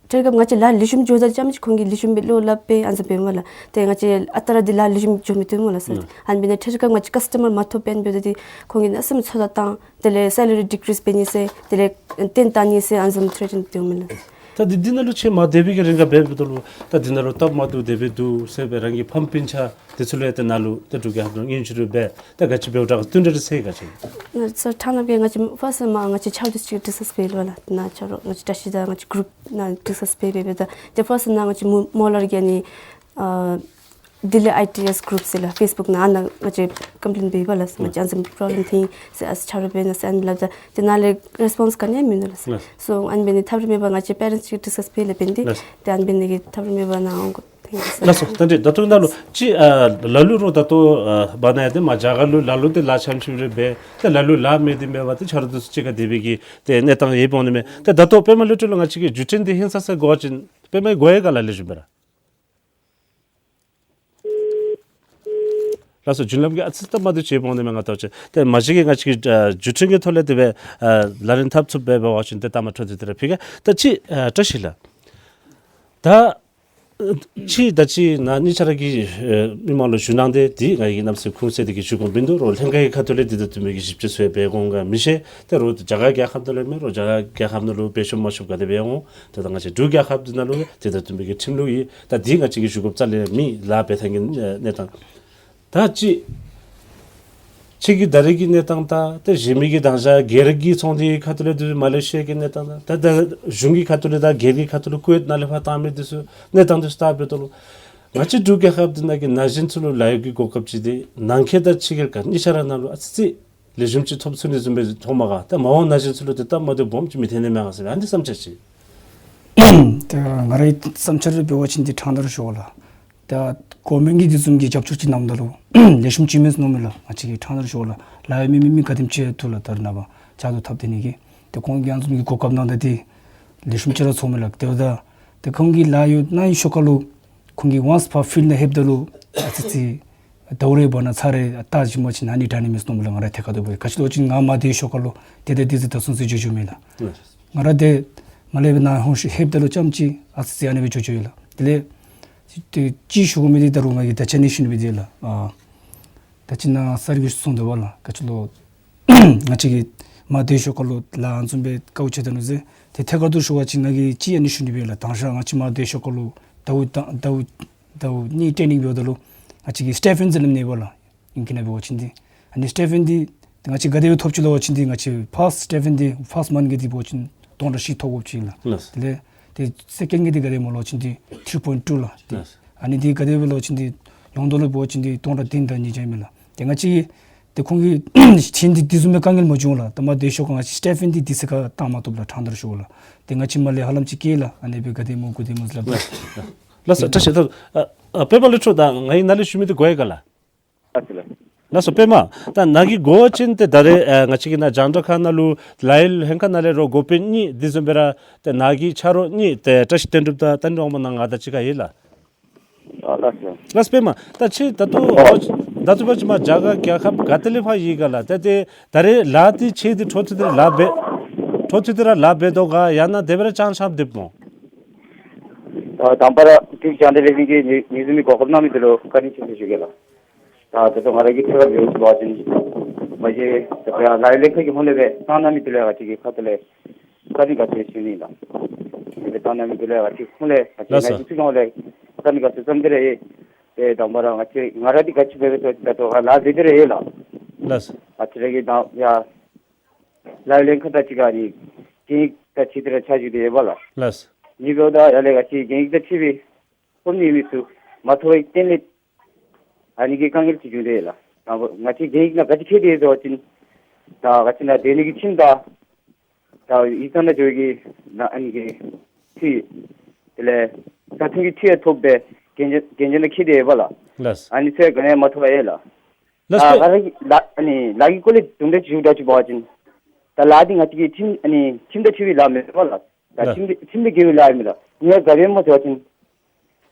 ཐད་རི་ཁར་ང་བཅས་ལཱ་ལེགས་ཤོམ་འགྱོཝ་ད་ཙམ་ཅིག་ཁོང་གིས་ལེགས་ཤོམ་སྦེ་བློ་སླབ་སྦེ་ཨ་ནི་ཚུ་འབདཝ་མས་ལགས། ཏེ་ང་བཅས་ཨ་རྟག་ར་འདི་ལཱ་ལེགས་ཤོམ་འགྱོ་མི་བཏུབ་སྨོ་ལགས་སར། ཨུམ། ཨ་ནི་འབད་ནི་ཐད་རི་ཁར་ང་བཅས་ཀཱསི་ཊ་མར་མ་ཐོབ་པར་འབདཝ་ད་ཏེ་ཁོང་གིས་གནམ་མེད་ས་མེད་ཚོད་ལྟ་བཏང་། དེ་ལས་སེ་ལ་རི་ཌི་ཀི་རིསི་འབད་ནི་ཟེར་དེ་ལས་ཏེ་ཏེ་ནི་ཟེར་ཨ་ནི་བཟུམ་ཐེ་རེ་ཊེན་འབདཝ་མས་ལགས། ད་འདི་འདི་ནང་ལུ་ཁྱོད་མར་སྡོད་པའི་གི་རིང་ཁར་འབད་འབདཝ་ད་ལུ་ད་འདི་ནང་ལུ་སྟབས་མ་བདེཝ་དེ་སྦེ་འདུག་ཟེར་སྦེ་རང་གི་ཕམ་སྤུན་ཆ་དེ་ཚུ་ལུ་ཡང་ཏེ་ནཱ་ལུ་ཏེ་འབྲུག་རྒྱལ་ཁབ་ནང་ཨིན་ཅི་རུང་འབད་ད་ག་ཅི་འབདཝ་དྲག་ག་བསྟུན་གྲོས་རེ་ཟེར་ག་ཅི། ང་སར་ཕྲང་སྣང་སྦེ་ང་བཅས་ཕར་སར་མར་ང་བཅས་ཆ་རོགས་ཅིག་ཌིསི་ཀསི་འབད་ལོ་ལགས། ནཱ་ཆ་རོགས་ང་བཅས་བཀྲ་ཤིས་དང་ང་བཅས་གུ་རུབ་ནང་ཌིསི་ཀསི་འབད་འབད་འབདཝ་ད་ཏེ་ཕར་སར་ནཱ་ང་བཅས་མོ་མོ་ལར་གྱི་ཨ་ནི་ཨ་ལྡི་ལི་ཨའི་ཊི་ཨེསི་གུ་རུབ་ཟེར་ལགས་ཕེསི་བུཀ་ནང་ཨ་ནཱ་ང་བཅས་ཀམ་པི་ལེནཊ་འབད་བ་ལགས། ང་བཅས་ཨ་ནི་བཟུམ་པོ་རོབ་ལེམ་ཐོན་ཡི་ཟེར་ཨ་ཙི་ཆ་རོགས་འབད་ནི་ཟེར་ཨ་ནི་སླབ་ད་ཏེ་ནཱ་ལས་རེསི་པོནསི་ག་ནི་ཡང་མིན་འདུག་ལགས། ལགས། སོ་ཨ་ནི་འབད་ནི་ཐབས་རིག་མེད་པར་ང་བཅས་པེ་རེནཊསི་ཅིག་ཌིསི་ཀསི་འབད་ལས་འབད་ནི་འདི། ལགས། ཏེ་ཨ་ནི་འབད་ནི་གི་ཐབས་རིག་མེད་པར་ནཱ་འོང་དགོ། ལགས་སོ། ད་འདི་ད་ལྟོ་ནཱ་ལུ་ཅིག་ཨ་ལ་ལུ་རོགས་ད་ལྟོ་ཨ་བར་ན་ཡང་ཏེ་མར་རྒྱ་གར་ལུ་ལ་ལུ་ཏེ་ལཱ་ཙམ་ཅིག་རེ་འབད་ཏེ་ལ་ལུ་ལཱ་མེད་དེ་མེད་པར་ཏེ་ཆ་རོགས་དེ་ཚུ་གཅིག་ཁར་སྡོད་པའི་གི་ཏེ་གནས་སྟངས་ཡོདཔ་འོང་ནི་མས། ཏེ་ད་ལྟོ་པདྨ་བློ་གྲོས་ལུ་ང་བཅས་ཀྱི་བརྒྱུད་འཕྲིན་འདི་ཧིང་སངས་ས་དགོ་པ་ཅིན་པདྨ་གིས་གོ་ཡི་ག་ལགས། ལེགས་ཤོམ་སྦེ་ར། ལགས་སོ། བརྒྱུད་ལམ་གྱི་ཨ་ཙི་སྟབས་མ་བདེཝ་ཅིག་འོང་ནི་མས། ང་ལྟ་བ་ཅིན་ཏེ་མ་གཞི་གི་ང་བཅས་ཀྱི་ཨ་བརྒྱུད་འཕྲིན་གྱི་ཐོག་ལས་དེ་སྦེ་ཨ་ལས་རིམ་འཐབ་ཚུགསཔ་འབད་བ་ཅིན་ཏེ་ལྟ་མ་འཕྲོད་དེ་དེ་ར་ཕུལ་གེ། ད་ཅིག་ཨ་བཀྲ་ཤིས་ལགས། ད་ཅིག་ད་ཅི་ནཱ་ངེའི་ཆ་རོགས་ཀྱིས་ཨེ་མི་མང་ལུ་ཞུ་གནང་སྟེ་འདི་ང་གིས་གནམ་མེད་ས་མེད་ཁུངས་བཙན་ཏེ་གི་ཞུ་དགོཔ་མིན་འདུག། རོགས་ལྷན་ཁག་གི་ཁ་ཐུག་ལས་འདི་དང་བསྟུན་པའི་གི་ཞིབ་དཔྱད་ཚུ་ཡང་འབད་འོང་ག་མི་ཤེས། ཏེ་རོགས་རྒྱ་གར་རྒྱལ་ཁབ་ནང་ལུ་མེན་རོགས་རྒྱ་གར་རྒྱལ་ཁབ་ནང་ལུ་འབད་ཤོམ་མ་ཤོམ་ག་དེ་སྦེ་འོང་། ཏེ་ད་ང་བཅས་འབྲུག་རྒྱལ་ཁབ་འདི་ནང་ལུ་འདི་དང་བསྟུན་པའི་གི་ཁྲིམས་ལུགས་ཨིན། ད་འདི་ང་བཅས་ཀྱིས་ཞུ་དགོཔ་རྩ་ལས་མེད། ལཱ་འབད་ཐངས་ཀྱི་གནས་སྟངས། ད་ཅིག་ཁྱོད་ཀྱི་ད་རེས་ཀྱི་གནས་སྟངས་དང་ཏེ་གཞན་མི་གི་དང་ཞག་སྒེར་གྱི་ཚོང་འདུས་ཁ་ཐུག་ལས་འདི་མ་ལེ་ཤི་ཡ་གི་གནས་སྟངས་དང་ད་ད་གཞུང་གི་ཁ་ཐུག་ལས་དང་སྒེར་གྱི་ཁ་ཐུག་ལས་ཀུ་ཝེཊ་ནང་ལས་ཕར་བཏང་མི་འདི་ཚུ་གནས་སྟངས་འདི་ཚུ་ལྟ་འབདཝ་ད་ལུ་ང་བཅས་འབྲུག་རྒྱལ་ཁབ་འདི་ནང་གི་ན་གཞོན་ཚུ་ལུ་ལཱ་གཡོག་གི་གོ་སྐབས་ཅིག་འདི་ནང་འཁོད་དང་ཕྱི་རྒྱལ་ཁབ་གཉིས་ཆ་ར་ནང་ལུ་ཨ་ཙི་ལེགས་ཤོམ་ཅིག་ཐོབ་ཚུགས་ནི་བཟུམ་སྦེ་མཐོངམ་ག། ད་མ་འོངས་ན་གཞོན་ཚུ་ལུ་ཏེ་སྟབས་མ་བདེཝ་སྦོམ་ཅིག་མི་ཐོན་ནི་མས་ག་ཟེར་ཨ་ནི་བསམ་འཆར་ཅིག། ད་ང་རའི་བསམ་འཆར་འབད་བ་ཅིན་འདི་ཕྲང་སྟེ་ར་ཞུ་བ་ལགས། ད་གོ་མེན་གྱིས་འདི་བཟུམ་གྱི་རྒྱབ་སྐྱོར་ཅིག་གནངམ་ད་ལུ་ལེགས་ཤོམ་ཅིག་མས་མནོཝ་མས་ལགས། ང་བཅས་ཀྱིས་ཕྲང་སྟེ་ར་ཞུ་བ་ལགས། ལཱ་གཡོག་མེད་མི་མི་ག་དེམ་ཅིག་འདུག་ལགས། ད་རེས་ནངས་པ་ཆ་རོགས་འཐབ་སྡོད་ནི་གི་ཏེ་ཁོང་གིས་ཨ་ནི་བཟུམ་གྱི་གོ་སྐབས་གནངམ་ད་འདི་ལེགས་ཤོམ་ཅིག་ར་ཚོརཝ་མས་ལགས། དེ་འབདཝ་ད་ཏེ་ཁོང་གིས་ལཱ་གཡོག་གནང་ཡི་ཤུལ་ཁར་ལུ་ཁོང་གིས་ཝནསི་ཕར་ཕིལཌ་ནང་ལྷོདཔ་ད་ལུ་ཨ་ཙི་ཙི་ཟླཝ་རེ་བར་ན་ཚར་རེ་ལྟ་ཞིནམ་ཅིག་ཨ་ནི་དྲག་ནི་མས་མནོཝ་མས་ལགས། ང་ར་ཐད་ཀར་དུ་འབད་ག་ཅི་ལོ་ཅིག་ང་མར་སྡོད་ཤུལ་ཁར་ལུ་ཏེ་ཏེ་འདི་ཚུ་ད་སོང་ཟེར་བརྗོད་བརྗོདཔ་མས་ལགས། ང་ར་ཏེ་མར་ལས་སྦེ་ནཱ་ལྷོད་ལྷོདཔ་ད་ལུ་ཙམ་ཅིག་ཨ་ཙི་ཙི་ཨ་ནི་སྦེ་བརྗོད་བརྗོདཔ་ཡོད་ལགས། དེ་ལས་ཏེ་ཅིག་ཞུ་དགོ་མི་འདི་ད་རུང་ང་གིས་ད་ཅི་ཨ་ནི་ཞུ་ནི་སྦེ་འདི་ལགས། ཨ་ད་ཅི་ནཱ་ས་རི་གི་སོང་སྡོད་པ་ལགས། ག་ཅི་ལོ་ང་བཅས་ཀྱིས་མར་སྡོད་ཤུལ་ཁར་ལུ་ལཱ་ཨ་ནི་བཟུམ་སྦེ་དཀའཝ་སྤྱད་ད་ནུག་ཟེར། ཏེ་ཐད་ཀར་དུ་ཞུ་བ་ཅིན་ང་གིས་ཅིག་ཨ་ནི་ཞུ་ནི་སྦེ་ལགས། དང་ཤ་ང་བཅས་མར་སྡོད་ཤུལ་ཁར་ལུ་ཟླཝ་ད་ཟླཝ་ཟླཝ་གཉིས་ཊེ་ནིང་འབདཝ་ད་ལུ་ང་བཅས་ཀྱིས་སི་ཊེ་ཕེན་ཟེར་སླབ་ནི་ཡོད་པ་ལགས། ཨིང་སྐད་ནང་འབད་བ་ཅིན་འདི་ཨ་ནི་སི་ཊེ་ཕེན་འདི་ང་བཅས་ག་དེ་སྦེ་ཐོབ་ཅི་ལོ་བ་ཅིན་འདི་ང་བཅས་ཕརསཊ་སི་ཊེ་ཕེན་འདི་ཕརསཊ་མནཐ་གི་འདི་འབད་བ་ཅིན་ སྟོང་ཕྲག་བཞི་ཐོབ་དགོཔ་ཅིག་ཨིན་ལགས། ལགས། དེ་ལས་ཏེ་སེ་ཀེནཌ་གི་འདི་ག་དེ་སྨོ་ལོ་ཅིན་འདི་ཐིརི་པོའིནཊ་ཊུ་ལགས། ཏེ་ལགས། ཨ་ནི་འདི་ག་དེ་སྦེ་ལོ་ཅིན་འདི་ཡོངས་བསྡོམས་ལུ་འབད་བ་ཅིན་འདི་སྟོང་ཕྲག་བདུན་དང་གཉིས་ཅིག་ཨིན་མས་ལགས། ཏེ་ང་བཅས་ཀྱིས་ཏེ་ཁོང་གིས་ཁྱེད་འདི་འདི་བཟུམ་མའི་དཀའ་ངལ་མ་བྱུང་ལགས། ད་མ་དེ་ཤོག་ཁ་ང་བཅས་སི་ཊེཕ་འདི་འདི་ཚུ་ག་བཏང་མ་བཏུབ་ལགས། ཕྲང་སྟེ་ར་ཞུ་ལགས། ཏེ་ང་བཅས་མར་ལས་ཧ་ལམ་ཅིག་བཀལ་ལགས། ཨ་ནི་སྦེ་ག་དེ་སྨོ་ག་དེ་སྨོ་ཟེར་ལགས། ལགས་ལགས་སོ། བཀྲ་ཤིས་ལགས། ཨ་ཨ་པདྨ་ལས་འཕྲོ་ད་ང་གིས་ནཱ་ལས་ཞུ་མི་འདི་གོ་ཡི་ག་ལགས། ལགས་སོ་ལགས། ལགས་སོ་པདྨ། ད་ནཱ་གིས་གོ་བ་ཅིན་ཏེ་ད་རེས་ཨ་ང་བཅས་ཀྱི་ནཱ་རྒྱང་བསྒྲགས་ཁང་ནང་ལུ་ལཱ་གཡོག་ལྷན་ཁག་ནང་ལས་རོགས་འགོ་དཔོན་གཉིས་འདི་བཟུམ་སྦེ་ར་ཏེ་ནཱ་གི་ཆ་རོགས་གཉིས་ཏེ་བཀྲ་ཤིས་དོན་གྲུབ་དང་ཏན་ཏིག་དབང་པོ་ནང་ང་དང་གཅིག་ཁར་ཡོད་ལགས། ཨ་ལགས་སོ། ལགས་སོ་པདྨ། ད་ཁྱེད་ད་ལྟོ་ཨོ་ད་ལྟོ་བར་ཅིག་མར་རྒྱ་གར་རྒྱལ་ཁབ་ག་ཏེ་ལས་ཕར་ཡོད་ག་ལགས། ད་ཏེ་ད་རེས་ལཱ་འདི་ཁྱེད་འདི་འཕྲོ་མཐུད་དེ་ར་ལཱ་འབད་འཕྲོ་མཐུད་དེ་ར་ལཱ་འབད་དོ་ག་ཡང་ན་དེ་སྦེ་ར་ཅང་ཅང་སྡོདཔ་སྨོ། ད་དང་པ་ར་འབྲུག་རྒྱང་བསྒྲགས་ལས་འཛིན་གྱིས་ངེ་ངེ་གི་གོ་སྐབས་གནང་མི་འདི་ལུ་བཀའ་དྲིན་ཆེ་ཟེར་ཞུ་གེ་ལགས། ད་ད་ལྟོ་ང་ར་གི་ཐད་ཁར་འབད་བ་ཅིན་མ་གཞི་ད་ལཱ་གཡོག་ལྷན་ཁག་གི་ཧོངས་ལས་སྦེ་གནང་གནང་མི་འདི་ལུ་ང་བཅས་ཀྱི་ཁ་ཐུག་ལས་བཀའ་དྲིན་དགའ་ཚོར་ཞུ་ནི་ལགས། དེ་སྦེ་གནང་གནང་མི་འདི་ལུ་ང་བཅས་ཧོངས་ལས་ང་བཅས་ལགས་སོ། ནཱ་གི་ཚུ་གི་ཧོངས་ལས་བཀའ་དྲིན་དགའ་ཚོར་བསམ་སྟེ་ར་ཡོད། ཏེ་དང་པ་ར་ང་བཅས་ང་ར་འདི་ག་ཅི་འབད་འབད་ཞུ་བ་ཅིན་ད་ལྟོ་ང་ལཱ་འབད་དེ་ར་ཡོད་ལགས། ལགས་སོ། ང་བཅས་ར་གི་ད་ཡར་ལཱ་གཡོག་ལྷན་ཁག་དང་གཅིག་ཁར་ཨ་ནི་གན་ཡིག་དང་འཁྲིལ་ཏེ་ར་ཕྱག་ཞུ་སྟེ་ཡོདཔ་ལགས། ལགས་སོ། ཨ་ནི་འབདཝ་ད་ཡར་ལས་ང་བཅས་གན་ཡིག་དང་འཁྲིལ་བའི་ཧོར་ནི་མི་ཚུ་མ་ཐོབ་པའི་རྐྱེན་ལས་ཨ་ནི་གི་དཀའ་ངལ་ཅིག་བྱུང་སྟེ་ལགས། ད་ང་བཅས་གན་ཡིག་ནང་ག་ཅི་བཀོད་དེ་ཡོད་ཟེར་བ་ཅིན་ད་ང་བཅས་ནཱ་སྡོད་ནི་གི་ཁྱིམ་དང་ད་ཡིག་ཚང་ནང་འགྱོ་ནི་གི་ནཱ་ཨ་ནི་གི་འཐུས་དེ་ལས་བཟའ་འཐུང་གི་འཐུས་ཡང་ཐོབ་སྦེ་གན་རྒྱ་གན་རྒྱ་ནང་བཀོད་དེ་ཡོདཔ་ལགས། ལགས་སོ། ཨ་ནི་ཚུ་ཡང་ག་ནི་ཡང་མ་ཐོབ་པར་ཡོད་ལགས། ལགས་ད་སོ། ང་ར་གི་ལཱ་ཨ་ནི་ལཱ་གི་སྐོར་ལས་དུམ་གྲ་ཅིག་ཞུ་དགོཔ་ཅིན་ད་ལཱ་འདི་ང་བཅས་ཀྱི་ཁྲིམས་ཨ་ནི་ཁྲིམས་དང་འཁྲིལ་བའི་ལཱ་མེན་པ་ལགས། ད་ལགས། ཁྲིམས་འདི་ཁྲིམས་ལས་འགལ་བའི་ལཱ་ཨིན་མས་ལགས། ངེའི་ག་དེ་སྦེ་སྨོ་ཟེར་བ་ཅིན་ང་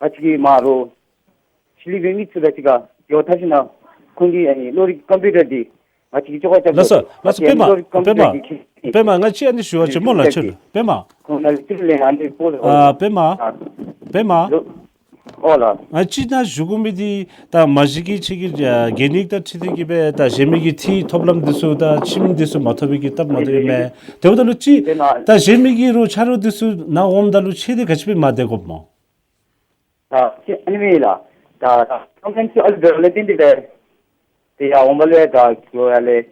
བཅས་ཀྱི་མ་རོགས་ཕྱི་གླིང་པའི་མི་ཚུ་དང་གཅིག་ཁར་ཡོད་ཐབས་ཅིག་ནང་ཁོང་གིས་ཨ་ནི་གློག་རིག་ཀམ་པིའུ་ཊར་འདི་ང་བཅས་ཀྱིས་བཅོ་ཁ་རྐྱབ་ལགས་སོ། དགོ། ལགས་སོ་ང་བཅས་ཀྱིས་པདྨ། གློག་རིག་ཀམ་པིའུ་ཊར་པདྨ། འདི་ཁྱེད་པདྨ་ང་བཅས་ཨ་ནི་ཞུ་བ་ཅིན་སྨོ་ལགས་ཁྱོད་པདྨ། ཁོང་ནཱ་ལས་ཏི་རུ་ལས་ཨ་ནི་སྤོ་ལགས། ཨ་པདྨ། ཨ་པདྨ། ཨོ་ལགས། ང་བཅས་ནཱ་ཞུ་དགོ་མི་འདི་ད་མ་གཞི་གི་ཁྱེད་ཀྱི་ཨ་གན་ཡིག་དང་འཁྲིལ་ཏེ་གི་སྦེ་ད་གཞན་མི་གི་འཐུས་ཐོབ་ལམ་འདི་ཚུ་དང་ཁྱིམ་འདི་ཚུ་མ་ཐོབ་པའི་གི་སྟབས་མ་བདེཝ་ཨིན་མས། དེ་འབདཝ་ད་ལུ་ཅིག་ད་གཞན་མི་གི་རོགས་ཆ་རོགས་འདི་ཚུ་ནཱ་འོངམ་ད་ལུ་ཁྱེད་འདི་ག་ཅི་སྦེ་མ་བདེ་དགོཔ་སྨོ། ད་ཅི་ཨ་ནི་མེན་ལགས། ད་ད་ཁམས་ཚན་ཚུ་ཨ་ལུ་འབད་བ་ལས་བརྟེན་ཏེ་སྦེ་ཏེ་ཡར་འོངམ་ལས་ད་ཡར་ལས་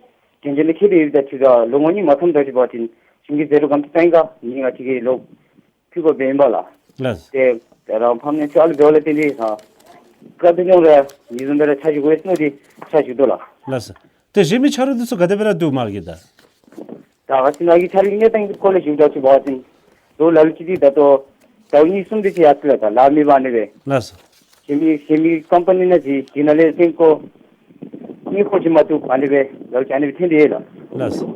གན་རྒྱ་ནང་བཀོད་དེ་ཡོད། ད་ཅི་ད་ལོ་ངོ་གཉིས་མ་ཚངམ་ད་ཅིག་འབད་བ་ཅིན་གཞུང་གི་ཟད་འགྲོ་ག་དེམ་ཅིག་བཏང་ཡི་ག་ཨ་ནི་ང་བཅས་ཀྱིས་ལོག་ཕུལ་དགོཔ་ཨིན་པས་ལགས། ལགས། ཏེ་ད་རུང་ཕམ་གནས་ཚུ་ཨ་ལུ་འབདཝ་ལས་བརྟེན་ཏེ་ད་བཀའ་དྲིན་ཡོད་རུང་ངེའི་བཟུམ་སྦེ་ར་ཕྱག་ཞུ་དགོ་པས་ཟེར་མནོ་སྟེ་ཕྱག་ཞུ་དོ་ལགས། ལགས་སོ། ཏེ་གཞན་མི་ཆ་རོགས་འདི་ཚུ་ག་དེ་སྦེ་ར་འདུག་མ་གི་ད། ད་ང་བཅས་ནཱ་གི་ཆ་རོགས་གནས་སྟངས་ཀྱི་སྐོར་ལས་ཞུ་དགོཔ་ཅིག་འབད་བ་ཅིན་ལོ་ལ་ལུ་ཅིག་འདི་ད་ལྟོ་ཟླཝ་གཉིས་གསུམ་དེ་ཅིག་ཡར་སོང་ཡི་ལགས། ད་ལཱ་མེད་པར་ཨ་ནི་སྦེ། ལགས་སོ། གཞན་མི་གཞན་མི་ཀམ་པ་ནི་ནང་ཅིག་དེ་ནང་ལས་ལྷན་ཁག་གཉིས་ཁག་ཅིག་མ་གཏོགས་ཨ་ནི་སྦེ་ལ་ལུ་ཅིག་ཨ་ནི་སྦེ་འཐོན་ཏེ་ཡོད་ལགས། ལགས་སོ།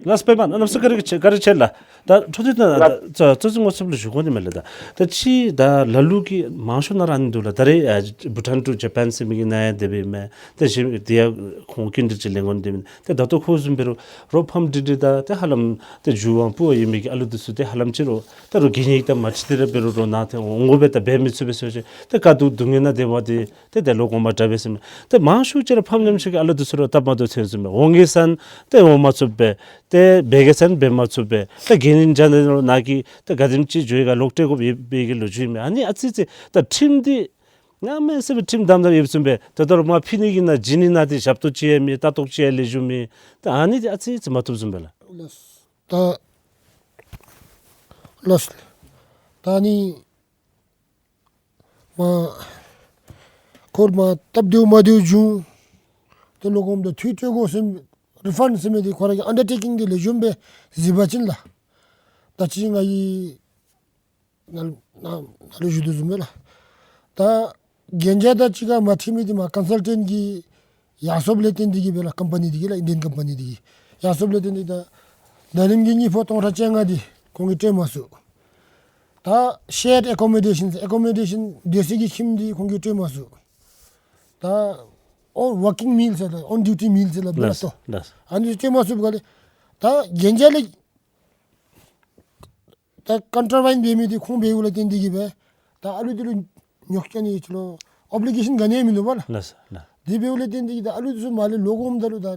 ལགས་སོ་པདྨ་གནམ་མེད་ས་མེད་བཀའ་དྲིན་ཆེ་བཀའ་དྲིན་ཆེ་ལགས། ད་འཕྲོ་མཐུད་ད་ལགས། ད་ཙོ་ཙོ་ངོ་སོབ་ལུ་ཞུ་དགོ་ནི་མས་ལགས། ད་ད་ཅི་ད་ལ་ལུ་གིས་མང་ཤོས་ནཱ་ར་ཨ་ནི་འདུག་ལགས། ད་རེས་ཨ་བྷུ་ཊཱན་ཊུ་ཇ་པཱན་ཟེར་མི་གི་ནང་ཡང་དེ་སྦེ་ཨིན་མས། ད་གཞན་དེ་ཡང་ཁོང་སྐྱིན་འགྲུལ་ཅིག་ལེན་དགོ་ནི་དེ་སྦེ་ཨིན། ཏེ་ད་ལྟོ་ཁོ་བཟུམ་འབད་རུང་རོགས་ཕམ་འདི་འདི་ད་ཏེ་ཧ་ལམ་ཏེ་རྒྱུ་དབང་བུ་དབང་ཡོད་མི་གི་ཨ་ལུ་འདི་ཚུ་ཏེ་ཧ་ལམ་ཅིག་རོགས་ད་རོགས་གན་ཡིག་དང་མ་འཁྲིལ་ཏེ་ར་འབད་རུང་རོགས་ནཱ་ཏེ་འོང་དགོ་པས། ད་འབད་མི་ཚུགས་པས་ཟེར་བ་ཅིན་ཏེ་དཀའ་སྡུག་སྡུག་བསྔལ་ནང་བདེ་བ་དེ་ཏེ་དེ་ལུ་གོམས་པ་དྲག་པས་ཟེར་མས། ཏེ་མང་ཤོས་ཅིག་ར་ཕམ་ཉམ་ཆུང་གི་ཨ་ལུ་འདི་ཚུ་ར་སྟབས་མ་བདེཝ་ཐོན་ཟེར་མས། འོང་གེ་ཟེར་ཏེ་འོང་མ་ཚུགས་པས། ཏེ་འབད་གེ་ཟེར་འབད་མ་ཚུགས་པས། ཏེ་གན་ཡིག་འཇལ་ནི་རོགས་ནཱ་གིས་ཏེ་ག་དེམ་ཅིག་འགྱོ་ཡི་ག་ལོག་སྤྲོད་དགོཔ་ཡོད་པའི་གི་ལོ་རྒྱུས་ཨིན་མས། ཨ་ནི་ཨ་ཙི་ཙི་ད་ཁྲིམས་འདི་གནམ་མེད་ས་མེད་ཁྲིམས་དམ་དམ་ཡོདཔ་བཟུམ་སྦེ་ད་ལྟོ་ར་མར་ཕུད་ནི་གི་ནང་བྱིན་ནི་ནང་འདི་ཞབས་ཏོག་ཅིག་ཡང་མེད། ལྟ་རྟོག་ཅིག་ཡང་ལེགས་ཤོམ་མེད། ད་ཨ་ནི་འདི་ཨ་ཙི་ཙི་མ་བཏུབ་བཟུམ་སྦེ་ལགས། ལགས། ད་ལགས། ད་ཨ་ནི་མར་ཁོ་ར་མར་སྟབས་བདེཝ་མ་བདེཝ་བྱུང་། ཏེ་ལོག་འོངམ་ད་འཐུས་སྤྲོད་དགོ་ཟེར་རི་ཕཱནཌ་ཟེར་མི་འདི་ཁོ་ར་གི་ཨན་ཌར་ཊེ་ཀིང་འདི་ལེགས་ཤོམ་སྦེ་གཟིགས་པ་ཅིན་ལགས། ད་ཅི་ང་གིས་ནཱ་ལུ་ནཱ་ནཱ་ལུ་ཞུ་དོ་བཟུམ་སྦེ་ལགས། ད་གན་རྒྱ་དང་གཅིག་ཁར་མ་འཁྲིལ་མི་འདི་མར་ཀོན་སཱལ་ཊེནཊ་གི་ཡར་སོངམ་ལས་བརྟེན་ཏེ་གིས་སྦེ་ལགས། ཀམ་པ་ནི་འདི་གིས་ལགས། ཨིན་ཌི་ཡན་ཀམ་པ་ནི་འདི་གིས་ཡར་སོངམ་ལས་བརྟེན་ཏེ་ད་ད་རིམ་གྱིས་གཉིས་ཕོགས་སྟོང་ཕྲག་བཅོ་ལྔ་འདི་ཁོང་གིས་སྤྲོད་མ་ཚུགས། ད་ཤེརཌ་ཨེ་ཀོ་མོ་ཌེ་ཤཱན་ཨེ་ཀོ་མོ་ཌེ་ཤཱན་སྡོད་ས་གི་ཁྱིམ་འདི་ཁོང་གིས་སྤྲོད་མ་ཚུགས། ད་ཨོན་ཝར་ཀིང་མིལ་ཟེར་ལགས། ཨོན་ཌིའུ་ཊི་མིལ་ཟེར་ལགས། ལགས་སོ། ལགས་སོ། ཨ་ནི་སྤྲོད་མ་ཚུགསཔ་ག་ལས་ད་གན་རྒྱ་ལས་ད་ཀོན་ཊར་ཝའིན་འབད་མི་འདི་ཁོང་འབདཝ་ལས་བརྟེན་ཏེ་གིས་སྦེ་ད་ཨ་ལུ་འདི་ལུ་ཉོག་ཅིག་ནི་ཅིག་ལུ་ཨོབ་ལི་གེ་ཤཱན་ག་ནི་ཡང་མིན་འདུག་པ་ལགས། ལགས་སོ་ལགས། དེ་འབདཝ་ལས་བརྟེན་ཏེ་གིས་ད་ཨ་ལུ་འདི་ཚུ་མར་ལས་ལོག་འོངམ་ད་ལུ་ད་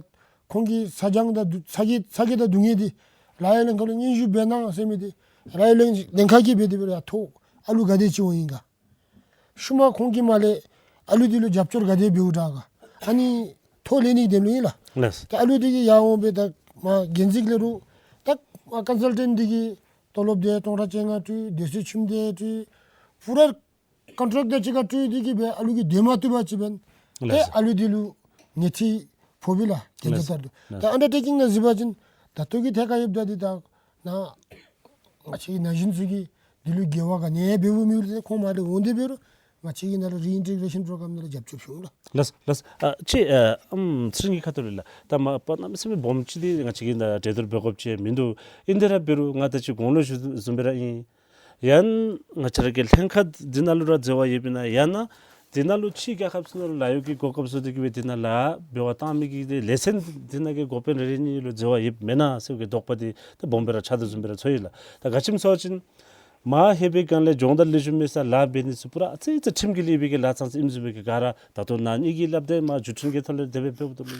ཁོང་གི་ཚ་གྱང་དང་སྡུག་ཚ་གྱང་ཚ་གྱང་དང་སྡུག་བསྔལ་འདི་ལཱ་གཡོག་ལྷན་ཁག་ལུ་སྙན་ཞུ་འབད་གནང་ཟེར་མི་འདི་ལཱ་གཡོག་ལྷན་ལྷན་ཁག་གིས་འབད་དེ་འབད་རུང་ཡར་ཐོ་ཨ་ལུ་ག་དེ་ཅིག་འོང་ཡི་ག། ཤུལ་མ་ཁོང་གིས་མར་ལས་ཨ་ལུ་འདི་ལུ་རྒྱབ་སྐྱོར་ག་དེ་འབདཝ་དྲག་ག། ཨ་ནི་ཐོ་ལེན་ནི་དེ་ལུ་ཨིན་ལགས། ལགས། ད་ཨ་ལུ་འདི་གིས་ཡར་འོང་སྦེ་ད་མར་གན་རྒྱ་ལེན་རུང་ད་ ཨ་ཀོན་སཱལ་ཊེནཊ་འདི་གིས་ཏོ་ལོབ་འདི་སྟོང་ཕྲག་བཅོ་ལྔ་སྤྲོད། སྡོད་ས་ཁྱིམ་འདི་སྤྲོད། པུ་ར་ཀོན་ཊེཀཊ་དང་གཅིག་ཁར་སྤྲོད་འདི་གིས་སྦེ་ཨ་ལུ་གིས་སྡོད་མ་བཏུབ་པ་ཅིག་འབད་ན། ལགས་སོ། ཨེ་ཨ་ལུ་འདི་ལུ་ཉེས་ཆད་ཕོག་པས་ལགས། གན་རྒྱ་ལགས་སོ། ལྟར་དུ། ལགས་ད་སོ། ཨན་ཌར་ཊེ་ཀིང་ནང་གཟིགས་པ་ཅིན་ད་ལྟོ་གི་ཐད་ཁར་ཡོདཔ་ད་འདི་ད་ནཱ་ང་བཅས་ཀྱི་ན་གཞོན་ཚུ་གིས་འདི་ལུ་འགལ་བ་ག་ནི་ཡང་འབདཝ་མེད་རུང་ཁོང་མར་འོང་སྟེ་འབད་རུང་ང་བཅས་ཀྱིས་ནཱ་ལུ་རི་ཨིན་ཊི་གེ་རེ་ཤཱན་པོ་རོ་གྲམ་ནང་ལུ་རྒྱབ་སྐྱོར་ཞུ་འོང་ལགས། ལགས་ལགས། ཨ་ཅིག་ཨ་ཨམ་ཚེ་རིང་གི་ཁ་ཐུག་ལས་ལགས། ད་མ་པ་གནམ་མེད་ས་མེད་སྦོམ་ཅིག་འདི་ང་བཅས་ཀྱིས་ད་གྲོས་བསྡུར་འབད་དགོཔ་ཅིག་མིན་འདུག། ཨིན་དེ་ར་འབད་རུང་ང་ད་ཅི་གོང་ལུ་ཞུ་བཟུམ་སྦེ་ར་ཨིན། ཡང་ང་བཅས་ར་གི་ལྷན་ཁག་འདི་ནང་ལུ་ར་འཛོལ་བ་ཡོདཔ་ཨིན་ན། ཡང་ན་འདི་ནང་ལུ་ཕྱི་རྒྱལ་ཁབ་ཚུ་ནང་ལུ་ལཱ་གཡོག་གི་གོ་སྐབས་བཟོ་སྟེ་གི་སྦེ་འདི་ནང་ལཱ་འབད་བར་བཏང་མི་གི་འདི་ལས་ཚན་འདི་ནང་གི་འགོ་དཔོན་རེ་རེ་གཉིས་ལུ་འཛོལ་བ་ཡོདཔ་མེན་ན་ཟེར་བའི་དོགས་པ་འདི་ད་སྦོམ་སྦེ་ར་ཆགས་དོ་བཟུམ་སྦེ་ར་ཚོར་ཡི་ལགས། ད་ག་ཅི་སྨོ་ཟེར་བ་ཅིན་མར་ལྷོད་པའི་སྒང་ལས་སྦྱོང་བརྡར་ལེགས་ཤོམ་མེད་སར་ལཱ་འབད་ནི་ཚུ་པུ་ར་ཨ་ཙི་ཙི་ཁྲིམས་ཀྱིས་བསླུས་པའི་གི་ལཱ་ཙང་ཙ་ཨིནམ་བཟུམ་སྦེ་གི་ག་ར་ད་ལྟོ་ནཱ་ངེ་གི་སླབ་དེས་མར་བརྒྱུད་འཕྲིན་གྱི་ཐོག་ལས་དེ་སྦེ་འབདཝ་ད་ལུ་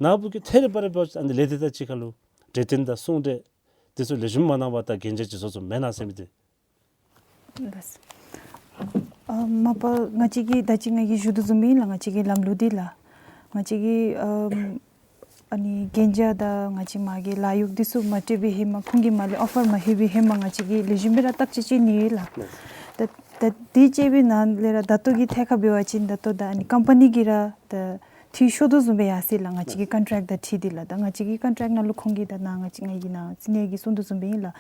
ནཱ་བུ་གིས་ཐད་རི་བ་རི་འབད་བ་ཅིན་ཨ་ནི་ལས་སྡེ་དང་གཅིག་ཁར་ལུ་གྲོས་བསྟུན་དང་གསུང་གྲོས་དེ་ཚུ་ལེགས་ཤོམ་མ་གནང་བར་ད་གན་རྒྱ་ཅིག་བཟོ་བཟོཝ་མེན་ན་ཟེར་མི་འདི། ལགས། ཨ་མ་པ་ང་བཅས་ཀྱིས་ད་ཅི་ང་གིས་ཞུ་དོ་བཟུམ་སྦེ་ཨིན་ལགས། ང་བཅས་ཀྱི་ལམ་ལུགས་འདི་ལགས། ང་བཅས་ཀྱིས་ཨམ་ཨ་ནི་གན་རྒྱ་དང་ང་བཅས་མ་གི་ལཱ་གཡོག་འདི་ཚུ་མ་སྤྲོད་པའི་ཧེ་མ་ཁོང་གིས་མར་ལས་ཨོ་ཕར་མ་ལྷོད་པའི་ཧེ་མ་ང་བཅས་ཀྱིས་ལེགས་ཤོམ་སྦེ་ར་བརྟག་དཔྱད་ཅིག་ནི་ཡོད་ལགས། ལགས། ད་ད་དེ་བཅད་པའི་ནང་ལས་ར་ད་ལྟོ་གི་ཐད་ཁར་འབད་བ་ཅིན་ད་ལྟོ་ད་ཨ་ནི་ཀམ་པ་ནི་གིས་ར་ད་འཐུས་ཤོར་དོ་བཟུམ་སྦེ་ཡར་སོ་ཡི་ལགས། ང་བཅས་ཀྱི་ཀོན་ཊེཀཊ་དང་འཁྲིལ་ཏེ་ལགས། ད་ང་བཅས་ཀྱི་ཀོན་ཊེཀཊ་ནང་ལུ་ཁོང་གིས་ད་ནཱ་ང་བཅས་ང་གིས་ནཱ་ཅི་ནས་ཀྱིས་གསུང་དོ་བཟུམ་སྦེ་ཨིན་ལགས།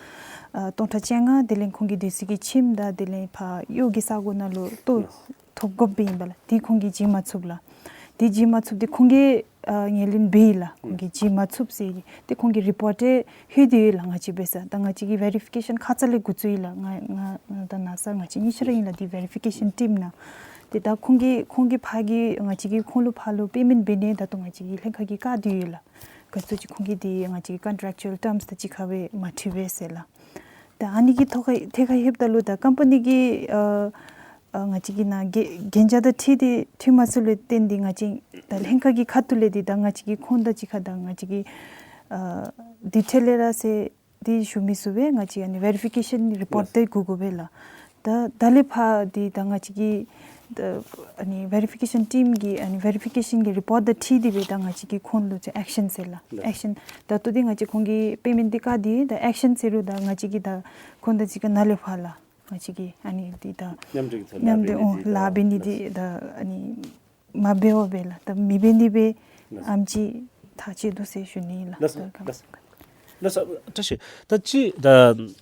ཨ་སྟོང་ཕྲག་བཅོ་ལྔ་དེ་ལས་ཁོང་གི་སྡོད་ས་གི་ཁྱིམ་དང་དེ་ལས་ཕར་གཡོག་གི་ས་གོ་ནང་ལུ་ལྟོ་ཐོབ་དགོཔ་སྦེ་ཨིན་པས་ལགས། དེ་ཁོང་གིས་བྱིན་མ་ཚུགས་ལགས། དེ་བྱིན་མ་ཚུགསཔ་དེ་ཁོང་གིས་ཨ་ངོས་ལེན་འབད་ཡི་ལགས། ཁོང་གིས་བྱིན་མ་ཚུགས་ཟེར་གི་དེ་ཁོང་གི་རི་པོཊ་ལྷོད་དེ་ཡོད་ལགས། ང་བཅས་འབད་ས་ད་ང་བཅས་ཀྱིས་ཝེ་རི་ཕི་ཀེ་ཤཱན་ཁ་ཙ་ལས་འགོ་བཙུགས་ཡི་ལགས། ང་ང་ང་དང་ན་སར་ང་བཅས་གཉིས་ཆ་ར་ཨིན་ལགས། དེ་ཝེ་རི་ཕི་ཀེ་ཤཱན་ཊིམ་ནང་དེ་ད་ཁོང་གིས་ཁོང་གིས་ཕར་གྱི་ང་བཅས་ཀྱིས་ཁོང་ལུ་ཕར་ལུ་པེ་མེནཊ་འབད་ནི་ད་ལྟོ་ང་བཅས་ཀྱི་ལྷན་ཁག་གིས་བཀག་སྟེ་ཡོད་ལགས། ག་ཅི་ཅིག་ཁོང་གིས་དེ་ང་བཅས་ཀྱི་ཀོན་ཊེཀ་ཅུ་ཨལ་ཊརམསི་དང་གཅིག་ཁར་སྦེ་མ་འཁྲིལ་བས་ཟེར་ལགས། ད་ཨ་ནི་གི་ཐོག་ཁར་ཐད་ཁར་ལྷོདཔ་ད་ལུ་ད་ཀམ་པ་ནི་གི་ཨ་ཨ་ང་བཅས་ཀྱི་ནཱ་གན་གན་རྒྱ་དང་འཁྲིལ་ཏེ་འཁྲིལ་མ་ཚུགས་ལུ་བརྟེན་ཏེ་ང་བཅས་ད་ལྷན་ཁག་གི་ཁ་ཐུག་ལས་འདི་ད་ང་བཅས་ཀྱིས་ཁོང་དང་གཅིག་ཁར་ད་ང་བཅས་ཀྱིས་ཨ་དེ་འཕྲལ་ལས་ར་ཟེར་འདི་ཞུ་མི་ཚུགས་པས། ང་བཅས་ཨ་ནི་ཝེ་རི་ཕི་ཀེ་ཤཱན་རི་པོཊ་འདི་དགོ་དགོ་པས་ལགས། ད་ད་ལས་ཕར་འདི་ད་ང་བཅས་ཀྱི་ད་ཨ་ནི་ཝེ་རི་ཕི་ཀེ་ཤཱན་ཊིམ་གྱི་ཨ་ནི་ཝེ་རི་ཕི་ཀེ་ཤཱན་གྱི་རི་པོཊ་དང་འཁྲིལ་ཏེ་སྦེ་ད་ང་བཅས་ཀྱིས་ཁོང་ལུ་ཅིག་ཨེཀ་ཤཱན་ཟེར་ལགས། ཨེཀ་ཤཱན་ད་ལྟོ་འདི་ང་བཅས་ཁོང་གི་པེ་མེནཊ་འདི་བཀག་སྟེ་ད་ཨེཀ་ཤཱན་ཟེར་རུང་ད་ང་བཅས་ཀྱིས་ད་ཁོང་དང་གཅིག་ཁར་ནཱ་ལས་ཕར་ལགས། ང་བཅས་ཀྱིས་ཨ་ནི་འདི་ད་མཉམ་འབྲེལ་གྱི་ཐོག་མཉམ་འབྲེལ་ཨོ་ལཱ་འབད་ནི་འདི་ད་ཨ་ནི་མ་འབད་བར་སྦེ་ལགས། ད་མི་འབད་ནི་སྦེ་ལགས། ཨེམ་ཆི་ཐག་བཅད་དོ་ཟེར་ཞུ་ནི་ལགས། ལགས་ལགས། ལགས་སོ། བཀྲ་ཤིས། ད་ཅི་ད་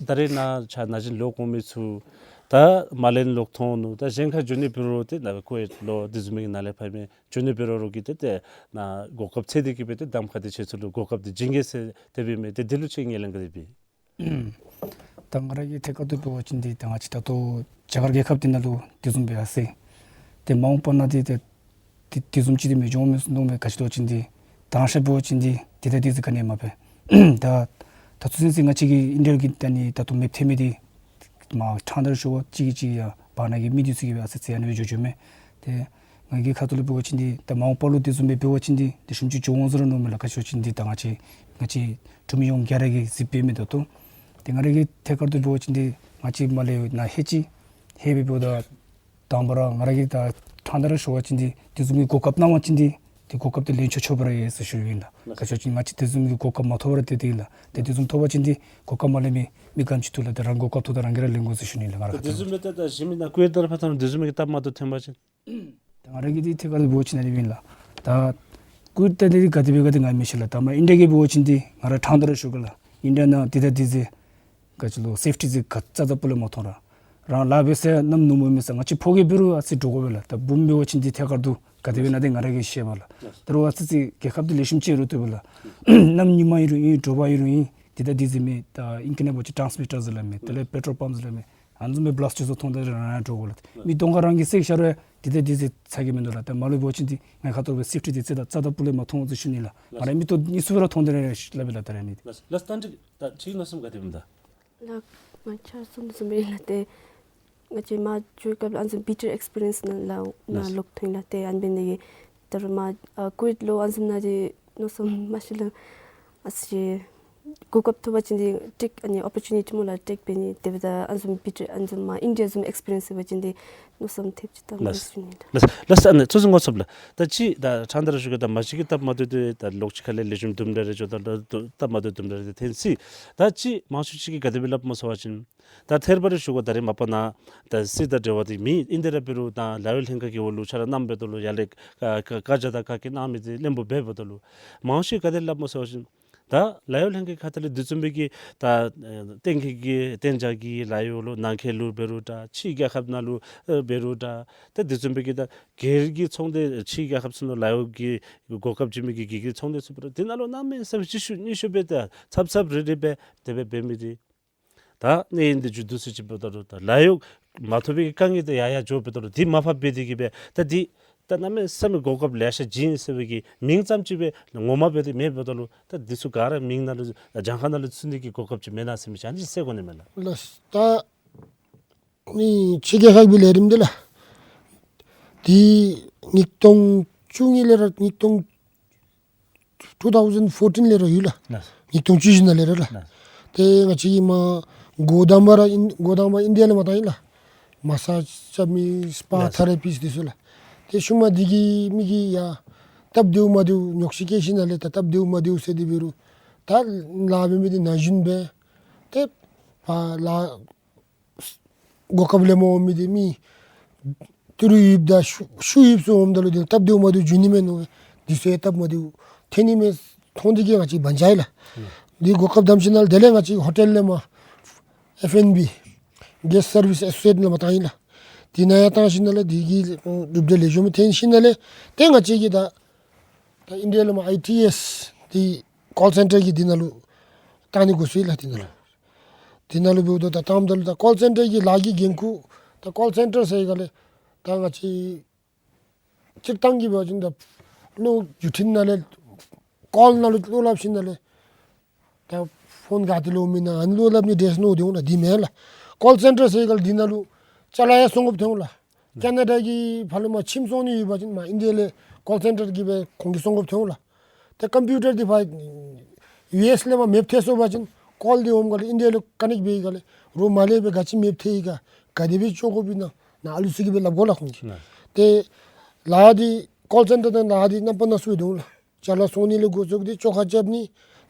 ད་རེས་ནཱ་ཆ་ན་གཞོན་ལོག་འོང་མི་ཚུ་ད་མར་ལས་ལོག་འཐོན་ནུག། ད་གཞན་ཁར་འགྱོ་ནི་འབད་རུང་ཏེ་ནཱ་ཀུ་ཝེཊ་ལུ་དེ་བཟུམ་མའི་ནང་ལས་ཕར་མི་འགྱོ་ནི་འབད་རུང་རོགས་ཀྱིས་ཏེ་ཏེ་ནཱ་གོ་སྐབས་འཚོལ་ཏེ་གི་སྦེ་ཏེ་གདམ་ཁ་འདི་ཁྱེད་ཚུ་ལུ་གོ་སྐབས་འདི་བྱིན་གེ་ཟེར་དེ་སྦེ་མས། ཏེ་འདི་ལུ་ཁྱེད་ངོས་ལེན་ག་དེ་སྦེ། ད་ང་ར་གི་ཐད་ཁར་དུ་འབད་བ་ཅིན་འདི་ད་ང་བཅས་ད་ལྟོ་རྒྱ་གར་རྒྱལ་ཁབ་འདི་ནང་ལུ་དེ་བཟུམ་སྦེ་ཡར་སོ་ཡི། ཏེ་མ་འོངས་པ་ནང་འདི་ཏེ་དེ་དེ་བཟུམ་ཅིག་འདི་མི་འབྱུང་མི་འོང་མས། ག་ཅི་ལོ་ཅིག་འདི་དང་ཤ་འབད་བ་ཅིན་འདི་དེ་ད་དེ་ཟེར་ག་ནི་མ་པས། ད་ད་ཚུན་ཚོད་ང་བཅས་ཀྱི་ཨིན་ཌི་ཡ་གི་ད་ནི་ད་ལྟོ་མེདཔ་ཐལ་མི་འདི་མ་ཕྲང་སྟེ་ར་ཞུ་བ་ཅིག་གིས་ཅིག་ཡང་བར་ན་གི་མི་འདི་ཚུ་གིས་སྦེ་ཨ་ཙི་ཙི་ཨ་ནི་སྦེ་འགྱོ་འགྱོཝ་མས། ཏེ་ང་གི་ཁ་ཐུག་ལས་འབད་བ་ཅིན་འདི་ད་མ་འོངས་པ་ལུ་དེ་བཟུམ་སྦེ་འབད་བ་ཅིན་འདི་ལེགས་ཤོམ་ཅིག་འགྱོ་འོང་ཟེར་ར་མནོཝ་མས་ལགས། ག་ཅི་ལོ་ཅིག་འདི་ད་ང་བཅས་ང་བཅས་འབྲུག་མི་ཡོངས་ག་ར་གིས་གཟིགས་འབདཝ་མས་ད་ལྟོ། ཏེ་ང་ར་གི་ཐད་ཁར་དུ་འབད་བ་ཅིན་འདི་ང་བཅས་མར་ལས་ནཱ་ལྷོད་ཅི། ལྷོད་སྦེ་འབདཝ་ད་དང་པ་ར་ང་ར་གིས་ད་ཕྲང་སྟེ་ར་ཞུ་བ་ཅིན་འདི་དེ་བཟུམ་གྱི་གོ་སྐབས་གནང་བ་ཅིན་འདི་ཏེ་གོ་སྐབས་འདི་ལེན་ཆོག་ཆོག་པ་ར་ཡོད་ཟེར་ཞུ་ནི་ཨིན་ལགས། ག་ཅི་ལོ་ཅིག་ང་བཅས་དེ་བཟུམ་གྱི་གོ་སྐབས་མ་ཐོབ་པར་སྡོད་དེ་ཨིན་ལགས། ཏེ་དེ་བཟུམ་ཐོབ་པ་ཅིན་འདི་གོ་སྐབས་མ་ལེན་མི་མི་ག་དེམ་ཅིག་འདུག་ལགས། ཏེ་རང་གོ་སྐབས་ཐོབ་ད་རང་གིས་ར་ལེན་དགོ་ཟེར་ཞུ་ནི་ལགས། ང་ར་ཁ་ཐུག་ལས། དེ་བཟུམ་སྦེ་ད་ད་གཞན་མི་ནཱ་ཀུ་ཝེཊ་དང་ར་ཕར་ཐོན་དེ་བཟུམ་མའི་གི་སྟབས་མ་བདེཝ་ཐོན་པ་ཅིན། ད་ང་ར་གི་འདི་ཐད་ཁར་འབད་བ་ཅིན་ཨ་ནི་ཨིན་ལགས། ད་ཀུ་ཝེཊ་ད་འདི་ག་དེ་སྦེ་ག་དེ་ང་མི་ཤེས་ལགས། ད་མར་ཨིན་ཌི་ཡ་གི་འབད་བ་ཅིན་འདི་ང་ར་ཕྲང་སྟེ་ར་ཞུ་གེ་ལགས། ཨིན་ཌི་ཡ་ནང་འདི་ད་འདི་ཟེར་ག་ཅི་ལོ་སེཕ་ཊི་ཟེར་ག་རྩ་དང་སྤུ་ལས་མ་མཐོང་ར། རང་ལཱ་འབད་ས་ནམ་ནུབ་མོ་མེད་ས་ང་བཅས་ཕོ་རྒྱས་འབད་རུང་ཨ་ཙི་འདྲོག་དགོ་པས་ལགས། ད་བུམོ་འབད་བ་ཅིན་འདི་ཐད་ཁར་དུ་ག་དེ་སྦེ་ཨིན་ན་འདི་ང་ར་གིས་ཤེས་པས་ལགས། ད་རུང་ཨ་ཙི་ཙི་རྒྱལ་ཁབ་འདི་ལེགས་ཤོམ་ཅིག་རུང་བཏུབ་པས་ལགས། གནམ་ཉིན་མ་ཨིན་རུང་ཨིན་དྲོ་པ་ཨིན་རུང་ཨིན་འདི་ད་འདི་ཟེར་མི་ད་ཨིང་སྐད་ནང་འབད་བ་ཅིན་ཊཱནསི་མི་ཊར་ཟེར་སླབ་མས། དེ་ལས་པེ་ཊོལ་པམཔ་ཟེར་སླབ་མས། ཨ་ནི་བཟུམ་སྦེ་བླཱསཊ་ཚུ་མཐོང་ད་ར་རང་ཡང་འདྲོག་དགོ་ལགས། མིག་ཏོ་ཁར་རང་གིས་བསལ་བཞག་རུང་འདི་ད་འདི་ཟེར་ཚ་གྱང་མིན་འདུག་ལགས། ད་མར་ལུ་འབད་བ་ཅིན་འདི་ང་གིས་ཁ་ཐུག་ལས་སྦེ་སེཕ་ཊི་འདི་རྩ་དང་རྩ་དང་སྤུ་ལས་མ་མཐོང་ཟེར་ཞུ་ནི་ལགས། ང་ར་མིག་ཏོ་གཉིས་སུ་ར་མཐོང་ད་ར་སླབ་ཨིན་ལགས། ད་རེས་ནི་འདི། ལགས་ལགས། ད་འདི་ད་ཁྱོད་མནོ་བསམ་ག་དེ་སྦེ་ད། ལགས་ང་ཆ་ར་གསུངས་དོ་བཟུམ་སྦེ་ཨིན་ལགས། ཏེ་ང་བཅས་མར་འགྱོ་བའི་སྐབས་ལུ་ཨ་ནི་བཟུམ་བི་ཊར་ཨེགསི་པི་རི་ཡེནསི་ནང་ལཱ་ནཱ་ལགས། ལོག་འཐོན་ལགས། ཏེ་ཨ་ནི་འབད་ནི་དེ་གིས་ད་རུང་མར་ཨ་ཀུ་ཝེཊ་ལུ་ཨ་ནི་བཟུམ་ནང་འདི་མནོ་བསམ་མ་ཤེས་ལགས། ཨ་ཙི་ གོ་སྐབས་ཐོབ་པ་ཅིན་འདི་ཊེཀ་ཨ་ནི་ཨོ་པོར་ཅུ་ནི་ཊི་མོ་ལ་ཊེཀ་འབད་ནི་དེ་འབདཝ་ད་ཨ་ནི་བཟུམ་བི་ཊི་ཨ་ནི་བཟུམ་མ་ཨིན་ཌི་ཡ་བཟུམ་ཨེགསི་པི་རི་ཡེནསི་ཡོད་པ་ཅིན་འདི་མནོ་བསམ་ཐེབས་ཅིག་བཏང་ལགས། མནོ་ཞུ་ནི་ལགས། ལགས་ལགས། ཨ་ནི་ཚུ་ཚུ་ངོ་ཚབ་ལགས། ད་ཅི་ད་ཕྲང་སྟེ་ར་ཞུ་གེ། ད་མ་གཞི་གི་སྟབས་མ་བདེཝ་དེ་ད་ལོགས་ཅིག་ཁ་ལས་ལེགས་ཤོམ་དུམ་གྲ་རེ་འགྱོཝ་ད་ད་སྟབས་མ་བདེཝ་དུམ་གྲ་རེ་དེ་ཐོན་སྲིད། ད་ཅི་མང་ཤོས་ཅིག་གིས་ག་དེ་སྦེ་སླབ་སྨོ་ཟེར་བ་ཅིན་ད་ཐད་རི་བ་རི་ཞུ་དགོ། ད་རིས་མ་པ་ནཱ་ད་སྲིད་དང་འབྲེལ་བ་འདི་མེད། ཨིན་ཏེ་ར་འབད་རུང་ད་ལཱ་གཡོག་ལྷན་ཁག་གི་འོག་ལུ་ཕྱག་ལཱ་གནངམ་འབདཝ་ད་ལུ་ཡར་ལས་བཀའ་བཀའ་རྒྱ་དང་བཀའ་བཀྱོན་གནང་མི་འདི་བློན་པོ་འབད་འབདཝ་ད་ལུ་མང་ཤོས་ག་དེ་སླབ་སྨོ་ཟེར་བ་ཅིན་ད་ལཱ་གཡོག་ལྷན་ཁག་ཁ་ཐུག་ལས་འདི་བཟུམ་སྦེ་གི་ད་ཨེ་གཏན་འཁེལ་གྱི་གཏན་འཇགས་ཀྱི་ལཱ་གཡོག་ལུ་ནང་འཁོད་ལུ་འབད་རུང་འདྲ་ཕྱི་རྒྱལ་ཁབ་ནང་ལུ་ཨེ་འབད་རུང་འདྲ་ད་འདི་བཟུམ་སྦེ་གི་ད་སྒེར་གྱི་ཚོང་སྡེ་ཕྱི་རྒྱལ་ཁབ་ཚུ་ནང་ལཱ་གཡོག་གི་གོ་སྐབས་བྱིན་མི་གི་སྒེར་གྱི་ཚོང་སྡེ་ཚུ་འབད་རུང་འདི་ནང་ལུ་གནམ་མེད་ས་མེད་ཅིག་ཤུལ་ཉེ་ཤུལ་སྦེ་ད་ཚབ་ཚབ་རེ་རེ་སྦེ་དེ་སྦེ་འབད་མི་འདི་ད་གནས་ཡུན་འདི་མཇུག་བསྡུ་ཚར་ཅིག་འབདཝ་ད་ལུ་ད་ལཱ་གཡོག་མ་ཐོབ་པའི་དཀའ་ངལ་འདི་ཡར་ཡར་འགྱོ་འབདཝ་ད་ལུ་འདི་མར་ཕབ་འབད་དེ་གིས་སྦེ་ད་འདི་ད་གནམ་མེད་ས་མེད་གོ་སྐབས་ལེ་ཤ་བྱིན་ཟེར་བའི་གི་མིང་ཙམ་ཅིག་སྦེ་ངོ་མ་འབད་དེ་མེདཔ་འབདཝ་ད་ལུ་ད་འདི་ཚུ་ག་ར་མིང་ནང་ལུ་གྱངས་ཁ་ནང་ལུ་ཚུད་ནི་གི་གོ་སྐབས་ཅིག་མེད་ན་ཟེར་མི་ཅིག་ཨ་ནི་ཅིག་ཟེར་དགོ་ནི་མས་ལགས། ལགས། ད་ནི་ཕྱི་རྒྱལ་ཁབ་ཀྱི་ལས་རིམ་འདི་ལགས། འདི་ཉིས་སྟོང་བཅུ་གཉིས་ལས་ར་ཉིས་སྟོང་two thousand fourteen ལས་ར་ཡོད་ལགས། ལགས། ཉིས་སྟོང་བཅུ་བཞི་ནང་ལས་ར་ལགས། ལགས། ཏེ་ང་བཅས་ཀྱིས་མ་འགོ་དང་པ་ར་ཨིན་འགོ་དང་པ་ཨིན་ཌི་ཡ་ལས་མར་བཏང་ཡི་ལགས། མ་སཱཇ་རྐྱབ་མི་སི་པ་ལགས། ཐེ་ར་པིསཊ་འདི་ཚུ་ལགས། ཏེ་ཤུལ་མ་འདི་གིས་མི་གིས་ཡ་སྟབས་བདེཝ་མ་བདེཝ་ཉོགས་བཤད་བཀོད་ཞིནམ་ལས་ད་སྟབས་བདེཝ་མ་བདེཝ་ཟེར་ཏེ་འབད་རུང་ད་ལཱ་འབད་མི་འདི་ན་གཞོན་སྦེ་ཏེ་ཕར་ལཱ་གོ་སྐབས་ལེན་པར་འོང་མི་འདི་མི་ཏི་རུ་ཡོདཔ་དང་ཤུ་ཤུགས་ཡོདཔ་ཚུ་འོངམ་ད་ལུ་འདི་སྟབས་བདེཝ་མ་བདེཝ་འབྱུང་ནི་མས་མནོ། འདི་ཚུ་ཡང་སྟབས་མ་བདེཝ་ཐོན་ནི་མས་མཐོང་སྟེ་གིས་ང་བཅས་བང་ཆ་ཡི་ལགས། འདི་གོ་སྐབས་བདམས་ཞིནམ་ལས་དེ་ལས་ང་བཅས་ཧོ་ཊེལ་ལས་མར་ཨེཕ་ཨེན་བི་གེསཊ་སར་ཝིསི་ཨེ་སོ་སི་ཨེཊ་ལས་མར་བཏང་ཡི་ལགས། འདི་ནང་ཡང་བཏང་ཞིནམ་ལས་འདི་གིས་གྲུབ་འབྲས་ལེགས་ཤོམ་ཐོན་ཞིནམ་ལས་ཏེ་ང་བཅས་ཀྱིས་ད་ད་ཨིན་ཌི་ཡ་ལས་མར་ཨའི་ཊི་ཨེསི་འདི་ཀོལ་སེན་ཊར་གྱི་འདི་ནང་ལུ་བཏང་ནི་དགོ་ཟེར་ལགས། འདི་ནང་ལུ་འདི་ནང་ལུ་འབདཝ་ད་ད་བཏངམ་ད་ལུ་ད་ཀོལ་སེན་ཊར་གྱི་ལཱ་གི་འགན་ཁུར་ད་ཀོལ་སེན་ཊར་ཟེར་ག་ལས་ད་ང་བཅས་སྤྱིར་བཏང་གི་འབད་བ་ཅིན་ད་བློ་བསྒྱུར་ཐིམ་ནང་ལས་ཀོལ་ནང་ལུ་བློ་སླབ་ཞིནམ་ལས་ད་ཕོན་ག་ཏེ་ལུ་མེན་ན་ཨ་ནི་བློ་སླབ་ནི་འདྲས་མནོ་སྟེ་འོང་ལགས། འདི་མེན་ལགས། ཀོལ་སེན་ཊར་ཟེར་ག་ལས་འདི་ནང་ལུ་ཅ་ལ་ཡང་སོང་དགོཔ་ཐོན་འོང་ལགས། ཀེ་ན་ཌ་གི་ཕར་ལས་མར་ཁྱིམ་སོང་ནི་ཡོད་པ་ཅིན་མར་ཨིན་ཌི་ཡ་ལས་ཀོལ་སེན་ཊར་གྱིས་སྦེ་ཁོང་གིས་སོང་དགོཔ་ཐོན་འོང་ལགས། ཏེ་ཀམ་པིའུ་ཊར་འདི་ཕར་ཡུ་ཨེསི་ལས་མར་མེཔ་ཐལ་སོང་པ་ཅིན་ཀོལ་འདི་འོངམ་ག་ལས་ཨིན་ཌི་ཡ་ལུ་ཀ་ནེཀཊ་འབད་ག་ལས་རོགས་མར་ལས་སྦེ་ག་ཅི་མེཔ་ཐལ་ཡི་ག་ག་དེ་སྦེ་བཅོ་དགོཔ་ཨིན་ན་ནཱ་ཨ་ལུ་ཚུ་གིས་སྦེ་སླབ་དགོ་ལགས་ཁོང་གིས། ཏེ་ལཱ་འདི་ཀོལ་སེན་ཊར་དང་ལཱ་འདི་རྣམ་པ་སྣ་ཚོགས་འདུག་ལགས། ཅ་ལ་སོང་ནི་ལས་འགོ་བཙུགས་ཏེ་བཅོ་ཁ་རྐྱབ་ནི་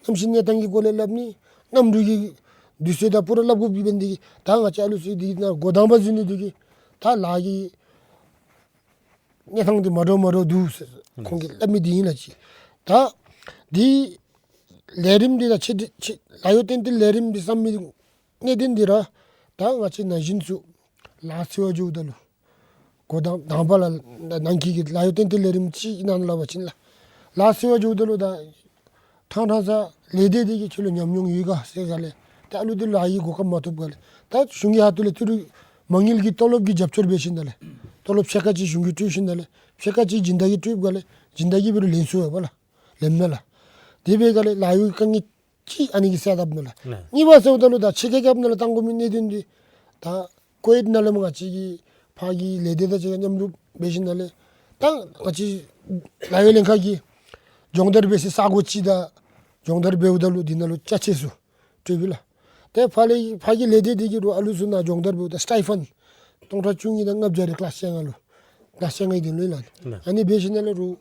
གནམ་གཤིས་གནས་སྟངས་ཀྱི་སྐོར་ལས་སླབ་ནི་གནམ་གྲུ་གི་དུས་ཚོད་དང་པུ་ར་སླབ་དགོཔ་འབད་ནི་འདི་གིས་ད་ང་བཅས་ཨ་ལུ་ཚུ་འདི་ནང་འགོ་དང་པ་འཛུལ་ནི་འདི་གིས་ད་ལཱ་གི་གནས་སྟངས་འདི་མ་འདྲཝ་མ་འདྲཝ་འདུག་ཟེར་ཁོང་གིས་སླབ་མི་འདི་ཨིན་ལགས་ཅིག། ད་འདི་ལས་རིམ་འདི་ད་ཆེ་འདི་ཆེ་ལཱ་གཡོག་གཏན་གཏན་ལས་རིམ་འདི་བསམ་མི་གནད་དོན་འདི་ར་ད་ང་བཅས་ན་གཞོན་ཚུ་ལཱ་འཚོལ་བར་འགྱོཝ་ད་ལུ་འགོ་དང་དང་པ་ལགས་ནང་འཁོད་ཀྱི་ལཱ་གཡོག་གཏན་གཏན་ལས་རིམ་ཅིག་ཨིན་ན་སླབ་པ་ཅིན་ལགས། ལཱ་འཚོལ་བར་འགྱོཝ་ད་ལུ་ད་ཕྲང་ཕྲང་ས་ལས་སྡེ་འདི་གིས་ཁྱོད་ལུ་ཉམས་མྱོང་ཡོད་ག་ཟེར་ག་ལས་ད་ཨ་ལུ་འདི་ལཱ་གི་གོ་སྐབས་མ་ཐོབ་ག་ལས་ད་གཞུང་གི་ཁ་ཐུག་ལས་ཏི་རུ་མ་དངུལ་གྱི་ཏོ་ལོབ་ཀྱི་རྒྱབ་སྐྱོར་འབད་ཞིནམ་ལས་ཏོ་ལོབ་ཕྱེད་ཀ་ཅིག་གཞུང་གིས་སྤྲོད་ཞིནམ་ལས་ཕྱེད་ཀ་ཅིག་སྦྱིན་བདག་གིས་སྤྲོད་ག་ལས་སྦྱིན་བདག་གིས་འབད་རུང་ལེན་ཚུགས་པས་ལགས། ལེན་མས་ལགས། དེ་འབད་ག་ལས་ལཱ་གཡོག་གི་དཀའ་ངལ་ཅིག་ཨ་ནི་གིས་སེལ་ཐབས་མས་ལགས། ལགས། གཉིས་པ་ཟེརཝ་ད་ལུ་ད་ཕྱི་རྒྱལ་ཁབ་ནང་ལུ་བཏང་དགོ་མི་གནད་དོན་འདི་ད་ཀུ་ཝེཊ་ནང་ལས་མར་ང་བཅས་ཀྱི་ཕར་གྱི་ལས་སྡེ་དང་གཅིག་ཁར་མཉམ་རུབ་འབད་ཞིནམ་ལས་ད་ང་བཅས་ལཱ་གཡོག་ལྷན་ཁག་གིས་སྦྱོང་བརྡར་འབད་སའི་ས་གོ་ཅིག་དང་སྦྱོང་བརྡར་འབདཝ་ད་ལུ་འདི་ནང་ལུ་ཅ་ཆས་ཚུ་སྤྲོད་པས་ལགས། ཏེ་ཕར་ལས་ཕར་གྱི་ལས་སྡེ་འདི་གིས་རུང་ཨ་ལུ་ཚུ་ནང་སྦྱོང་བརྡར་འབདཝ་ད་སི་ཊའི་ཕཱན་སྟོང་ཕྲག་བཅུ་གཉིས་དང་ལྔ་བརྒྱ་རེ་ཀི་ལཱསི་བཅོ་ལྔ་ལུ་ཀི་ལཱསི་བཅོ་ལྔ་གི་དོན་ལུ་ལགས། ལགས། ཨ་ནི་འབད་ཞིནམ་ལས་རུང་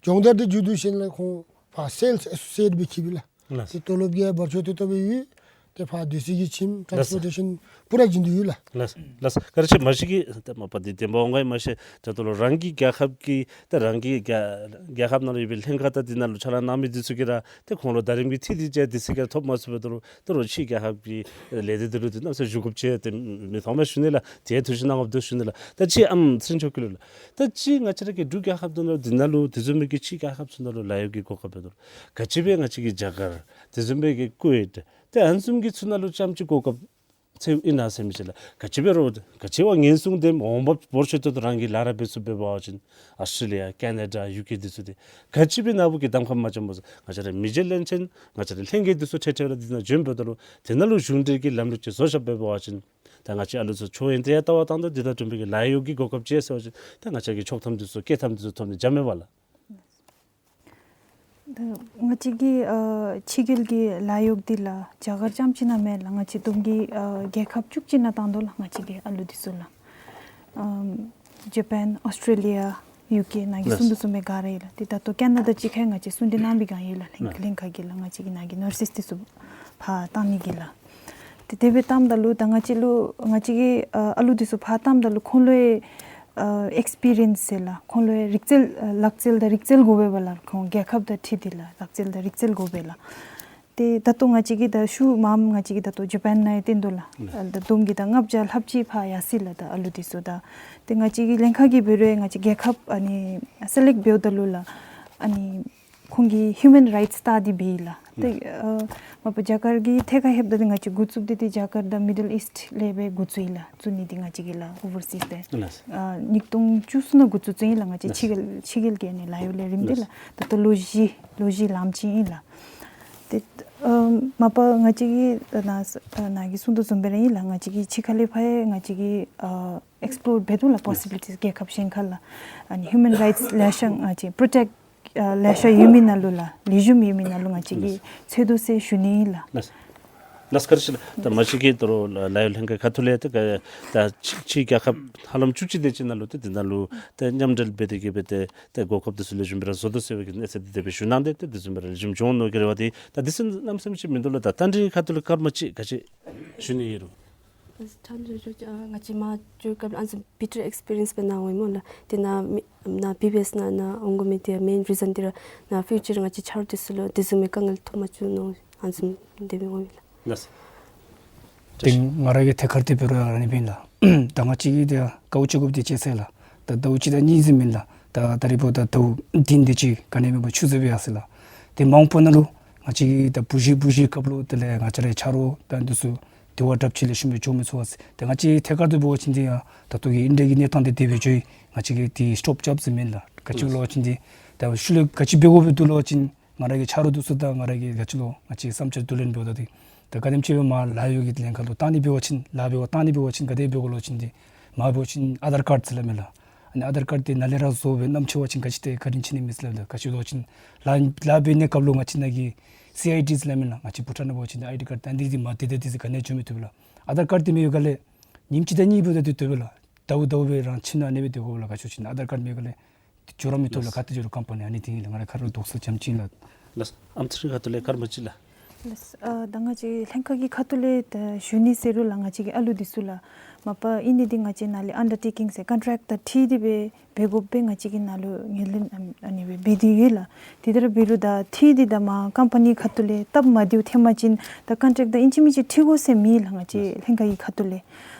སྦྱོང་བརྡར་འདི་མཇུག་བསྡུ་ཞིནམ་ལས་ཁོང་ཕར་སེལསི་ཨེ་སོ་སི་ཨེཊ་སྦེ་འཁྱིད་པས་ལགས། ལགས། ཏེ་ཏོ་ལོབ་ཀྱི་ཡང་བར་ཆད་ཏོག་ཏོ་སྦེ་ཡོད། ཏེ་ཕར་སྡོད་ས་གི་ཁྱིམ་ཊཱནསི་པོར་ཊེ་ཤཱན་པུ་ར་བྱིན་དོ་ཡོད་ལགས། ལགས་ལགས། བཀའ་དྲིན་ཆེ། མ་གཞི་གི་ཏེ་མ་པ་འདི་བདེན་པ་འོང་ག་ཡང་མ་ཤེས། ད་ལྟོ་ལུ་རང་གི་རྒྱལ་ཁབ་ཀྱི་ཏེ་རང་གི་རྒྱལ་རྒྱལ་ཁབ་ནང་ལུ་ཡོད་པའི་ལྷན་ཁག་དང་འདི་ནང་ལུ་ཕྱག་ལཱ་གནང་མི་འདི་ཚུ་གིས་ར་ཏེ་ཁོང་ལུ་ད་རིམ་གྱི་འཐུས་འདི་ཅིག་འདི་ཚུ་གིས་ཐོབ་མ་ཚུགས་པས། ད་ལྟོ་ལུ་ཕྱི་རྒྱལ་ཁབ་ཀྱི་ལས་སྡེ་འདི་ལུ་འདི་གནམ་མེད་ས་མེད་ཞུ་དགོཔ་ཅིག་ཏེ་མི་མཐོང་མས་ཞུ་ནི་ལགས། ཏེ་ཐུགས་ཞིབ་གནང་དགོཔ་འདུག་ཞུ་ནི་ལགས། ད་ཅི་ཨམ་ཚེ་རིང་མཆོག་གུ་ལུ་ལགས། ད་ཅི་ང་བཅས་ར་གི་འབྲུག་རྒྱལ་ཁབ་ནང་ལུ་འདི་ནང་ལུ་དེ་བཟུམ་མའི་གི་ཕྱི་རྒྱལ་ཁབ་ཚུ་ནང་ལུ་ལཱ་གཡོག་གི་གོ་སྐབས་འབད་དོ། ག་ཅི་སྦེ་ང་བཅས་ཀྱི་རྒྱ་གར་དེ་བཟུམ་མའི་གི་ཀུ་ཝེཊ་ཏེ་ཨ་ནི་བཟུམ་གྱི་ཚུ་ནང་ལུ་ཙམ་ཅིག་གོ་སྐབས་ཚུ་ཨིན་ན་ཟེར་མི་ཅིག་ལགས། ག་ཅི་འབད་རུང་ག་ཅི་བ་ངན་སོང་དེ་འོང་འབབ་འབོར་ཆེ་ཏོག་ཏོ་རང་གིས་ལཱ་ར་འབད་ཚུགསཔ་འབད་བ་ཅིན་ཨཱོས་ཊྲེ་ལི་ཡ་ཀེ་ན་ཌ་ཡུ་ཀེ་འདི་ཚུ་ཏེ་ག་ཅི་སྦེ་ནཱ་བུ་གིས་གདམ་ཁ་མ་བྱིནམ་སྨོ་ཟེར། ང་བཅས་ར་མི་རྗེ་བློན་ཆེན་ང་བཅས་ར་ལྷན་རྒྱས་འདི་ཚུ་ཐེངས་ཐེངས་ར་འདི་ནང་བྱོན་འབདཝ་ད་ལུ་དེ་ནང་ལུ་གཞུང་འབྲེལ་གྱི་ལམ་ལུགས་ཅིག་བཟོ་བཞགཔ་འབད་བ་ཅིན་ད་ང་བཅས་ཨ་ལུ་ཚུ་ཆོས་ཡོན་ཏན་ཡང་ལྟ་བ་བཏང་སྟེ་འདི་དང་འདྲ་བའི་གི་ལཱ་གཡོག་གི་གོ་སྐབས་ཅིག་ཟེར་བ་ཅིན་ད་ང་བཅས་ཀྱིས་ཆོག་ཐམ་འདི་ཚུ་སྐྱེལ་ཐམ་འདི་ཚུ་ཐོབ་ནི་འཇམ་མས་པ་ལགས། ད་ང་བཅས་ཀྱི་ཨ་ཕྱི་རྒྱལ་གྱི་ལཱ་གཡོག་འདི་ལགས་རྒྱ་གར་རྐྱངམ་ཅིག་ནང་མེན་ལགས། ང་བཅས་བསྡོམས་ཀྱིས་ཨ་རྒྱལ་ཁབ་བཅུ་གཅིག་ནང་བཏང་དོ་ལགས། ང་བཅས་ཀྱི་ཨ་ལུ་འདི་ཚུ་ལགས། ཨམ་ཇ་པཱན་ཨོསི་ཊྲེ་ལི་ཡ་ཡུ་ཀེ་ནང་གི་ལགས། གསུང་དོ་བཟུམ་སྦེ་ག་ར་ཨིན་ལགས། ཏེ་ད་ལྟོ་ཀེ་ན་ཌ་གཅིག་ཁར་ང་བཅས་གསུང་གྲོས་གནང་སྦེ་ག་ཨིན་ལགས། ལྷན་ལགས། ལྷན་ཁག་གིས་ལགས་ང་བཅས་ཀྱི་ནང་གི་ནར་སིསི་འདི་ཚུ་ཕར་བཏང་ནི་གི་ལགས། ཏེ་དེ་སྦེ་བཏངམ་ད་ལུ་ད་ང་བཅས་ལུ་ང་བཅས་ཀྱི་ཨ་ཨ་ལུ་འདི་ཚུ་ཕར་བཏངམ་ད་ལུ་ཁོང་ལུ་ཨ་ཨེགསི་པི་རི་ཡནསི་ཟེར་ལགས། ཁོང་ལུ་རིག་རྩལ་ཨ་ལག་རྩལ་དང་རིག་རྩལ་དགོ་པས་པ་ལགས། ཁོང་རྒྱལ་ཁབ་དང་འཁྲིལ་ཏེ་ལགས་རིག་རྩལ་དང་རིག་རྩལ་དགོ་པས་ལགས། ཏེ་ད་ལྟོ་ང་བཅས་ཀྱིས་ད་ཤུལ་མམ་ང་བཅས་ཀྱིས་ད་ལྟོ་ཇ་པཱན་ནང་ཡང་བཏོན་དོ་ལགས། ལགས། ཨ་ད་བསྡོམས་ཀྱིས་ད་ལྔ་བརྒྱ་ལྷགཔ་ཅིག་ཕར་ཡར་སོ་ཡི་ལགས། ད་ཨ་ལུ་འདི་ཚུ་ད་ཏེ་ང་བཅས་ཀྱི་ལྷན་ཁག་གིས་འབད་རུང་ང་བཅས་རྒྱལ་ཁབ་ཨ་ནི་སི་ལེཀཊ་འབདཝ་ད་ལུ་ལགས་ཨ་ནི་ཁོང་གི་ཧིའུ་མཱན་རའིཊསི་ལྟ་སྟེ་འབད་ཡི་ལགས། ཏེ་ལགས། ཨ་མ་པ་རྒྱ་གར་གྱི་ཐད་ཁར་ལྷོདཔ་ད་ཏེ་ང་བཅས་འགོ་བཙུགས་ཏེ་ཏེ་རྒྱ་གར་དང་མི་ཌལ་ཨིསཊ་ལས་སྦེ་འགོ་བཙུགས་ཡི་ལགས། བཙུགས་ནི་འདི་ང་བཅས་ཀྱིས་ལགས་ཨོ་ཝར་སིསི་ཏེ། ལགས། ཨ་ཉིས་སྟོང་བཅུ་གསུམ་ནང་འགོ་བཙུགས་བཙུགས་ཡི་ལགས། ང་བཅས་ལགས། ཕྱི་རྒྱལ་ཕྱི་རྒྱལ་གྱི་ཨ་ནི་ལཱ་གཡོག་ལས་རིམ་འདི་ལགས། ལགས། ད་ལྟོ་ལོ་བཞི་ལོ་བཞི་ལངམ་ཅིག་ཨིན་ལགས། ཏེ་ཨ་མ་པ་ང་བཅས་ཀྱིས་ཨ་ནཱ་ཨ་ནཱ་གིས་གསུང་དོ་བཟུམ་སྦེ་ར་ཨིན་ལགས། ང་བཅས་ཀྱིས་ཕྱི་ཁ་ལས་ཕར་ཡང་ང་བཅས་ཀྱིས་ཨ་ཨེགསི་པི་ལོར་འབད་དོ་ལགས། ལགས། པོ་སི་བི་ལི་ཊིས་རྒྱལ་ཁབ་གཞན་ཁར་ལགས། ཨ་ནི་ཧིའུ་མཱན་རའིཊསི་ལེ་ཤ་ང་བཅས་པྲོ་ཊེཀཊ་ཨ་ལེ་ཤ་ཡོད་མི་ནང་ལུ་ལགས་ལེགས་ཤོམ་ཡོད་མི་ནང་ལུ་ང་བཅས་ཀྱིས། ལགས། འཚོལ་དོ་ཟེར་ཞུ་ནི་ཨིན་ལགས། ལགས། ལགས་བཀའ་དྲིན་ཆེ་ལགས། ད་མ་གཞི་གི་ད་རུང་ལཱ་གཡོག་ལྷན་ཁག་ཁ་ཐུག་ལས་ཏེ་ག་ད་ཕྱི་ཕྱི་རྒྱལ་ཁབ་ཧ་ལམ་བཅུ་གཅིག་དེ་ཅིག་ནང་ལུ་ཏེ་དེ་ནང་ལུ་ཏེ་མཉམ་འབྲེལ་འབད་དེ་གིས་སྦེ་ཏེ་ཏེ་གོ་སྐབས་འདི་ཚུ་ལེགས་ཤོམ་སྦེ་ར་བཟོ་དོ་ཟེར་བའི་གི་གནས་ཚད་འདི་དེ་སྦེ་ཞུ་གནང་སྟེ་ཏེ་དེ་བཟུམ་སྦེ་ར་ལེགས་ཤོམ་འགྱོ་འོང་མནོ་གི་རེ་བ་འདི། ད་དེ་ཚུ་གནམ་མེད་ས་མེད་ཅིག་མིན་འདུག་ལགས། ད་རྟ་མགྲིན་ཁ་ཐུག་ལས་སྐར་མ་གཅིག་ག་ཅི་ཞུ་ནི་ཡོད་རུང་། ད་ལྟོ་ལུ་ཨ་ང་བཅས་མ་འགྱོ་སྐབས་ལུ་ཨ་ཙི་བི་ཊར་ཨེགསི་པི་རི་ཡནསི་སྦེ་ནཱ་འོང་ཡི་སྨོ་ལགས། ཏེ་ནཱ་མི་ནཱ་བི་བི་ཨེསི་ནང་ནཱ་འོང་དགོ་མི་འདི་མེན་རི་ཛན་འདི་ར་ནཱ་ཕིའུ་ཅར་ང་བཅས་ཆ་རོགས་འདི་ཚུ་ལུ་དེ་བཟུམ་མའི་དཀའ་ངལ་ཐོབ་མ་བཅུག་མནོ་ཨ་ཙི་དེ་སྦེ་འོང་ཡི་ལགས། ལགས། ཨམ་ཚེ་རིང་། ཏེ་ང་ར་གི་ཐད་ཁར་ཏེ་འབད་རུང་ཨ་ནི་སྦེ་ཨིན་ལགས། ད་ང་བཅས་ཀྱིས་ཏེ་དཀའཝ་སྤྱད་དགོཔ་འདི་ཅིག་ཟེར་ལགས། ད་ཟླཝ་གཅིག་དང་གཉིས་ཙམ་ཨིན་ལགས། ད་ད་རིས་འབདཝ་ད་ཟླཝ་བདུན་དེ་ཅིག་ག་ནི་མེད་པར་ཆུ་ཚོད་སྦེ་ཡར་སོ་ཡི་ལགས། ཏེ་མ་འོངས་པ་ནང་ལུ་ང་བཅས་ཀྱིས་ད་བུ་གཞི་བུ་གཞི་སྐབས་ལུ་དེ་ལས་ང་བཅས་རའི་ཆ་རོགས་ད་འདི་ཚུ་དེ་བ་དྲགཔ་ཅིག་ལེགས་ཤོམ་སྦེ་འགྱོ་མི་ཚུགས་པས་ཟེར། ཏེ་ང་བཅས་ཐད་ཁར་དུ་འབད་བ་ཅིན་ཏེ་ཡང་ད་ལྟོ་གི་ཨིན་ཌི་ཡ་གི་གནས་སྟངས་འདི་དེ་སྦེ་འགྱོ་ཡི། ང་བཅས་ཀྱིས་ཏེ་སི་ཊོབ་རྐྱབ་ཟེར་མེན་ལགས། ག་ཅི་ལོ་ཅིན་ཏེ་ད་ཤུལ་ལས་ག་ཅི་འབད་དགོཔ་འདུག་ལོ་ཅིན་ང་ར་གི་ཆ་རོགས་འདི་ཚུ་དང་ང་ར་གི་ག་ཅི་ལོ་ང་བཅས་བསམ་འཆར་བསྡུ་ལེན་འབདཝ་ད་ཏེ་ད་ག་དེམ་ཅིག་སྦེ་མར་ལཱ་གཡོག་གི་ལྷན་ཁག་ལུ་བཏང་ནི་འབད་བ་ཅིན་ལཱ་འབད་བར་བཏང་ནི་འབད་བ་ཅིན་ག་དེ་འབད་དགོ་ལོ་ཅིན་ཏེ་མར་འབད་བ་ཅིན་ཨ་དྷར་ཀཱརཌ་ཟེར་སླབ་མས་ལགས། ཨ་ནི་ཨ་དྷར་ཀཱརཌ་འདི་ནཱ་ལས་ར་བཟོ་སྦེ་བསྣམས་ཆི་བ་ཅིན་ག་ཅི་ཏེ་བཀའ་དྲིན་ཆེ་ནི་མས་ཟེར་སླབ་ད། ག་ཅི་ལོ་ཅིན་ལཱ་ལཱ་འབད་ནི་སྐབས་ལུ་ང་བཅས་ནཱ་གི་སི་ཨའི་ཌི་ཟེར་སླབ་མས་ལགས། ང་བཅས་བྷུ་ཊཱན་ནང་འབད་བ་ཅིན་ཨའི་ཌི་ཀཱརཌ་ད་འདི་འདི་མ་དེ་དེ་དེ་ཟེར་ག་ནི་འགྱོ་མི་བཏུབ་ལགས། ཨ་དྷར་ཀཱརཌ་འདི་མེད་པའི་སྒང་ལས་ཉིནམ་གཅིག་དང་གཉིས་འབདཝ་ད་ཏེ་བཏུབ་པས་ལགས། ཟླཝ་ཟླཝ་སྦེ་རང་ཁྱིམ་ནང་ཨ་ནི་སྦེ་སྡོད་དགོ་ལགས། ག་ཅི་ལོ་ཅིན་ཨ་དྷར་ཀཱརཌ་མེད་པའི་སྒང་ལས་འགྱོ་ར་མི་བཏུབ་ལགས། ལགས། ག་ཏེ་འགྱོ་རུང་ཀམ་པ་ནི་ཨ་ནི་འདི་ཨིན་ལགས། ང་ར་ཁ་རོག་དོགས་སེལ་རྐྱངམ་ཅིག་ཨིན་ལགས། ལགས། ཨམ་ཚེ་རིང་ཁ་ཐུག་ལས་སྐར་མ་གཅིག་ལགས། ལགས། ཨ་ད་ང་བཅས་ལྷན་ཁག་གི་ཁ་ཐུག་ལས་ད་ཞུ་ནི་ཟེར་རུང་ལགས་ང་བཅས་ཀྱི་ཨ་ལུ་འདི་ཚུ་ལགས་མ་པ་ཨིན་ནི་འདི་ང་བཅས་ནཱ་ལས་ཨན་ཌར་ཊེ་ཀིང་ཟེར་ཀོན་ཊེཀཊ་དང་འཁྲིལ་ཏེ་སྦེ་འབད་དགོཔ་སྦེ་ང་བཅས་ཀྱིས་ནཱ་ལུ་ངོས་ལེན་ཨ་ཨ་ནི་སྦེ་འབད་དེ་ཡོད་ལགས། དེ་ལྟར་འབད་རུང་ད་འཁྲིལ་ཏེ་ད་མར་ཀམ་པ་ནི་ཁ་ཐུག་ལས་སྟབས་མ་བདེཝ་ཐོན་པ་ཅིན་ད་ཀོན་ཊེཀཊ་དང་ཨིན་ཅི་མིན་ཅི་འཁྲིལ་དགོ་ཟེར་མེད་ལགས། ང་བཅས་ལྷན་ཁག་གི་ཁ་ཐུག་ལས་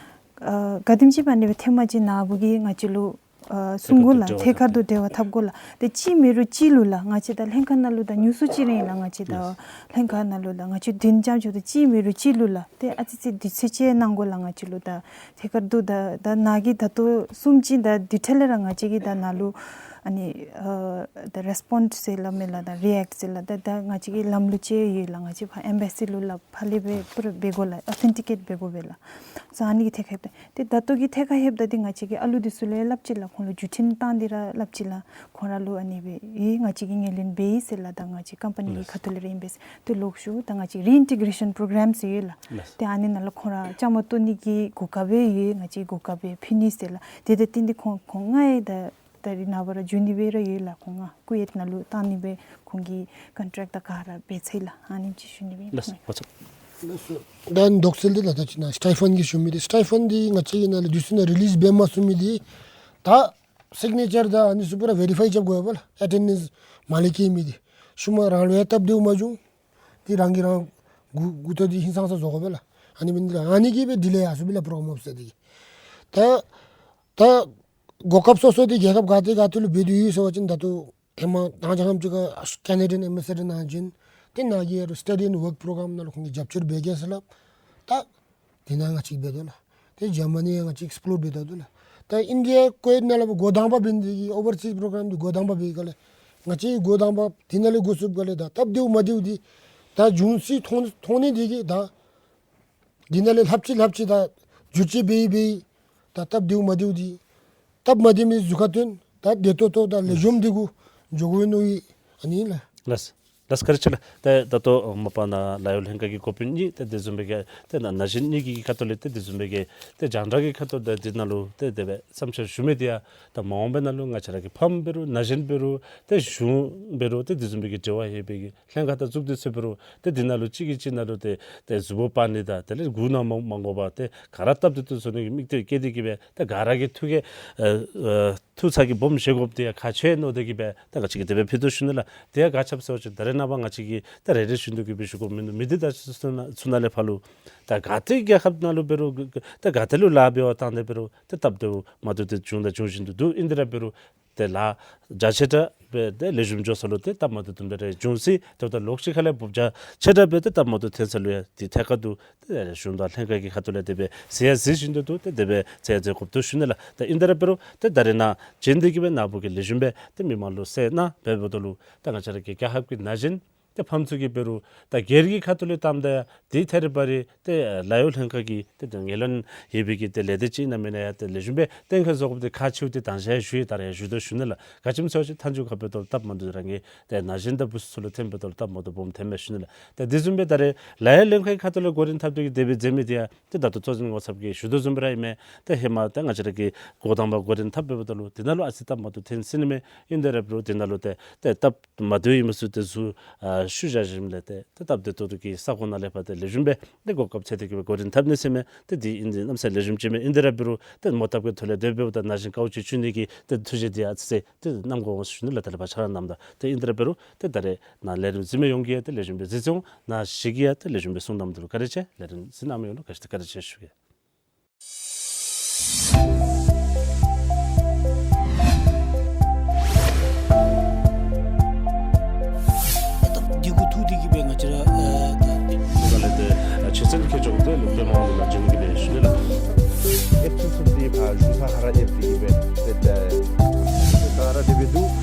ཨ་ག་དེམ་ཅིག་སྦེ་ཨ་ནི་སྦེ་ཐོན་པ་ཅིན་ནཱ་བུ་གིས་ང་བཅས་ལུ་ཨ་གསུང་དགོ་ལགས། ཐད་ཀར་དུ་འབྲེལ་བ་འཐབ་དགོ་ལགས། ཏེ་གཅིག་མེན་རུང་གཅིག་ལུ་ལགས་ང་བཅས་ད་ལྷན་ཁག་ནང་ལུ་ད་ཉུང་སུ་ཅིག་ར་ཨིན་ལགས། ང་བཅས་ད་ལྷན་ཁག་ནང་ལུ་ད་ང་བཅས་བདུན་ཙམ་ཅིག་ད་གཅིག་མེན་རུང་གཅིག་ལུ་ལགས། ཏེ་ཨ་ཙི་ཙི་དུས་ཚོད་ཅིག་གནང་དགོ་ལགས། ང་བཅས་ལུ་ད་ཐད་ཀར་དུ་ད་ད་ནཱ་གིས་ད་ལྟོ་གསུངམ་ཅིག་ད་དེ་འཕྲལ་ལས་ར་ང་བཅས་ཀྱིས་ད་ནཱ་ལུ་ཨ་ནི་ཨ་ད་རེསི་པོནཌ་ཟེར་སླབ་མས་ལགས། ད་རི་ཨེཀཊ་ཟེར་ལགས། ད་ད་ང་བཅས་ཀྱི་ལམ་ལུགས་ཅིག་ཡོད་ལགས། ང་བཅས་ཕར་ཨེམ་བེ་སི་ལུ་ལགས་ཕར་ལས་སྦེ་པུ་ར་འབད་དགོ་ལགས། ཨོ་ཐེན་ཊི་ཀེཊ་འབད་དགོ་པས་ལགས། སོ་ཨ་ནི་གི་ཐད་ཁར་ལྷོདཔ་ད་ཏེ་ད་ལྟོ་གི་ཐད་ཁར་ལྷོདཔ་ད་ཏེ་ང་བཅས་ཀྱི་ཨ་ལུ་འདི་ཚུ་ལུ་སླབ་ཅི་ལགས། ཁོང་ལུ་བརྒྱུད་འཕྲིན་བཏང་སྟེ་ར་སླབ་ཅི་ལགས། ཁོང་ར་ལུ་ཨ་ནི་སྦེ་ཨེ་ང་བཅས་ཀྱིས་ངོས་ལེན་འབད་ཡི་ཟེར་ལགས། ད་ང་བཅས་ཀམ་པ་ནི་གི་ལགས། ཁ་ཐུག་ལས་ར་ཨིན་པས་ཟེར། ཏེ་ལོག་ཤུལ་ད་ང་བཅས་རི་ཨིན་ཊི་གེ་རེ་ཤཱན་པྲོ་གརམ་ཟེར་ཡོད་ལགས། ལགས། ཏེ་ཨ་ནི་ནང་ལུ་ཁོང་ར་བཅའ་མར་གཏོགས་ནི་གི་གོ་སྐབས་སྦེ་ཡོད། ང་བཅས་གོ་སྐབས་སྦེ་ཕུལ་ནི་ཟེར་ལགས། དེ་དང་བསྟུན་ཏེ་ཁོང་ཁོང་ལྔ་ཡང་ད་ད་རིས་ནངས་པ་ར་འགྱོ་ནི་སྦེ་ར་ཡོད་ལགས། ཁོང་ལྔ་ཀུ་ཝེཊ་ནང་ལུ་བཏང་ནི་སྦེ་ཁོང་གི་ཀོན་ཊེཀཊ་དང་ག་ར་འབད་ཚར་ཡི་ལགས། ཨ་ནེམ་ཅིག་ཞུ་ནི་སྦེ་ཨིན། ལགས་སོ། ལགས་སོ། ད་དོགས་སེལ་འདི་ད་ད་ཅི་ནཱ་སི་ཊའི་ཕེནཌ་གི་ཞུ་མི་འདི་སི་ཊའི་ཕེནཌ་འདི་ང་བཅས་ཀྱིས་ནཱ་ལས་དུས་ཚོད་ནང་རི་ལིསི་འབད་མ་ཚུགས་མི་འདི་ད་སིག་ནེ་ཅར་དང་ཨ་ནི་ཚུ་པུ་ར་ཝེ་རི་ཕའི་རྐྱབ་དགོ་པས་ལགས། ཨེ་ཊེན་ཌེནསི་མ་ལས་བཀལ་མི་འདི་ཤུལ་མ་རང་ལུ་ཡང་སྟབས་བདེཝ་མ་བྱུང་། འདི་རང་གིས་རང་འགོ་འགོ་ཐོག་འདི་ཧིང་སངས་ས་བཟོ་དགོ་པས་ལགས། ཨ་ནི་མེན་འདི་ཨ་ནི་གིས་སྦེ་ཌི་ལེ་ཡར་སོང་པས་ལགས། པྲོ་གརམ་ཨོཕ་སེཊ་འདི་གིས་ད་ད་གོ་སྐབས་སོ་སོ་འདི་རྒྱལ་ཁབ་ག་ཏེ་ག་ཏེ་ལུ་འབད་དེ་ཡོད་ཟེར་བ་ཅིན་ད་ལྟོ་ཧེ་མ་ད་ཅི་ཧེ་མ་ཅིག་ཁར་ཀེ་ནེ་ཌི་ཡན་ཨེམ་བེ་སེ་ཌར་ནང་བྱོན། ཏེ་ནཱ་གི་ཨ་རུ་སི་ཊ་ཌི་ཨེནཌ་ཝརཀ་པྲོ་གརམ་ནང་ལུ་ཁོང་གིས་རྒྱབ་སྐྱོར་འབད་གེ་ཟེར་སླབ། ད་དེ་ནང་ང་བཅས་འབད་དོ་ལགས། ཏེ་ཇར་མ་ནི་ཡང་ང་བཅས་ཨེགསི་པོ་ལོར་འབད་ད་དོ་ལགས། ད་ཨིན་ཌི་ཡ་ཀུ་ཝེཊ་ནང་ལུ་འགོ་དང་པ་འབད་ནི་འདི་གིས་ཨོ་བར་སིསི་པྲོ་གརམ་འདི་འགོ་དང་པ་འབད་ག་ལས་ང་བཅས་འགོ་དང་པ་དེ་ནང་ལས་འགོ་བཙུགས་ག་ལས་ད་སྟབས་བདེཝ་མ་བདེཝ་འདི་ད་འབྱུང་སྲིད་མཐོང་མཐོང་ནི་འདི་གིས་ད་འདི་ནང་ལས་ལྷགཔ་ཅིག་ལྷགཔ་ཅིག་ད་བསྒྱུར་བཅོས་འབད་འབད་ད་སྟབས་བདེཝ་མ་བདེཝ་འདི་སྟབས་མ་བདེ་མི་འདི་ཚུ་ཁ་ཐོན་ད་བདེ་ཏོག་ཏོ་ད་ལེགས་ཤོམ་འདི་གུ་འགྱོ་དགོ་མནོ་ཡི། ཨ་ནི་ལགས། ལགས། ལགས་བཀའ་དྲིན་ཆེ་ལགས། ཏེ་ད་ལྟོ་མ་པ་ནཱ་ལཱ་གཡོག་ལྷན་ཁག་གི་འགོ་དཔོན་གཉིས་ཏེ་དེ་བཟུམ་སྦེ་གི་ཏེ་ན་ན་གཞོན་གཉིས་ཀྱི་ཁ་ཐུག་ལས་ཏེ་དེ་བཟུམ་སྦེ་གི་ཏེ་རྒྱང་བསྒྲགས་ཀྱི་ཁ་ཐུག་ཏེ་འདི་ནང་ལུ་ཏེ་དེ་སྦེ་བསམ་འཆར་ཞུ་མི་འདི་ཡང་ད་མ་འོངས་པའི་ནང་ལུ་ང་བཅས་ར་གི་ཕམ་འབད་རུང་ན་གཞོན་འབད་རུང་ཏེ་གཞུང་འབད་རུང་ཏེ་དེ་བཟུམ་སྦེ་གི་འབྲེལ་བ་ཡོད་པའི་གི་ལྷན་ཁག་དང་གཙུག་སྡེ་ཚུ་འབད་རུང་ཏེ་འདི་ནང་ལུ་གཅིག་གིས་གཅིག་ནང་ལུ་ཏེ་ཏེ་གཟུགས་པོ་སྤར་ནི་དང་དེ་ལས་མགུ་ནང་མ་མ་དགོ་པར་ཏེ་ག་ར་སྟབས་བདེ་ཏོག་ཏོ་བཟོ་ནི་གི་དམིགས་གཏད་བསྐྱེད་དེ་གི་སྦེ་ཏེ་ག་ར་གིས་ཐུགས་ཀྱི་ཨ་ཨ་ཐུགས་ཚ་གྱང་སྦོམ་བཞེས་དགོཔ་འདི་ཡང་ཁག་ཆེ་མནོ་སྟེ་གི་སྦེ་ད་ང་བཅས་ཀྱིས་དེ་སྦེ་ཕུལ་དོ་ཞུ་ནི་ལགས། དེ་ཡང་ག་ཅི་སྨོ་ཟེར་བ་ཅིན་ད་རེས་ནངས་པ་ང་བཅས་ཀྱིས་ད་རེ་རེ་བཞིན་དུ་གི་སྦེ་ཞུ་དགོཔ་མིན་འདུག། མི་སྡེ་དང་ཚུ་ནང་ཚུ་ནང་ལས་ཕར་ལུ་ད་ག་ཏེ་རྒྱལ་ཁབ་ནང་ལུ་འབད་རུང་ད་ག་ཏེ་ལུ་ལཱ་འབད་བར་བཏང་སྟེ་འབད་རུང་ད་སྟབས་བདེཝ་མ་བདེཝ་འདི་བྱུང་དང་འབྱུང་བཞིན་དུ་འདུག། ཨིན་ཏེ་ར་འབད་རུང་ཏེ་ལཱ་རྒྱ་ཆེ་དྲགས་སྦེ་ཏེ་ལེགས་ཤོམ་འགྱོ་ས་ལུ་ཏེ་སྟབས་མ་བདེཝ་དུམ་གྲ་རེ་འབྱུང་སྲིད། དེ་འབདཝ་ད་ལོག་ཤུལ་ཁ་ལས་འབུཔ་རྒྱ་ཆེ་དྲགས་སྦེ་ཏེ་སྟབས་མ་བདེཝ་འཐོན་ས་ལུ་ཡང་དེ་ཐད་ཀར་དུ་ཏེ་གཞུང་དང་ལྷན་ཁག་གི་ཁ་ཐུག་ལས་དེ་སྦེ་གཟིགས་ཡང་གཟིགས་བཞིན་དུ་འདུག། ཏེ་དེ་སྦེ་མཛད་མཛད་དགོཔ་འདུག་ཞུ་ནི་ལགས། ད་ཨིན་ཏེ་ར་འབད་རུང་ཏེ་ད་རེས་ནངས་པ་བྱོན་ཏེ་གི་སྦེ་ནཱ་བུ་གིས་ལེགས་ཤོམ་སྦེ་ཏེ་མི་མང་ལུ་གསལ་གནང་འབདཝ་ད་ལུ་ད་ང་བཅས་ར་གི་རྒྱལ་ཁབ་ཀྱི་ན་གཞོན་ཏེ་ཕམ་ཚུ་གིས་འབད་རུང་ད་སྒེར་གྱི་ཁ་ཐུག་ལས་བཏངམ་ད་ཡང་དེ་ཐད་རི་བ་རི་ཏེ་ལཱ་གཡོག་ལྷན་ཁག་གི་ཏེ་ད་ངོས་ལེན་ཡོད་པའི་གི་ཏེ་ལས་སྡེ་ཅིག་ཨིན་ན་མེན་ན་ཡང་ཏེ་ལེགས་ཤོམ་སྦེ་གཏན་འཁེལ་བཟོ་དགོཔ་འདི་ཁག་ཆེཝ་འདི་དང་ཞག་ཞུ་ཡི་ད་རེས་ཞུ་དོ་ཞུ་ནི་ལགས། ག་ཅི་སྨོ་ཟེར་བ་ཅིན་མཐའ་མཇུག་ཁར་འབདཝ་ད་ལུ་སྟབས་མ་བདེཝ་རང་གི་ཏེ་ན་གཞོན་དང་བུ་ཚུ་ལུ་ཐོནམ་འབདཝ་ད་ལུ་སྟབས་མ་བདེཝ་སྦོམ་ཐོནམ་མས་ཞུ་ནི་ལགས། ཏེ་དེ་བཟུམ་སྦེ་ད་རེས་ལཱ་གཡོག་ལྷན་ཁག་གི་ཁ་ཐུག་ལས་འགོ་འདྲེན་འཐབ་སྟེ་གི་དེ་སྦེ་མཛད་མི་འདི་ཡང་ཏེ་ད་ལྟོ་གཙོ་འཛིན་ངོ་ཚབ་ཀྱིས་ཞུ་དོ་བཟུམ་སྦེ་ར་ཨིན་མས། ཏེ་ཧེ་མ་ཏེ་ང་བཅས་ར་གིས་འགོ་དང་པ་འགོ་འདྲེན་འཐབ་འབདཝ་ད་ལུ་དེ་ནང་ལུ་ཨ་ཙི་སྟབས་མ་བདེཝ་ཐོན་ཟེར་ནི་མས། ཨིན་ཏེ་ར་འབད་རུང་དེ་ནང་ལུ་ཏེ་ཏེ་སྟབས་མ་བདེཝ་ཨིན་མི་ཚུ་ཏེ་ཚུར་ཨ་བཤུད་བཞག་ཞིནམ་ལས་ཏེ་ཏེ་སྟབས་བདེ་ཏོག་ཏོ་གི་ས་གོ་ནང་ལས་ཕར་ཏེ་ལེགས་ཤོམ་སྦེ་ཏེ་གོ་སྐབས་འཚོལ་ཏེ་གི་སྦེ་འགོ་འདྲེན་འཐབ་ནི་ཟེར་མི་འདི་ཏེ་འདི་ཨིན་འདི་གནམ་ས་ལེགས་ཤོམ་ཅིག་མས། ཨིན་ཏེ་ར་འབད་རུང་ཏེ་མོ་བཏབ་ཀྱི་ཐོག་ལས་དེ་འབདཝ་ད་ན་གཞོན་དཀའཝ་སྤྱད་བཅུག་ནི་གི་ཏེ་ཐུགས་བཞེད་འདི་ཡང་ཨ་ཙི་ཙི་ཏེ་གནང་དགོ་འོང་ཞུ་ནི་ལགས། ད་ལས་ཕར་ཕྱག་ར་གནངམ་ད་ཏེ་ཨིན་ཏེ་ར་འབད་རུང་ཏེ་ད་རེས་ནཱ་ལས་རིམ་གཟིགས་མི་ཡོངས་ཀྱིས་ཡང་ཏེ་ལེགས་ཤོམ་སྦེ་གཟིགས་ཅི་འོང་། ནཱ་བཞུགས་ཀྱིས་ཡང་ཏེ་ལེགས་ཤོམ་སྦེ་གསུང་གནངམ་ད་ལུ་བཀའ་དྲིན་ཆེ། ལས་རིམ་གཟིགས་གནང་མི་ཡོངས་ལུ་བཀའ་དྲིན་བཀའ་དྲིན་ཆེ་ཞུ་གེ། ད་འདི་གུ་ཐུག་སྟེ་གི་སྦེ་ང་བཅས་ར་ཨ་ད་འདི་ག་ལས་ཏེ་ཨ་ཆེ་སེམས་ཁྱེད་ཅོག་ཏེ་ལུ་པདྨ་དབང་འདུས་ནང་བྱོན་གི་སྦེ་ཞུ་ནི་ལགས། ཨེབ་ཚུན་ཚོད་འདི་ཕར་གཞུང་ས་ཧ་ར་ཨེབ་སྟེ་གི་སྦེ་ཏེ་ད་ད་ར་དེ་སྦེ་འདུག།